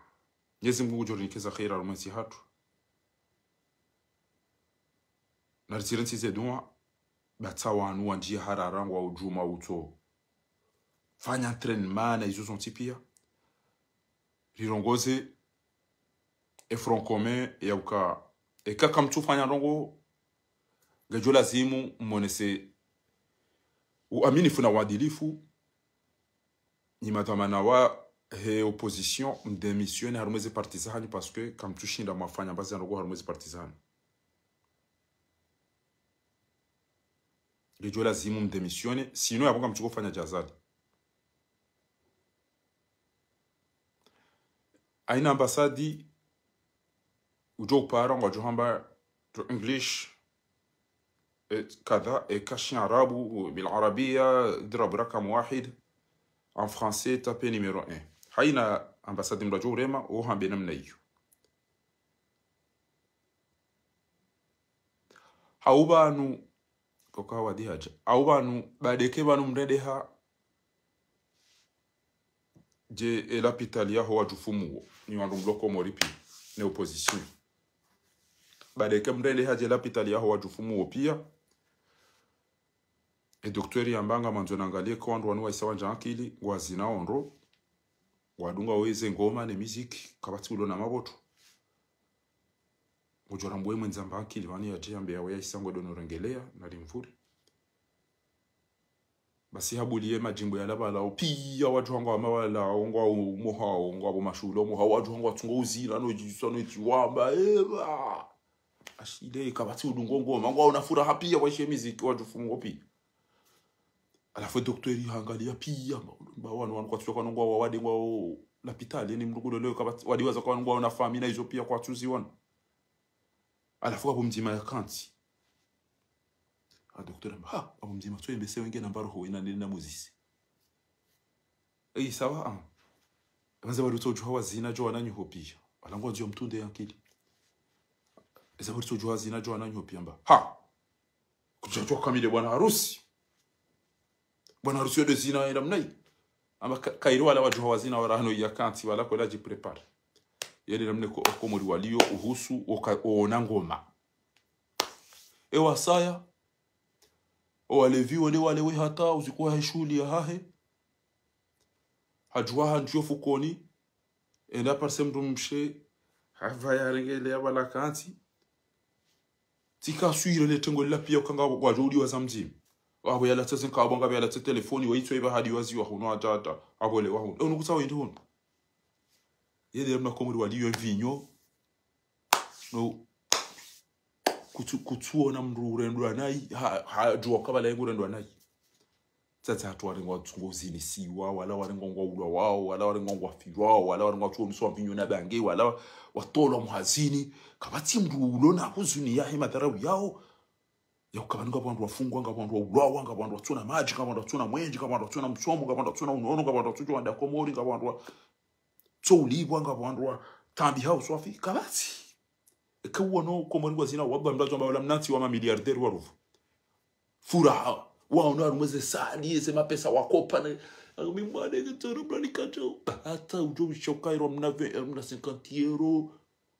Mwenyezi Mungu ngudjo rinikeza kheri harumwa entsi hatru. Na ritsire ntsi ze dua, ba tsa wanu wandjiya harara ngwa udjuma utso fanya entraînement na izo zontsi pia. Rirongoze e front commun yauka Eka kamtsufanya ndrongoo, ngedjo lazimu mmonese uaminifu na uadilifu, nyi madhwamana wahe opposition, mdémissionner harumwa ze parti zahanyu, parce que kamtsushinda mwafanya mbazi ya ndrongoo harumwa ze parti zahanyu. Ngedjo lazimu mdémissionner, sinon yapvo ngamtsuko fanya djazali. Haina ambassade udjo upara ngwadjo hamba to English, e, kadha, eka shi Arabu, bil Arabia, اضرب رقم واحد, en français, tape numéro un. Haina ambassade mdru adjo urema, uhambe namna iyo. Hau pvanu, koka wadi hadja. Hau pvanu, badeke pvanu mrendeha dje e lapitali yaho wadjufumu wo. Ni wandru mloko mori pia, ne opposition. Badeke mrendeha dje lapitali yaho wadjufumu wo pia. E dokteri yamba ngamandzo nangalie ko wandru wanu waisa wandja ankili, ngwazina ondro, ngwadunga weze ngoma ne miziki, kapvatsi ulo na mavoto. Ngudjo rambwa ye mwendza mba ankili pvani yadje yambe yawe yaisa ngwedo no rengelea, na limvuri. Basi habuliye madjimbo yala pvala, o pia wadjuha ngwao mawala, o ngwao umoha, o ngwao mashulo, umoha, wadjuha ngwao tsungo uzina, no djisa, no djiwamba, eba. Ashile, kapvatsi udungo ngoma, ngwao na furaha pia, waishe miziki, wadjufumu wo pia. Halafu e dokteri hangalia pia, mba, mba wanu, wanu kwatsuka kwanu ngwao wawade ngwao lapitali, ni mdru kulo leo, kapvatsi, wadi waza kwanu ngwao na fami na izo pia kwatsuzi wanu. Halafu apvo mdzima yakantsi. A doktera amba, ha, apvo mdzima, tso embese wenge namba roho ina nene na muzise. Eyi, sawa, ah. Manze wali utsodjuha wazina djo wananyaho pia. Wala ngwandzo ya mtrunde ya ankili. Eza wali utsodjuha wazina djo wananyaho pia amba. Ha! Kudjadjuha kamili bwana harusi. Bwana harusi yo de zina yenda mnayi. Amba ka-, kairi wala wadjuha wazina wala hano yakantsi wala kwela djiprépare. Yele namna ko-, Komori waliyo uhusu woka-, wona ngoma. E wasaya, o walevi wende walewe hata usiku wahe shuhuli yahahe. Hadjuha handjiyo fukoni, enda parse mdrumshe, hapva yarengelea pvala kantsi. Tsika swire le tengo lila pia ukanga wadjo udiwaza mdzima. Apvo yalatse zinka apvo ngapvo yalatse telefoni, waitswa iba hadiwaziwa hunu atata. Apvo le wahunu. E unu kutsa wende hunu. Yele mna Komori waliyo mvinyo. No. Kutsu-, kutsuona mdru urendwa nayi, ha, hadjuwa kapvala yengu urendwa nayi. Tsatsa hatru warengwa tsungo uzinisiwa, wala warengwa ngwa ulwa wao, wala warengwa ngwa firwao, wala warengwa tsuo mswa mvinyo na bange, wala wa-, watolwa muhazini. Kapvatsi mdru ulo na huzuni yahe madharau yao. Ya ukapvanu ngapvo wandru wafungwa, ngapvo wandru waulwawa, ngapvo wandru watsuna madji, ngapvo wandru watsuna mwenje, ngapvo wandru watsuna msomo, ngapvo wandru watsuna unono, ngapvo wandru watsudjo wanda Komori, ngapvo wandru wa-, tso ulipvwa, ngapvo wandru wa tambi hau swafi, kapvatsi. Eka uono Komori ngwazina, wabwa mdru adjo amba wala mnantsi wa mamilliardaire wa ruvu. Furaha. Waono harumwa ze sali, ze mapesa wakopa ne. Ami mwane ke tsoro mna nikacho. Hata udjo wisha ukairwa mna ve, mna cinquante euros.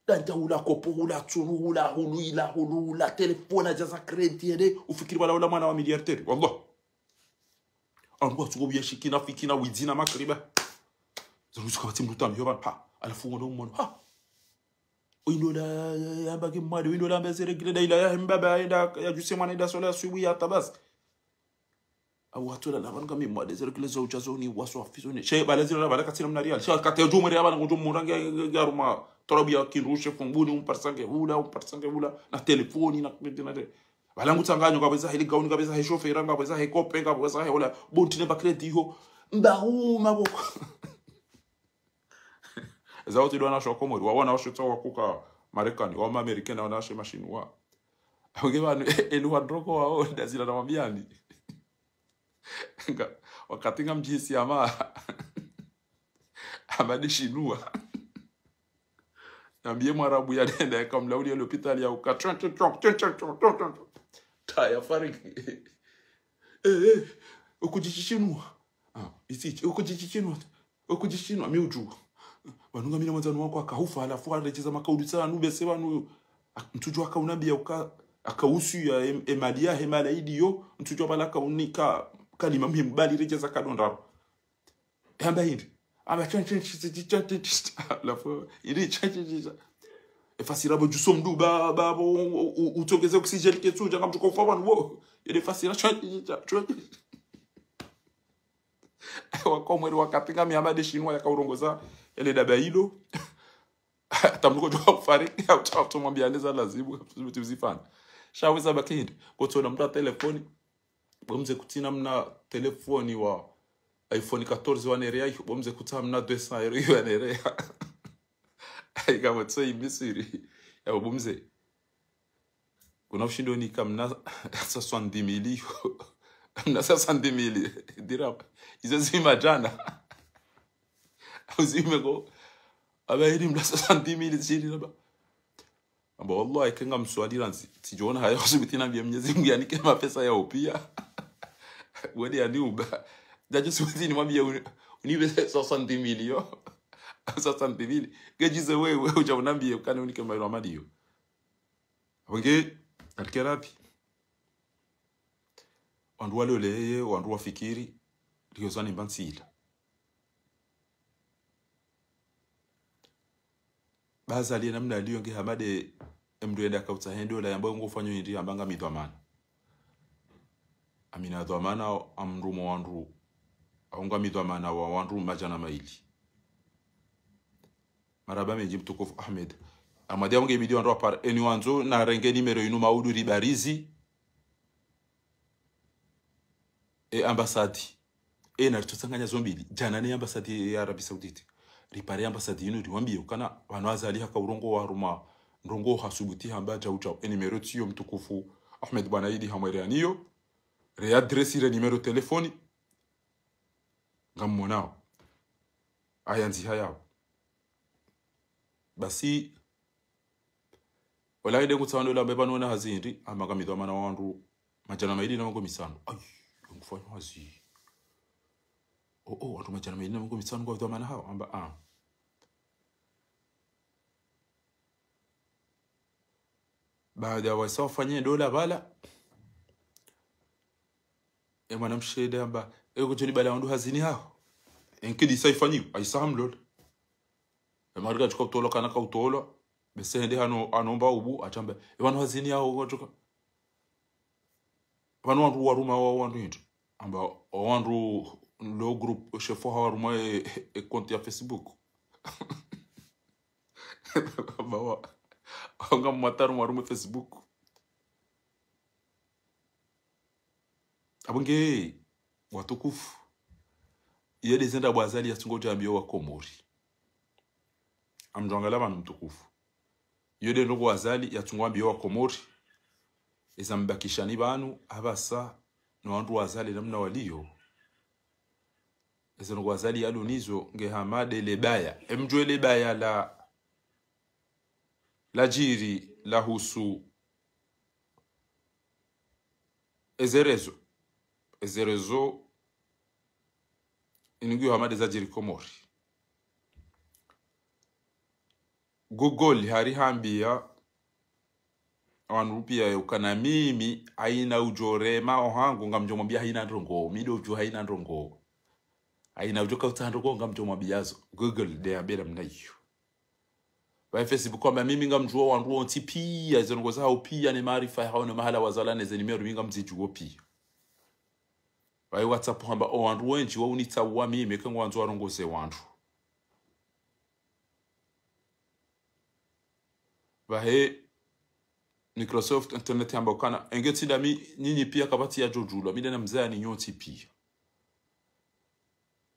Danta hula kopo, hula tsunu, hula hulu, ila hulu, hula telefoni, ajaza crédit, yende. Ufikiri wala ula mwana wa milliardaire. Wallah. Angu atsuko biya shikina, fikina, widzina, makriba. Zaruzu kapvatsi mdru tambi, yoba, ha. Halafu mwana umono, ha. Oindola yamba ke mwade, oindola yamba ze règles da ila ya mbaba, yenda, yadjuse mwana yenda sola ya swibu ya tabas. Awu hatola la banga mi mwade ze règles za udja zoni, waswafi zoni. She, bala zila la bala katsina mna riali. She, kate djumwe ya bala ngudjo mura nge, nge, nge, aruma. Torabu ya kindru, she, fumbuni, umparisa nge hula, umparisa nge hula. Na telefoni, na, na, na, bala ngutsanganyo, ngapvo eza heli gauni, ngapvo eza he shofera, ngapvo eza he kope, ngapvo eza he hula. Bonti ne ba crédit ho. Mba huma boko. Eza wote ndo wanawashe wa Komori, wa wanawashe tsa wakuka Marekani, wa Mamerikani, na wanawashe Mashinwa. Awuke pvanu, elu wandroko wao, ndazila na wambiani. Nga, wakati ngamdjihisi ama, ama de Shinwa. Nambiye Mwarabu ya nenda, yaka mlauli ya lopitali ya uka, chon, chon, chon. Ta ya fariki. Eh, eh, ukudjishinwa. Ah, isi, ukudjishinwa. Ukudjishinwa, mi udjuwa. Pvanu ngamina mwandzani wangu akahufa, halafu haredjeza makaulu tsanu, bese pvanu, ak-, ntsudjuwa akaunambiya uka, akausiya em-, emali yahe mala idiyo, ntsudjuwa pvala akaunika kalima muhimu bali redjeza kadondaro. Yamba hindri. Amba chan, chan, chan. Halafu, hindri chan, chan, chan, chan. Efasira bo djuso mndru ba, ba, bo, u-, u-, utsongeze oxygène ketsu, djanga mndru kofa pvanu bo. Yele fasira chwa, chwa, chwa. Wakomori wakapinga mihama de shinwa yakaurongoza, ele daba ilo. Hata mndru kodjo kufariki, hauta, hauta mwambia neza lazimu, hauta mzifanya. Sha weza baki hindri, kotsona mndru wa telefoni, bo mze kutsina mna telefoni wa iPhone quatorze wa nerea, bo mze kutsa mna deux cents euros wa nerea. Ayi kama tso imisiri. Ya bo mze. Kuna ushindo ni kamna soixante-dix mille yo. Mna soixante-dix mille dirham. Izo zima djana. Uzime ko. Aba hili mna soixante-dix mille zishiri naba. Amba, wallahi, kenga mswali randzi. Tsidjona haya, kusubuti nambiye Mnyezi Mungu yanike mapesa ya upia. Wede yaniuba. Djadjo subuti nimwambiye uni-, unibe soixante-dix mille yo. Soixante-dix mille. Ngedjize wewe, udja unambiye, ukane unike mailo amadi yo. Wenge, katika rabi. Wandru waloleye, wandru wafikiri, liyo zani mba ntsila. Baza liye namna liyo nge hama de, emndru yenda kautsa hende ola yamba ngo fanyo hindri yamba ngami dhwamana. Amina dhwamana amndru mo wandru, au ngami dhwamana wa wandru madjana mayili. Marahaba mendji mtukufu Ahmed. Amadi ya mnge bidi wandru wa par eni wandzo na renge nimero inu maudu ribarizi. E ambassade. E na ritotsanganya zo mbili. Djana ne ambassade ya Arabie Saoudite. Ripare ambassade inu riwambiye ukana, pvanu Azali haka urongoa harumwa ndrongoo hasubuti hamba djau djau. E nimero tsiyo mtukufu Ahmed Bwana Idi hamwere aniyo. Re adresse re nimero telefoni. Ngammonao. Aya ndziha yao. Basi, ola ide ngutsaha ndo lamba pvanu wona hazi hindri, amba ngami dhwamana wandru madjana mayili na mengo mitsanu. Ayi, ngufanya hazi. Oh, oh, wandru madjana mayili na mengo mitsanu ngwa dhwamana hao, amba, ah. Baada wasa wafanye ndola pvala. E mwanamshe de amba, e kudjoni pvala wandru hazini hao. Enkidi sa ifanyiwa, ayisa hamlola. E marika djuka utolwa kana ka utolwa. Bese hende hano, hanomba ubu, atamba, e wandru hazini hao, wadjuka. Pvanu wandru waruma wa wandru hindri. Amba, o wandru lo groupe, chef wa waruma e, e compte ya Facebook. Amba wa, wanga mwataru waruma Facebook. Abunge, watukufu. Iyo de zendra bo Azali yatsungo djambiyo wa Komori. Amdjwangala pvanu mtukufu. Iyo de ndrongoo Azali yatsungo ambiyo wa Komori. Eza mbakishani pvanu, apvasa, no wandru wa Azali namna waliyo. Eza ndrongoo Azali yalo nizo nge hama de lebaya. Emdjuwe lebaya la, la djiri, la husu. Eze réseaux. Eze réseaux. Inu ngiyo hama de za djiri Komori. Google hari hambia wandru pia ukana mimi, haina udjo rema ohangu, ngamdjo mwambia haina ndrongoo, mi ndo udjo haina ndrongoo. Haina udjo kautsaha ndrongoo, ngamdjo mwambia zo. Google de yambela mna iyo. Pvahe Facebook amba mimi ngamdjuo wandru wontsi pia, izo ndrongoo zahao pia, ne maarifa yahao, ne mahala wazalwa, ne ze nimero mi ngamzidjuo pia. Pvahe WhatsApp hamba o wandru wendji waunitsaua mimi, eka ngwandzo warongoze wandru. Pvahe Microsoft Internet hamba ukana, enge tsi ndami, nyinyi pia kapvatsi yadjo djulwa, mi de na mzaya ni nyontsi pia.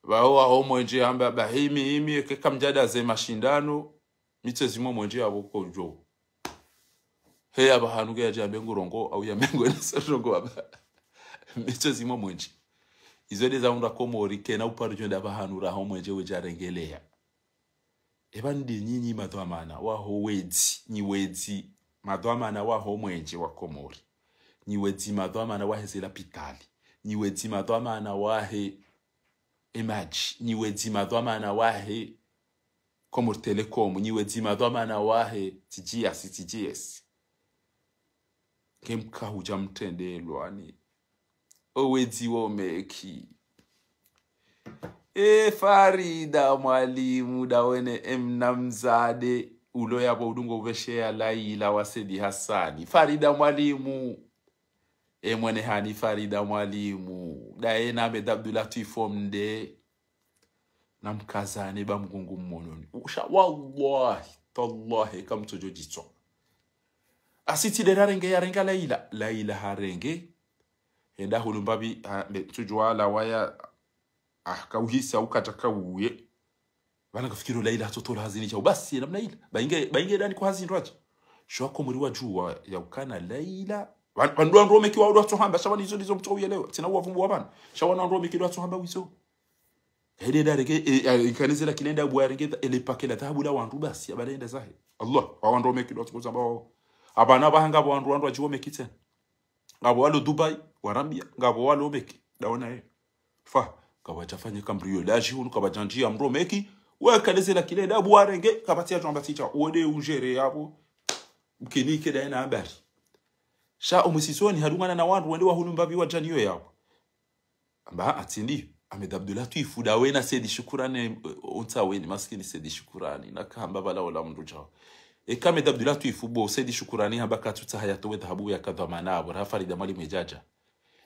Pvaho waho mwenje hamba, ba himi, himi, eke kamdjada ze mashindano, mi tsezimo mwenje yapvo kodjo. He yapvahanu ke yadjambe ngurongoo, au yambe ngwene sa ndrongoo apva. Mi tsezimo mwenje. Izo de za undra Komori, kena uparo djo enda pvahanu raho mwenje wedja rengeleya. Eba nde nyinyi madhwamana waho wedzi, nyi wedzi madhwamana waho mwenje wa Komori. Nyi wedzi madhwamana wahe ze lapitali. Nyi wedzi madhwamana wahe emadji. Nyi wedzi madhwamana wahe Comores Telecom. Nyi wedzi madhwamana wahe T G S, T G S. Nge mkahudja mtrendelwa ni owedzi wo meki. E Farida mwalimu, da wene emna mzade. Ulo yapvo udungo upvesheya Laila wa Said Hassani. Farida Mwalimu. E mwenehani Farida Mwalimu. Daye na Ahmed Abdullatwif Omde. Namkazane ba mgungu mmononi. Usha wallahi, tallahi, kamtsodjo djitswa. Asiti de rarenge yarenga Laila. Laila harenge. Henda hulu mbapvi, ha, mbe, tsudjuwa la waya, ah, kauhisa ukata kauye. Pvanu kafikiri Laila hatsotola hazini shao. Basi, namna ila. Bainge, bainge dani kwa hazini rwaji. Sho wakomori wadjuwa ya ukana Laila. Pvan-, pvanu wandru wameki wa wadru watsohamba. Sha pvanu izo ndizo mtso uyelewa. Tsina uwavumbu wa pvanu. Sha pvanu wandru wameki wadru watsohamba wizo. Hede da renge, e, e, ikanizela kilenda bwa renge, ele pake la dhahabu la wandru basi, ya balenda zahe. Allah, wa wandru wameki wadru watsohamba wao. Apvanu pvahanga pvo wandru, wandru wadjuwa meki tsena. Ngapvo walo Dubai, warambia, ngapvo walo Meki, daona ye. Fa, kapvadjafanya cambriolage hunu, kapvadjandjia mdru Meki, wekalezela kilenda, bwa renge, kapvatsi ya djwamba tsi sha, wode ujere yapvo, mkinike daye na habari. Sha omwisisoni, hadungana na wandru, wende wahulu mbapvi wadjaniyo yapvo. Amba, atsi ndi, Ahmed Abdullatwif, dawe na Said Shukurani, eh, ontsa weni, maskini Said Shukurani, na kahamba pvala ola mndru djao. Eka Ahmed Abdullatwif, bo Said Shukurani, hamba katsutsaha yatowe dhahabu yaka dhwamana apvo, raha Farida Mwalimu yedjadja.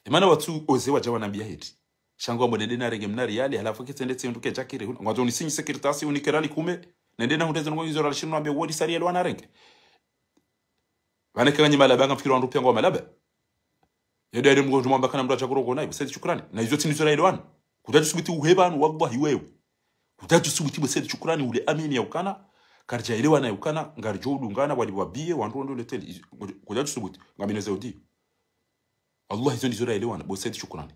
Emana watsu oze wadja wanambia heti. Sha ngwambo nende narenge mna riali, halafu ketsende tsi mndru kedjakiri, hunu. Ngwandzo unisinyi sekirtasi, unike riali kume, nende nahundre ze ndrongoo izo riali shinu nambe wodi sa riali wana renge. Pvanu eka nganyi malaba ngamfikiri wandru pia ngwa malaba. Yede yede mndru mwamba kana mndru adja kurongoa naye, bo Said Shukurani. Na izo tsi ndizo raelewana. Kudjadjusubuti uhe pvanu, wallahi wewe. Kudjadjusubuti bo Said Shukurani ule amini ya ukana, karidjaelewana ya ukana, ngaridjo udungana, wali wabiye, wandru wandru leteli. Izo, kudjadjusubuti, ngamine ze odi. Allah, izo ndizo raelewana, bo Said Shukurani.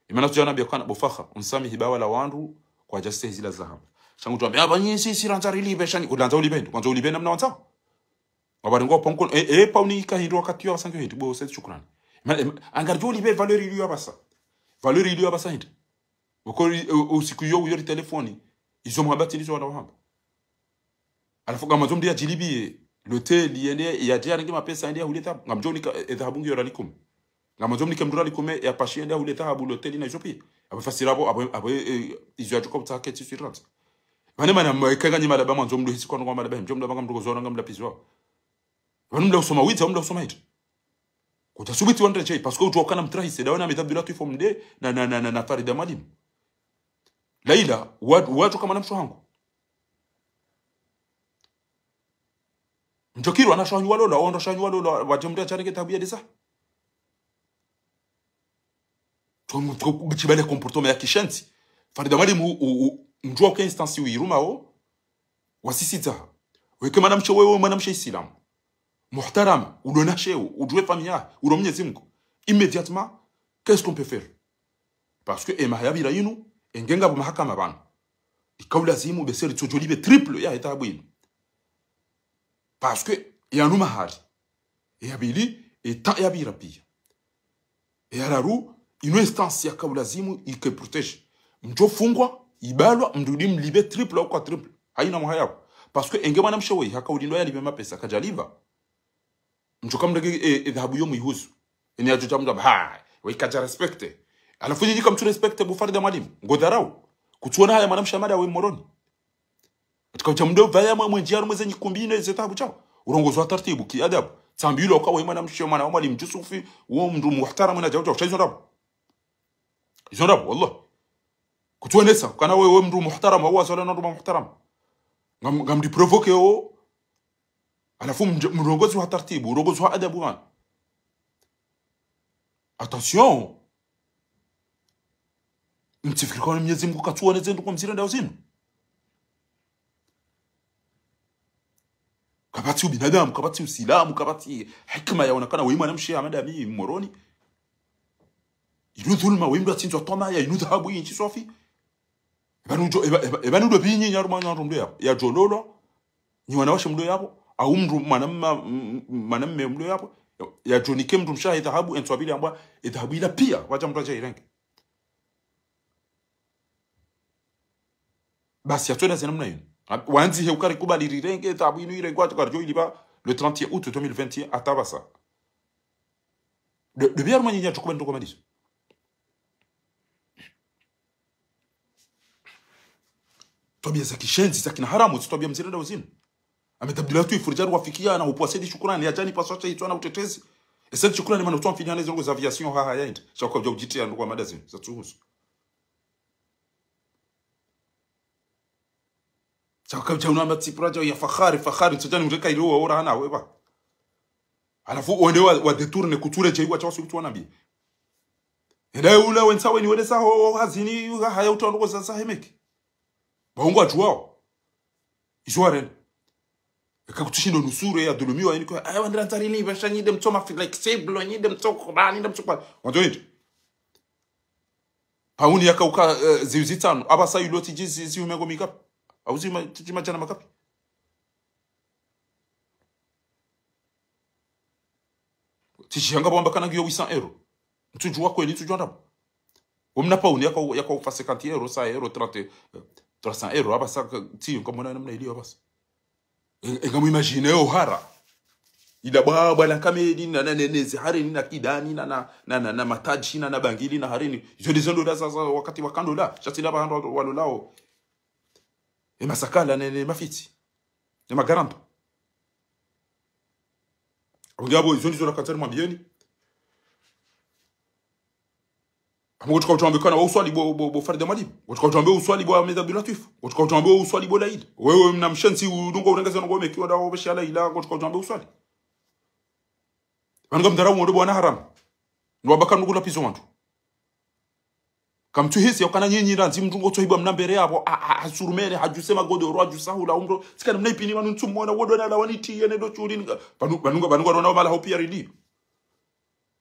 Emana tsudja nambia kana, bo Fakha, unsamihi ba wala wandru, kwadjastehizila zahamba. Sha ngu djwambe, apva nyi si, si randza rilipve, sha nyi, ulandza ulipve ndo, kwandza ulipve namna wandza. Ngapvali ngo pva nkono, e, e, pva unika hindru wakati yo wasanga hindru, bo Said Shukurani. Emana, emana, angaridjo ulipve valeur iliyo apvasa. Valeur iliyo apvasa hindru. Wako ri-, u-, usiku yo uyo ri telefoni. Izo mwahamba tsi ndizo wala wahamba. Halafu ngamwandzo mndru yadjilibiye, l'hôtel, yende, yadje yarenge mapesa, yende yahule dhahabu. Ngamdjo nika, e, dhahabu ngiyo riali kume. Ngamwandzo mnike mndru riali kume, yapvashi yende yahule dhahabu, l'hôtel na izo pia. Apvo fasira apvo, apvo, apvo, e, izo yadjuka utsaha ketsi swiratsi. Pvanu mana mwa, eka nganyi malaba mwandzo mndru hisi kwanu ngwa malaba, mdjo mndru apvanga mndru kozora ngamlapvizwa. Pvanu mndru usoma widza, mndru usoma hiti. Kudjasubuti wandru djai, parce que udjuwa ukana mtrahise, dawe na Ahmed Abdullatwif Omde, na, na, na, na, na Farida Mwalimu. Laila, wa-, wadjuka mwanamshe hangu. Mdjokiri wana shanyu walola, wandru shanyu walola, wadje mndru yadjarenge dhahabu yadesa. Twa-, twa-, kutsi bale comportement ya kishenzi. Farida Mwalimu, u-, u-, mdjuwa uke instance uirumao, wasisitiza. Weke mwanamshe wewe, mwanamshe Islamu. Muhtarama, ulo na sheo, udjuwe famiyi, ulo Mwenyezi Mungu. Immédiatement, qu'est-ce qu'on peut faire ? Parce que emaha yapvira yinu, enge ngapvo mahakama pvanu. Ika ulazimu be seri tsodjo lipve triple ya dhahabu yinu. Parce que yanu mahari. Eya pvili, e temps yapvira pia. Eya raru, inu instance yaka ulazimu ike protégé. Mdjo fungwa, ibalwa, mndru udi mlipve triple au quadruple. Haina mwaha yapvo. Parce que enge mwanamshe weyi, haka ulindwa yalipve mapesa, kadjalipva. Mdjo kamrenge, e, e, dhahabu yo mwihuzu. Eni yadjo dja mndru amba, ha, weyi kadja respecté. Halafu nyinyi kamtsu respecté bo Farida Mwalimu. Ngodharau. Kutsuona haya mwanamshe amada we Moroni. Katika udja mndru pvaya mwe, mwe ndjiya harumwa ze nyikumbi ne ze dhahabu shao. Urongozi wa taratibu, ki adabu. Tsambi yulo uka we mwanamshe, mwana wa Mwalimu Djusufi, wo mndru muhtarama na djau djau. Sha izo ndrabo. Izo ndrabo, wallah. Kutsuonesa, kana we, we mndru muhtarama, wa swala na mndru muhtarama. Ngam-, ngamdi provoqué wo. Halafu mdje-, mrongozi wa taratibu, urongozi wa adabu wana. Attention. Mtsifikiri kana Mwenyezi Mungu katsuone zendru kwa mzira ndao zinu. Kapvatsi ubinadamu, kapvatsi usilamu, kapvatsi hikima ya onakana we mwanamshe Ahmada mi Moroni. Inu dhulma, we mndru atsindzwa twamaya, inu dhahabu yinji swafi. Eba nudjo, eba, eba, eba nudjo pvi nyinyi harumwa na rumbe ya, yadjo lolwa. Nyi wanawashe mlo yapvo, au mndru mwanamma-, m-, m-, mwanamme mlo yapvo, ya-, yadjo nike mndru mshe e dhahabu, entswa pvili ambwa, e dhahabu ila pia, wadja mndru adja irenge. Basi, yatswenda ze namna yinu. Wandzi he ukari kubali rirenge, e dhahabu inu irengwa, ati karidjo ilipva, le trente août deux mille vingt et un, hata pvasa. De, de biya rumwa nyinyi yadjo kubali ndoko malizo. Twabia za kishenzi, za kina haramu, tsi twabia mzira ndao zinu. Ahmed Abdullah Twif, ridja riwafikiya na upvwa Said Shukrani, yadjani paswa sha itswa na utetezi. E Said Shukrani mana utwa mfini hane zongo za aviation ha ha yaenda. Sha uka udja udjitriya ndo kwa mada zinu, za tsuhusu. Sha uka udja una matsipura dja ya fakhari, fakhari, ntso djani mdjeka ilo wa ora hana weba. Halafu wende wa, wa détourner kuture dje iwa chawa sukutu wanambi. Enda ula wentsa weni wende sa ho, ho hazini, ha haya utwa ndoko za, za hemeki. Ba ungo adjuwao. Izo warende. Eka kutsushindo nusure ya dhulumiwa, yini kwa, aya wandira ntarini, basha nyi nde mtsoma flexible, nyi nde mtsokubani, nyi nde mtsokubani. Wandzo yindi. Pauni yaka uka, eh, ziuzi tsanu, apvasa yulo tsidji zi, ziume ngo mikapi. Au zima, tsidji madjana makapi. Tsidji hanga bo wamba kana ngiyo huit cents euros. Ntsudjuwa kweli, ntsudjuwa ndapvo. Omna pauni yaka, yaka ufa cinquante euros, cent euros, trente, eh, trois cents euros, apvasa ka, tsi, ngamwona namna iliyo apvasa. E, e, ngamwimagine yo hara. Ila bwa, bwa la nkameli, na, na, ne, ne, ze harini, na kidani, na, na, na, na, na matadji, na, na bangili, na harini. Izo ndizo ndola za, za wakati wa kandola. Sha tsi ndapvo hando walolao. E masakala, ne, ne mafiti. Ne magaranto. Apvo ngiapvo, izo ndizo la katsari mwambiyeni. Hama ngotsuka utsuwambe kana wa uswali bo, bo, bo Farida Mwalimu. Ngotsuka utsuwambe uswali bo Ahmed Abdullah Twif. Ngotsuka utsuwambe uswali bo Laid. Wewe mna mshenzi udungo urengeze nongo meki wada wabesha Laila. Ngotsuka utsuwambe uswali. Pvanu ngamdharau wandru bo wana haramu. Nwabaka nukula pizo wandru. Kamtsuhisi ya ukana nyinyi randzi mndru ngotsohibwa mna mbere yapvo. A, a, a, surumene, hadjuse magodoro, hadjusa hula umro. Tsikana mna ipini pvanu ntsumona, wodo na lawani tiye ne do churi nga. Pvanu, pvanu nga, pvanu nga rona wamala hopi ya ridi.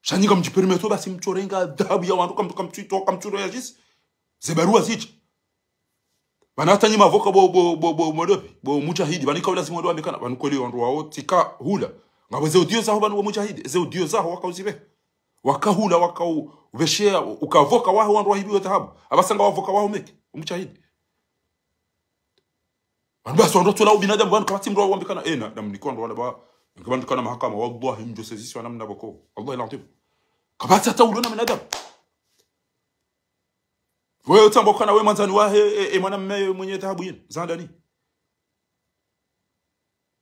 Sha nyi kamdjipermeto basi mtsorenga dhahabu ya wandru kam-, kamtswito, kamtsuro ya jisi. Ze barua zidja. Pvanu hata nyi mavoka bo, bo, bo, bo, mwedopi, bo Mujahidi, pvanu ika ulazimu wandru wambe kana, pvanu kweli wandru wao tsika hula. Ngapvo ze audio zaho pvanu bo Mujahidi, ze audio zaho waka uzipve. Waka hula, waka u-, upvesheya, uka avoka waho wandru wahibiwa dhahabu. Apvasa nga wavoka waho meki, bo Mujahidi. Pvanu basi wandru watsola ubinadamu, pvanu kapvatsi mndru wawambikana, ena, namniko wandru wala ba, nge pvanu kana mahakama, wallahi, mdjo sezisiwa namna pvoko. Wallahi l'adhim. Kapvatsi hata ulo na mwanadamu. Wewe utsamba ukana we mwandzani wahe, e, e, mwanamme mwenye dhahabu yinu, za handani.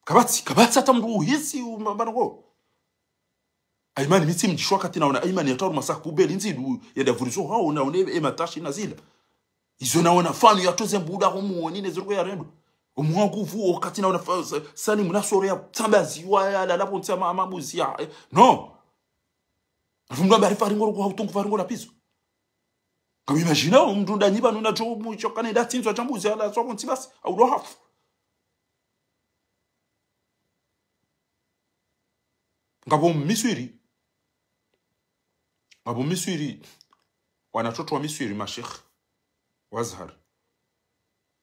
Kapvatsi, kapvatsi hata mndru uhisi, u-, ma-, pvanu ko. Aimani, mi tsi mdjisho wakati naona Aimani yatsaha harumwa saku beli ndzidu, yenda pvurizo hao, naone e matashi na zila. Izo naona fanu yatoze mbuda ho muoni ne ziriko ya rendo. Omwangu pvuo wakati naona fa-, sa-, sani mna sore ya tsambaziwa ya lala pvo ntsi ya ma-, mabuzi ya, eh, no. Afu mndru ambe arifa ringo roko hautongu fa ringo la pizo. Ngamwimagine mndru ndanyi pvanu nadjo mwicho kana enda tsindzwa dja mbuzi ya la swa pvo ntsi basi, au lo hafu. Ngapvo Miswiri. Ngapvo Miswiri. Wana watoto wa Miswiri, mashekhe. Wa Azhar.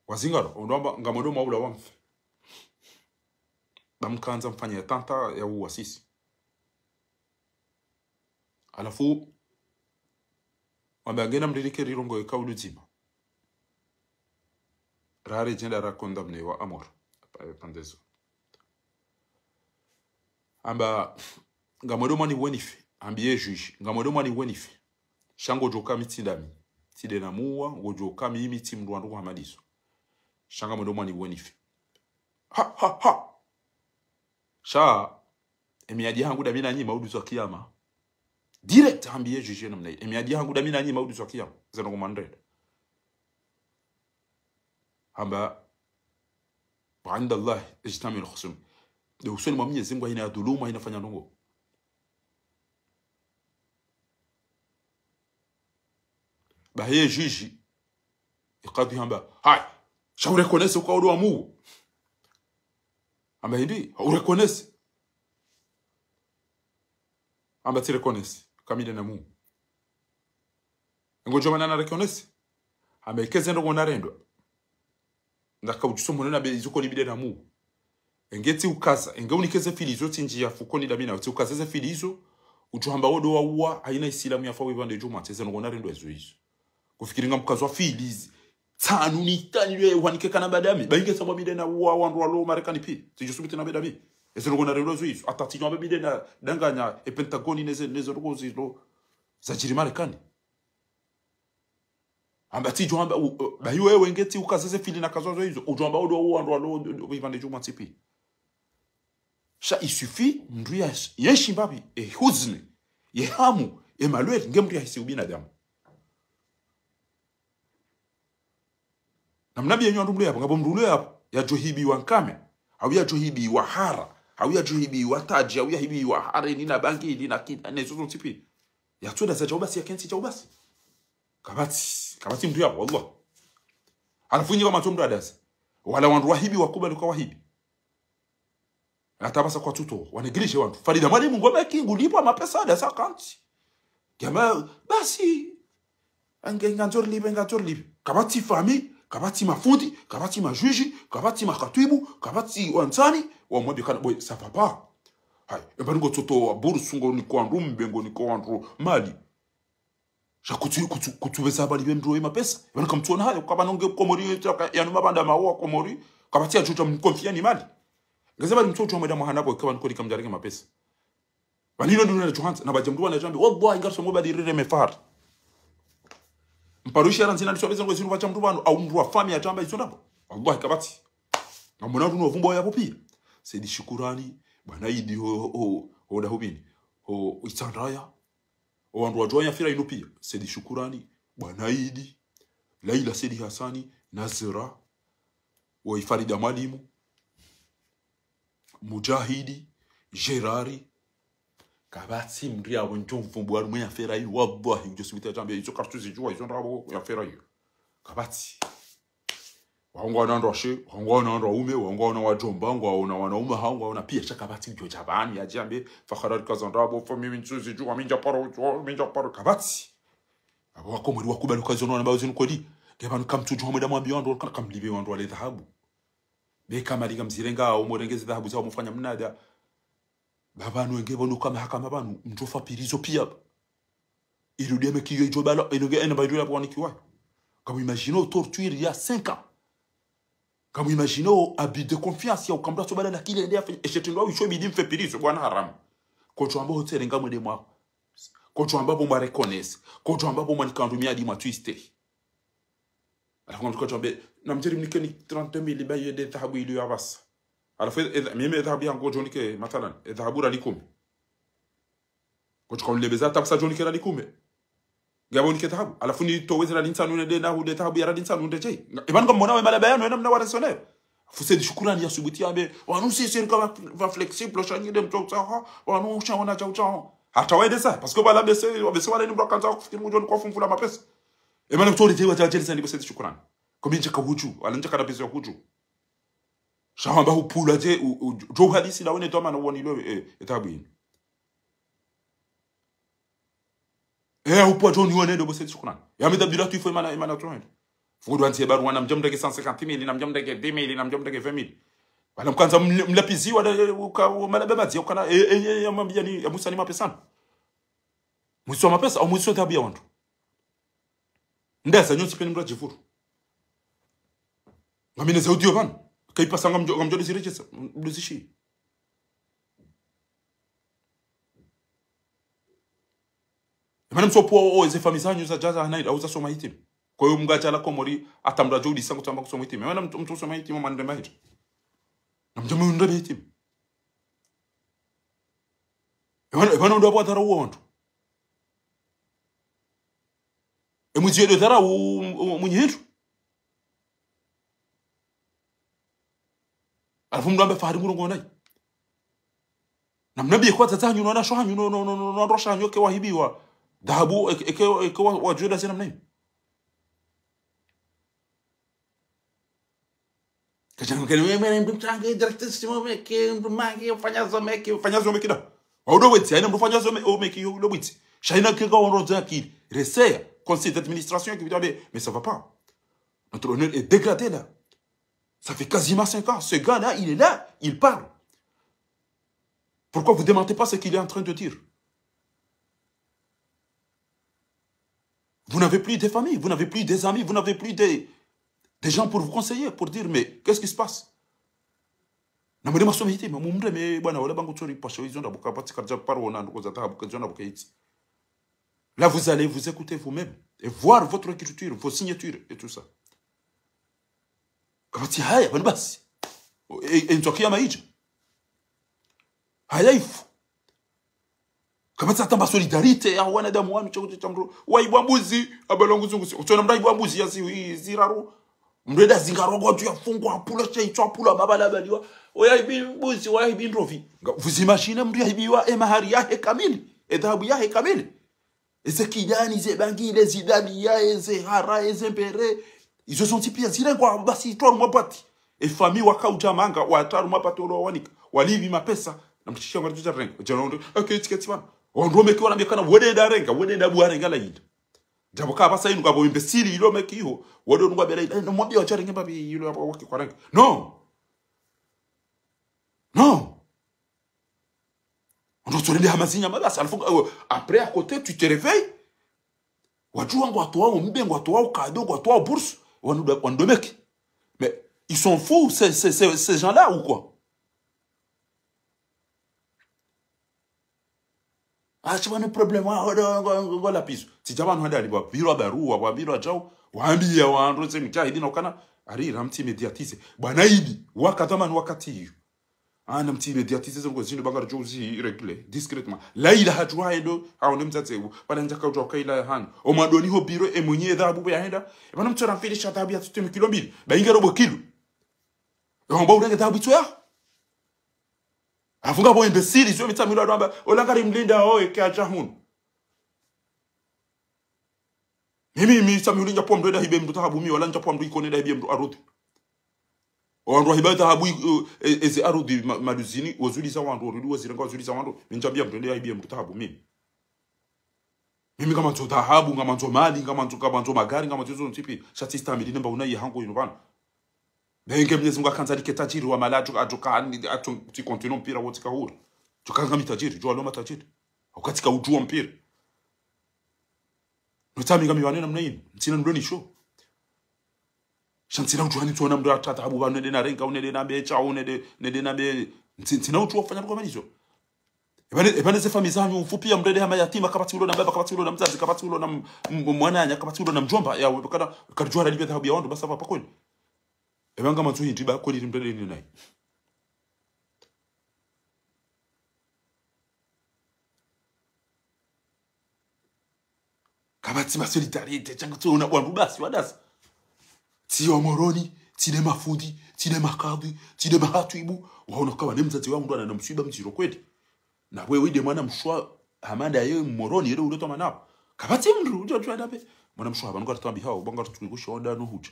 Wazingaro, ndo wamba, ngamwendo mwaula wamfe. Ba mkandza mfanye attentat ya uwa sisi. Halafu, wamba ngena mririke rirongowe kaulu ndzima. Rare djenda ra condamné wa à mort. Pa-, pande zo. Amba, ngamwendo mwaniwe nife. Ambiye juge, ngamwendo mwaniwe nife. Sha ngodjoka mi tsi ndami. Tsi nde namuwa, ngodjoka mi, mi tsi mndru wandru kuhamadiso. Sha ngamwendo mwaniwe nife. Ha, ha, ha. Sha, e miadi yahangu ndami nanyi maudu za kiyama. Direct, hambiye juge namna yi. E miadi yahangu ndami nanyi maudu za kiyama. Zeno kumandreda. Hamba, وعند الله يجتمع الخصوم. Nde usoni mwa Mwenyezi Mungu hayina ya dhuluma, hayina fanya ndrongo. Bahi ye juge, ye kadhi hamba, haya, sha ureconnaître uka odo wa muwu. Hamba hindri, ureconnaître. Hamba tsi reconnaître, ka mi nde namuwu. Ngodjo mana na reconnaître. Hamba eka ze ndrongo narendwa. Ndaka udjuso mhono na be izo ko ni mi nde namuwu. Enge tsi ukaza, enge unike ze fili izo tsi ndjiya fukoni ndami nawe, tsi ukaza ze fili izo, udjo hamba odo wa uwa, hayina Isilamu yafa wipvande djumwa, tsi ze ndrongo narendwa izo izo. Kufikiri ngamkazwa fili zi-, tsanu ni tani lwe wanike kana mbadami. Ba inge sambwa mi nde nauwa wandru walo Marekani pi. Tsidjo subuti na mbadami. Eze ndrongo narendwa zo izo. Hata tsidjo amba mi nde nadanganya e Pentagoni neze, neze ndrongo zilo zadjiri Marekani. Amba tsidjo amba, u-, u-, bahi wewe nge tsi ukaza ze fili nakazwa zo izo. Udjo amba odo wa uwa wandru walo, u-, u-, u-, ipvande djumwa tsi pi. Sha il suffit, mndru ya, yenshi mbapvi, e huzuni, ye hamu, e malweri, nge mndru yahisi ubinadamu. Na mnabi yenyu wandru mlio yapvo, ngapvo mndru ulio yapvo, yadjohibiwa nkame, au yadjohibiwa hara, au yadjohibiwa tadji, au yahibiwa hareni na bangi ili na kina, ne zozo ntsipi. Yatsuenda za djau basi, yakentsi djau basi. Kapvatsi, kapvatsi mndru yapvo, wallah. Halafu nyi kapvatsi mndru adaza. Wala wandru wahibi wakubali uka wahibi. Hata pvasa kwatsuto, wanégligé wandru. Farida Mwalimu ngome ki ngulipvwa mapesa ada sa kantsi. Kama, basi, ange ngandzo rilipve, ngandzo rilipve. Kapvatsi famille, kapvatsi mafundi, kapvatsi majuge, kapvatsi makhatwibu, kapvatsi wandzani, wamwambia kana, boy, ça va pas. Hayi, eba ngotsotowa bourse, ngonika wandru mbe, ngonika wandru mali. Sha kutsu, kutsu, kutsu pvesa pvali pve mndru we mapesa. Pvanu kamtsuona hayo, kapvanu nge Komori, yanu mabanda mawa Komori, kapvatsi yadjodja mkonfiya ni mali. Ngeze pvali mtsodja mwenda mwahana pvo, kapvanu kodi kamdjarenge mapesa. Pvanu ino nduna na chuhanza, na pvadja mndru pvanu yadjambe, wallahi, ngarso ngo pvali rire mefar. Mparushi ya randzina ndiso pveza ngo zinu pvadja mndru pvanu, au mndru wa famille yadjamba izo ndrabo. Wallahi, kapvatsi. Ngamwona ndru no vumbo yapvo pia. Saidi Shukurani, bwana Idi ho, ho, ho, ho Dahubini, ho Itsandraya. O wandru wadjo wanya fira inu pia. Saidi Shukurani, bwana Idi, Laila Saidi Hasani, Nazira, wa Farida Mwalimu, Mujahidi, Gerari. Kapvatsi mndru yawe ndjo mvumbu wa rumwe ya fera iyo, wallahi, udjo sibiti yadjambe, izo kartsi zidjuwa, izo ndrabo ya fera iyo. Kapvatsi. Wao ngwaona wandru washe, wao ngwaona wandru waume, wao ngwaona wadjomba, ngwaona wanaume, hao ngwaona pia sha kapvatsi mdjo dja pvanu yadjambe, fakharari kaza ndrabo, fa mimi ntsu zidjuwa, mi ndja paro, mi ndja paro, kapvatsi. Apvo wakomori wakubali uka izo nona pvao zinu kweli. Nge pvanu kamtsudjuha mwenda mwambia wandru, kana kamlipve wandru wale dhahabu. Be kamali kamzirenga, au murenge ze dhahabu zao mufanya mnada. Ba pvanu wenge pvanu ka mahakama pvanu, mdjo fa pirizo pia. Irudi ya meki iyo idjo bala, ino nge ena ba irudi ya pvwanikiwa. Ngamu imagine o torture ya cinq ans. Ngamu imagine o abus de confiance ya uka mndru atso bala na kile ende ya fe, eshe tendo au isho bidi mfe pirizo, bwana haramu. Kodjo amba hotere ngamwende mwa. Kodjo amba pvo mwa reconnaisse. Kodjo amba pvo mwanika wandru miadi mwa twiste. Halafu ngamdjo kadjambe, na mdjeri mnikeni trente mille ba yende dhahabu ilio ya pvasa. Halafu, e, e, mimi dhahabu yangu djonike, mathalan, e dhahabu rali kume. Kodjo kaunilembeza hata pvasa djonike rali kume. Ngapvo nike dhahabu. Halafu nitowe ze rali ntsanu nende nahu nde dhahabu ya rali ntsanu nde djei. Nga, ipvanu ngamwona we malaba yanu, ena mna wa raisonner. Fu Saidi Shukurani ya subuti yambe, wanu si, si, rika va, va flexible, sha nyi nde mtso utsaha, wanu sha wana dja utsaha. Hata waende sa, parce que pvala bese, bese wale ni mndru akandza kufikiri mdjo ni kwa fumfula mapesa. Emana mtso ridjewa dja djeli sa ni bo Saidi Shukurani. Komi ndjeka hudju, wala ndjeka na pesa ya hudju. Sha hamba hupvula dje, u, u, djo uhadisi la wene toma na uwani lo, e, e dhahabu inu. E, upvwa djo ni wene ndo bo Saidi Shukurani. Ya mida bila tu ifo imana, imana tu wende. Fudu anti e baruwa na mdja mndrege cent cinquante mille, na mdja mndrege dix mille, na mdja mndrege vingt mille. Wala mkandza mle, mlapizi wala, e, uka, u, mala bemazi, ukana, e, e, e, ya mambia ni, ya musa ni mapesa no. Mwiso mapesa, au mwiso dhahabu ya wandru. Ndeza nyonsi peni mndru adjivuru. Ngamina ze audio pvanu. Kaipvasa ngamdjo, ngamdjo dizirejesa, mduzishi. Emana msopvo o, o, ze famille zanyu zadja za hanayi, au zasoma hitimu. Kwa iyo mngadja la Komori, hata mndru adjo udisa kutsamba kusoma hitimu. Emana mtso, mtso soma hitimu, mwandre mahiri. Na mdjo mwandre hitimu. Emana, emana mndru apvo adharau wandru. Emwizi yedo dharau, u, u, mwinyi hindru. Halafu mndru ambe fahari ngurongoa nayi. Na mnambie kwa wadzadze hanyu, no wanashe hanyu, no, no, no, no, no wandru washe hanyu, eke wahibiwa dhahabu, eke, eke, eke wa, wadjuwa dazi namna hini. Kadjana mkene, we, mwe, mndru mtsange, directeur, simo, meke, mndru mange, ufanya zo, meke, ufanya zo, meke, da. Wa udo wetsi, haina mndru ufanya zo, me, o, meke, yo, udo wetsi. Sha haina keka wandru za akili. Reseya, conseil d'administration, qui vous dit, mais ça va pas. Notre honneur est dégradé là. Ça fait quasiment cinq ans. Ce gars-là, il est là, il parle. Pourquoi vous démentez pas ce qu'il est en train de dire ? Vous n'avez plus de famille, vous n'avez plus des amis, vous n'avez plus des, des gens pour vous conseiller, pour dire, mais qu'est-ce qui se passe ? Na mwende mwasome hitima, mumreme bwana wala bangu tsori pasha izo ndrabo kapvatsi kadja paro na ndoko za dhahabu, izo ndrabo kaitsi. Là, vous allez vous écouter vous-même et voir votre écriture, vos signatures et tout ça. Kapvatsi haya, pvanu basi. E, e, ntsu ya kiyama idja. Haya ifu. Kapvatsi hata mba solidarité ya wanadamu wanu, tshoko tshitsa mndru waibwa mbuzi, abalwa nguzungusi. Utsona mndru aibwa mbuzi ya zi, ziraru. Mndru eda zingarwa ngwatsu yafungwa, apvulwa shayitso, apvulwa mabala abaliwa. Oyaibi mbuzi, oyaibi ndrovi. Nga, vous imaginez mndru yaibiwa emahari yahe kamili, edhahabu yahe kamili. Eze kidani, ze bangile, zidaliya, eze hara, eze mbere. Izo zontsi piya zirengwa basi itrwa harumwa bwati. Efamille wakaudja manga, watrwa harumwa bwati olo wawanika. Walibi mapesa, na mtrishiya ngari tuja renga. Djana ondo, okay, tiketi wana. Ondo meki wana mekana, wende enda renga, wende enda bwa renga la yinda. Djapvo kapvatsi inu kapvo imbesili ilo meki iho, wende ndo ngwa bela yinda. Eh, namwambiye wadja renge mbapvi ilo ya wake kwa renga. Non. Non. Ondo tsolende hamazinya mabasi, alafu, euh, après, à côté, tu te réveilles. Wadjuwa ngwatowao mbe, ngwatowao cadeau, ngwatowao bourse, wanu da, wanu ndo meki. Mais ils sont fous, ces, ces, ces, ces gens-là, ou quoi? Ah, tsi pvanu problème, wa, wa, wa, wa, wa la piso. Tsidja pvanu handa ali, wapvirwa baruwa, wapvirwa djau, wambiya wandru, tse mujahidi na ukana, ari, ramtsi médiatisé. Bwana idi, wakati amani wakati iyo. Ana mtsi médiatisé zo ngo zinu ba ngaridjo uzi régler discrètement. Laila hadjuwa endo, haone mdzadze wo. Pvala ndjaka udjuwa kaila ya hanu. Omwandoni ho biro, emwenye dhahabu ya henda. Epvanu mtsu ramfilisha dhahabu ya tsutemi kilo mbili. Ba inga robo kilo. Ehomba urenge dhahabu itso ya. Afunga bo imbesili, zo mitsa milo adwamba. Ola ngari mlinda, oye, ke adja hunu. Mimi, mi, sami uli ndjapvo mndru eda hibe mndru dhahabu mi, wala ndjapvo mndru ikone eda hibe mndru arudhi. Owandru wahiba dhahabu, i-, e-, eze arudhi ma-, maduzini, wazuliza wandru, warudi waziranga wazuliza wandru, mi ndjambiya mndru eda hibe mndru dhahabu mimi. Mimi ngamandzo dhahabu, ngamandzo mali, ngamandzo, ngamandzo magari, ngamandzo izo zontsi piya, sha tsistamili nemba unayi hangu inu pvanu. Benge Mnyezi Mungu akandza like tajiri wa mali, atsu, atsu ka, atsu, tsi continue mpira, wo tsika huru. Tsu kanga mi tajiri, djuwa loma tajiri. Wakati ka udjuwa mpira. Notami ngami wane namna inu. Ntsina ndo nisho. Sha ntsina udjuwa nitsona mndru atata abu pvanu nede na renga, nede na becha, nede, nede na be, ntsi-, ntsina udjuwa fanya kwa malizo. Epvane, epvane ze famille zanyu, mfupi ya mndru ede hama yatima, kapvatsi ulo na mbaba, kapvatsi ulo na mdzadze, kapvatsi ulo na m-, m-, mwananya, kapvatsi ulo na mdjomba, ya, kana, karidjuwa ralibe dhahabu ya wandru, basi apva pakoni. Epva ngamandzo hindri ba kweli ri mndru ede ni nayi. Kapvatsi ma solidarité, tsanga tsona wandru basi, wadasi. Tsi wa Moroni, tsi ne mafundi, tsi ne makadhi, tsi ne mahatwibu, waona kawa ne mdzadze wa mndru ana na mswiba mdziro kweli. Na wewe ide mwana mshe wa hamanda ye Moroni, yele ulo toma nao. Kapvatsi mndru, udja, udja, dape. Mwana mshe wa hapvanu karitwambi hao, banga ritwi kushonda no hudja.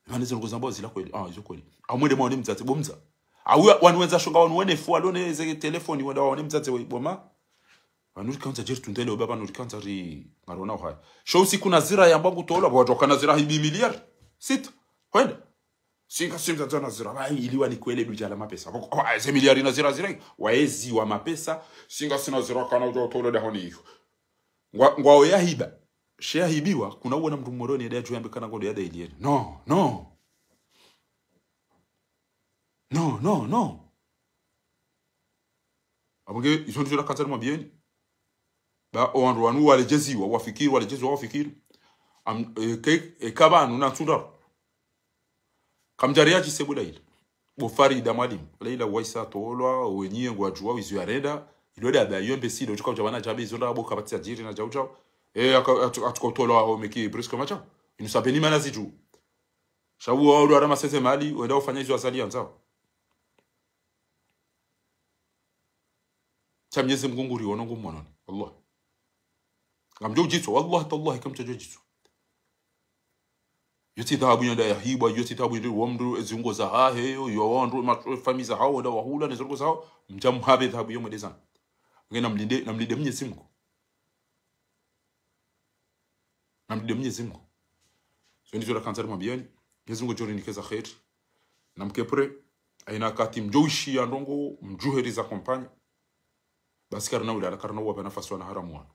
Pvane ze ndrongo zambwa zila kweli. Ah, izo kweli. Amwende mwaone mdzadze bo mdza. Awu wanu wendza shonga wanu wene fu, alone ze telefoni, wenda waone mdzadze wa iboma. Pvanu rikandza djeri tundele, oba pvanu rikandza ri ngarona uhaya. Sho usiku Nazira yambwa ngutolwa, pvwa wadjoka Nazira hibi miliari sita. Hwenda. Singa si mdzadze wa Nazira, pvayi ili wanikwele dudja la mapesa. Pvoko, wa, ze miliari Nazira zirenge. Waezi wa mapesa. Singa si Nazira kana udja utolwa dahoni iyo. Ngwa, ngwao yahiba. She yahibiwa, kuna uona mndru Moroni yade yadjuwa yambe kana ngodo yada ilieni. Non, non. Non, non, non. Apvo nge, izo ndizo nakandza nimwambiyeni. Ba, owandru wanu waledjeziwa, wafikiri, waledjeziwa, wafikiri. Am, e, ke, e, kapvanu na ntsundaro. Kamdjari ya djise bula ile. Bo Farida Mwalimu. Laila waisa tolwa, wenye ngwadjuwa, wizo yarenda. Ilo daba, iyo mbesile, udjuka udja wana djabe, izo ndapvo kapvatsi ya djiri na djau djau. E, aka, atu, atuka utolwa, ho meki, brusque macha. Inu sabeni mana zidju. Sha uwo, ulo arama seze mali, wenda ufanya izo Azali yandzao. Sha Mnyezi Mngu nguri wono ngu mwononi. Wallah. Ngamdjo udjitswa, wallahi tallahi kamtsadjo udjitswa. Yo tsi dhahabu yenda yahibwa, yo tsi dhahabu yende wo mndru, eziungo zahahe, yo, yo wandru, ma, fami zahao, wenda wahula, ne ziungo zahao, mdja mhabe dhahabu yo mwende zanu. Nge namlinde, namlinde Mnyezi Mngu. Namlinde Mnyezi Mngu. Zo ndizo rakandza nimwambiyeni. Mnyezi Mngu djo rinike za kheri. Na mke prêt. Haina wakati mdjo ishiya ndrongo, mdjuhe riza accompagner. Basi karina ulala, karina uwapva nafasi wana haramu wanu.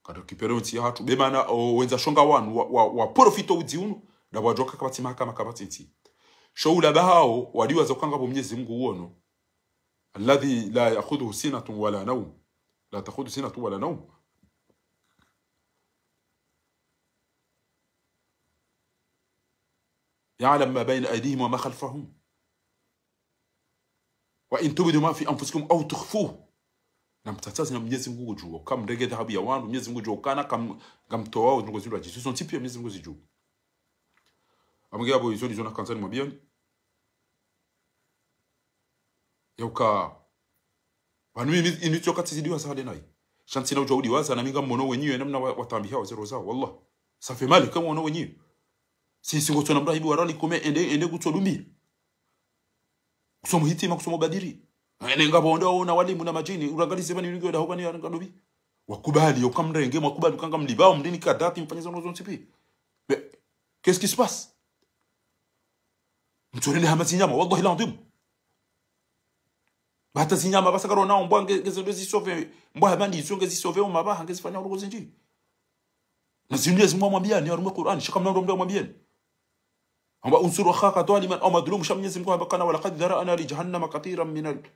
Kari récupérer ntsi yahatru. Be mana, o, wendza shonga wanu, wa, wa, wa profiter udzi unu. Dapvo wadjoka kapvatsi mahakama, kapvatsi ntsi. Sho ula bahao, wadiwaza ukanga pvo Mnyezi Mngu uono. الذي لا يأخذه سنة ولا نوم. لا تأخذه سنة ولا نوم. يعلم ما بين أيديهم وما خلفهم. فإن تبدوا ما في أنفسكم أو تخفوه. Na mtsatsaze na Mnyezi Mngu ngudjuo. Kamrenge dhahabu ya wandru, Mnyezi Mngu ngudjuo. Kana kam-, ngamtowao ndrongo zindru adjisi. Zontsi pia Mnyezi Mngu ngudjuo. Amwenge apvo izo ndizo nakandza nimwambiyeni. Yauka. Pvanu mimi, inu tsoka tsizidiwaza hale nayi. Sha ntsina udjuwa udiwaza, na mi ngamwono wenyewe, namna wa-, watambiha wazee wazao, wallah. Ça fait mal, ngamwono wenyewe. Si, si ngotsona mrahibu wa rali kome, ende, ende kutso dumbi. Kusomo hitima, kusomo badiri. Ene ngapvo onda ona walimu na madjini, urangalize pvani ningo da hopvani ya ngadobi. Wakubali, yauka mrenge, mwakubali, uka ngamlipvao, mdini kadhati, mfanye zono zontsi pi. Mais, qu'est-ce qui se passe? Mtsorende hama zinyama, wallahi l'adhwim. Bata zinyama, basa karona, mbwa nge, nge zendo zisove, mbwa hama ndizo nge zisove, umabaha, nge zifanya urongo zindji. Na zinu Mnyezi Mngu amwambiyani, harumwa Qur'an, sha kamna mndru amwambiyani. Amba انصر أخاك ظالما أو مظلوما, sha Mnyezi Mngu hamba kana ولقد ذرأنا لجهنم كثيرا من ال-،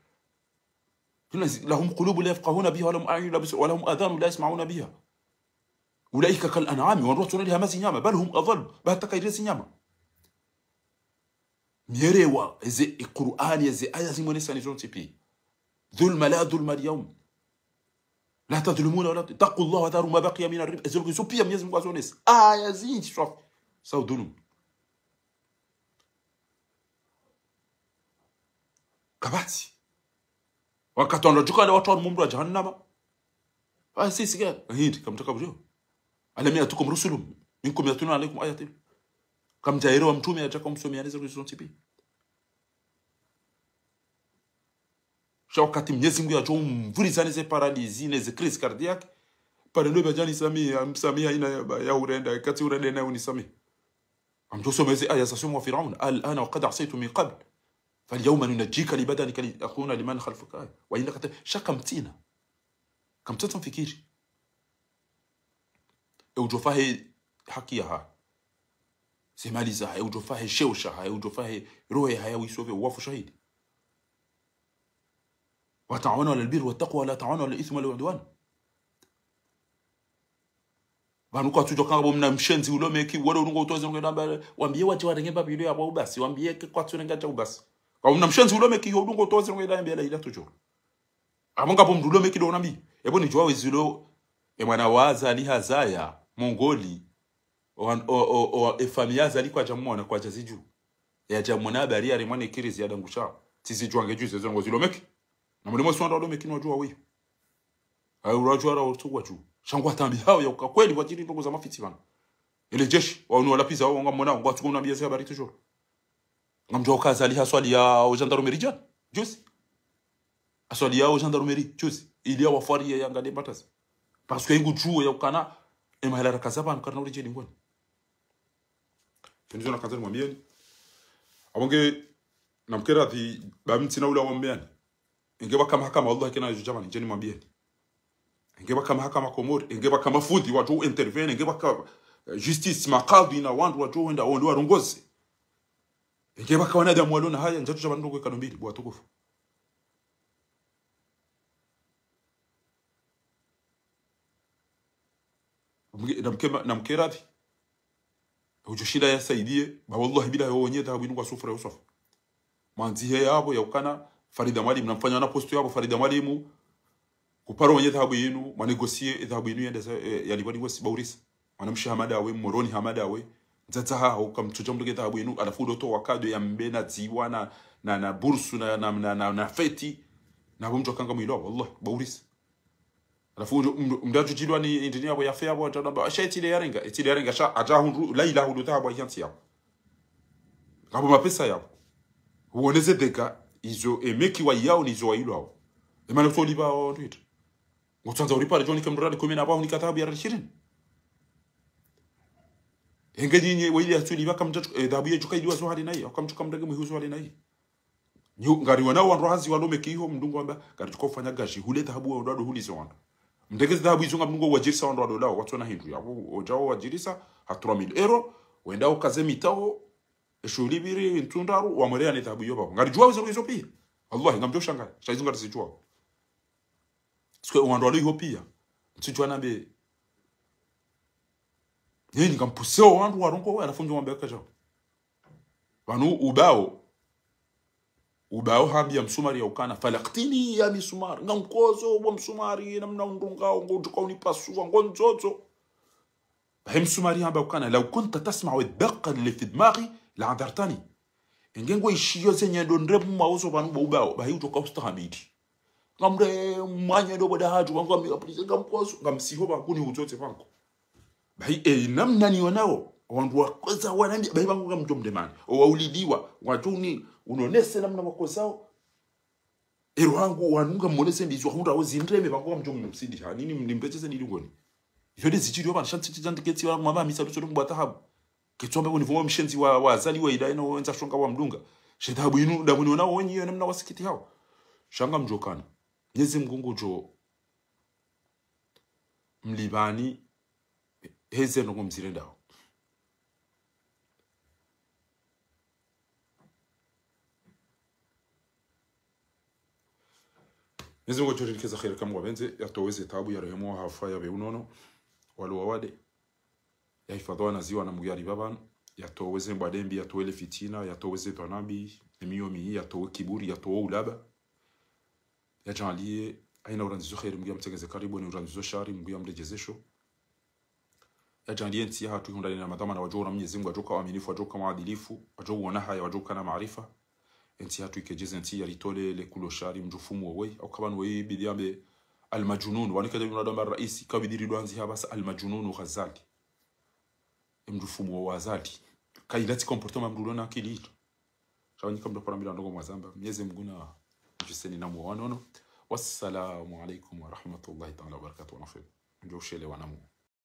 لهم قلوب لا يفقهون بها ولهم أعين لا يبصرون ولهم آذان لا يسمعون بها أولئك كالأنعام, wandru watsona hama zinyama, بل هم أضل, bata kaire zinyama. Myerewa, eze, e Qur'ani, eze aya zimwonesa ni zontsi pi. ظلم لا ظلم اليوم. لا تظلمون ولا ت-، اتقوا الله وذروا ما بقي من الربا. Ezo luku izo pia Mnyezi Mngu azonesa. Aya zindji swafi. Sa udhulumu. Kapvatsi. Wakati wandru wadjuka wale wandru wa mumro wa jahannama. Ah, si, si, ka-, hindri, kamtaka bujo. ألم يأتكم رسل منكم يتلون عليكم آيات. Kamdjaelewa mtrume yadjaka umsomea neze luku izo zontsi pi. Sha wakati Mnyezi Mngu yadjo umvurizani ze paralysie, neze crise cardiaque, pare ndo badjani samiha, msamiha ina ya, ya urenda, kati urenda na unisamiha. Amdjo some ze aya za somo wa Firaun, الآن وقد عصيت من قبل، فاليوم ننجيك ببدنك لتكون لمن خلفك آية، وإن كثيرا, sha kamtsina. Kamtsatsa mfikiri. E udjo fahe haki yahahe. Ze mali zahahe, e udjo fahe sheo shahahe, e udjo fahe roho yahahe, wisove, wafu shahidi. وتعاونوا على البر والتقوى ولا تعاونوا على الإثم والعدوان. Pvanu kwatsudjo kanga bo mna mshenzi ulo meki, wale ulungo utoze nge namba, wambiye wadje warenge mbapvi ilo yapvo ubasi, wambiye ke kwatsu renga dja ubasi. Ka mna mshenzi ulo meki, yo ulungo utoze nge namba, la ila tujoro. Amo ngapvo mndru ulo meki do unambi. Epvo nidjuwa wezilo, e mwana wa Azali hazaya, Mongoli, o, o, o, o, e famiyi ya Azali kwadja mwona, kwadja zidju. Yadja mwona habari yari mwana ekirizi yadangusha. Tsizidjuwa nge djuzi, ezo ndrongo zilo meki. Na mulimo si wandru walo meki ni wadjuwa wiyo. Ayo wadjuwa ra wotsu wadjuwa. Sha ngwatambi hawo yauka kweli wadjiri ndrongo za mafitsi pvanu. Ele jeshi, wanu wala piza, wao ngamwona, ngwatsuko unambiya ze habari tujoro. Ngamdjuwa uka Azali haswaliya o gendarmerie djana, juzi. Haswaliya o gendarmerie, juzi. Ili ya wafwari ya yangade mbatazi. Parce que ingudjuwa yaukana, e mahala rakaza pvanu karina uri djeli ngoni. Pvenizo nakandza nimwambiyeni. Apvo nge, namkera pvi, ba mi ntsina ula wambeani. Inge pvaka mahakama, wallahi kena izo djamani, ndjeni mwambiyeni. Inge pvaka mahakama Komori, inge pvaka mafundi wadjo intervenir, inge pvaka, eh, justice, makadhi na wandru wadjo wenda, wende warongoze. Inge pvaka wanadamu walona haya, ndjatsu djamani ndrongo ikado mbili, bo watukufu. Namke-, namke-, namkera pvi. Udjo shinda yasaidiye, ba wallahi billahi wo wenye dhahabu inu ngwa sufura yo swafu. Mwandzihe yapvo yaukana, Farida Mwalimu, namfanya wana poste yapvo, Farida Mwalimu, kuparo wenye dhahabu inu, mwanégocier, dhahabu inu yende za, eh, yalipvwa ni wesi, baurisa. Mwanamshe hama dawe, Moroni hama dawe, mdzadze haho, kamtsudja mrenge dhahabu inu, halafu udoto wakado ya mbe na dziwa na, na, na bursu na, na, na, na, na feti, na bo mdjo kanga mwilo, wallahi, baurisa. Halafu mndru, mndru, mndru adjudjilwa ni indrini yapvo yafe yapvo, atadamba, sha etsile yarenga, etsile yarenga, sha, adja hundru, la ilaha ulu taha bwa yantsi yapvo. Ngapvo mapesa yapvo. Uoneze dega, izo, e meki wa yao, ni izo wa ilo hao. E mana kutso liba o ndwita. Ngotsandza uripa le djoni ke mndru rali kumi na pvwa hunika dhahabu ya rali shirini. Enge nyinyi, wa ile yatsu liba kamdja, e, dhahabu ye djuka iliwa zo hali nayi, kamdjuka mrenge mwihu zo hali nayi. Nyu-, ngari wana wandru hazi walo meki iho mndru ngo amba, ngari tuko fanya gaji, hule dhahabu wandru wado hulize wandru. Mdegeze dhahabu izo nga mndru ngo wadjirisa wandru wado lao, watsona hindru. Yapvo, odjao wadjirisa, ha trois mille euros, wenda ukaze mitao, eshuhuli mbili, ntsundraru, wamwereya ne dhahabu iyo pvapvo. Ngari djuwa izo, izo pia. Wallahi, ngamdjo shanga, sha izo ngari zidjuwa. Sikwe wandru walo iho pia. Ntsudjuwa nambe. Nini, ngampuseo wandru warongowe, halafu ndjo wambe kadjao. Pvanu ubao. Ubao hambia msumari ya ukana, "Falaktini ya misumar, ngamkodzo wa msumari, namna undungao, ngodjoka unipasua, ngondzondzo." Bahi msumari hamba ukana, "Law kunta tasma'u ad-daqqa alladhi fi dimaghi, la anzartani." Enge ngwe ishiyo ze nyendo ndremwa uzo pvanu bo ubao, bahi udjoka ustahamili. Ngamre mwanya ndo boda hadju, wangu ngami apurize, ngamkodzo, ngamsiho pvangu ni utsotse pvangu. Bahi, e, namna nionao, wandru wakodza wanambia, bahi pvangu ngamdjo mdemani. O waulidiwa, wadjuni, unonese namna wakodzao. Ero wangu, wanu ngamonese mbizi, wahundra wo zindreme, pvangu ngamdjo msidiha. Nini mnimpeteze nili ngoni. Iyo nde zidjiriyo pvanu, sha ntsi tsidjandiketsi wa mama, misa luso lungwa tahabu. Ketsu amba kuni pvwa mshenzi wa, wa Azali wa ida ina wenza shonga wa mdunga. She tahabu inu, ndabu nionao wenyi, iyo namna wasikitihao. Sha ngamdjokana. Mnyezi Mngu ngudjo mlipvani, heze ndrongo mzirendao. Mnyezi Mngu ngudjo rinikeza kheri kamwe wapvendze, yatowe ze tabu, yarehemu wahafa, yapve unono, walo wawade. Yahifadhwi wanazi wana Mngu yaripva pvanu, yatowe ze mbwade mbi, yatowe le fitina, yatowe ze dhwana mbi, emiyo mi, yatowe kiburi, yatowe ulaba. Yadjaanliye, haina urandzizo kheri, Mngu yamtsengeze karibu, ne urandzizo shari, Mngu yamredjezesho. Yadjaanliye ntsi yahatru ihundrane na madhwamana wadjo ura Mnyezi Mngu, wadjoka waaminifu, wadjoka waadilifu, wadjo uona haya, wadjoka na maarifa. Entsi yahatru ikedjeze ntsi yaritole le kulo shari, mdjufumu wowe, au kapvanu wowe bidi yambe al-majnun, wanu kedja yuna damba raisi, kabidi ridwanzi hapvasa al-majnun Ghazali. Mdjufumu wa Azali. Kayila tsi comportement mdru ulo na akili ilo. Sha wanyi kamdru parambila ndrongo mwazamba. Mnyezi Mngu nadjuseni na mwa wanono. Wassalamu alaikum wa rahmatullahi ta'ala wa barakatuh. Wanafe. Ndjo ushele wanamu.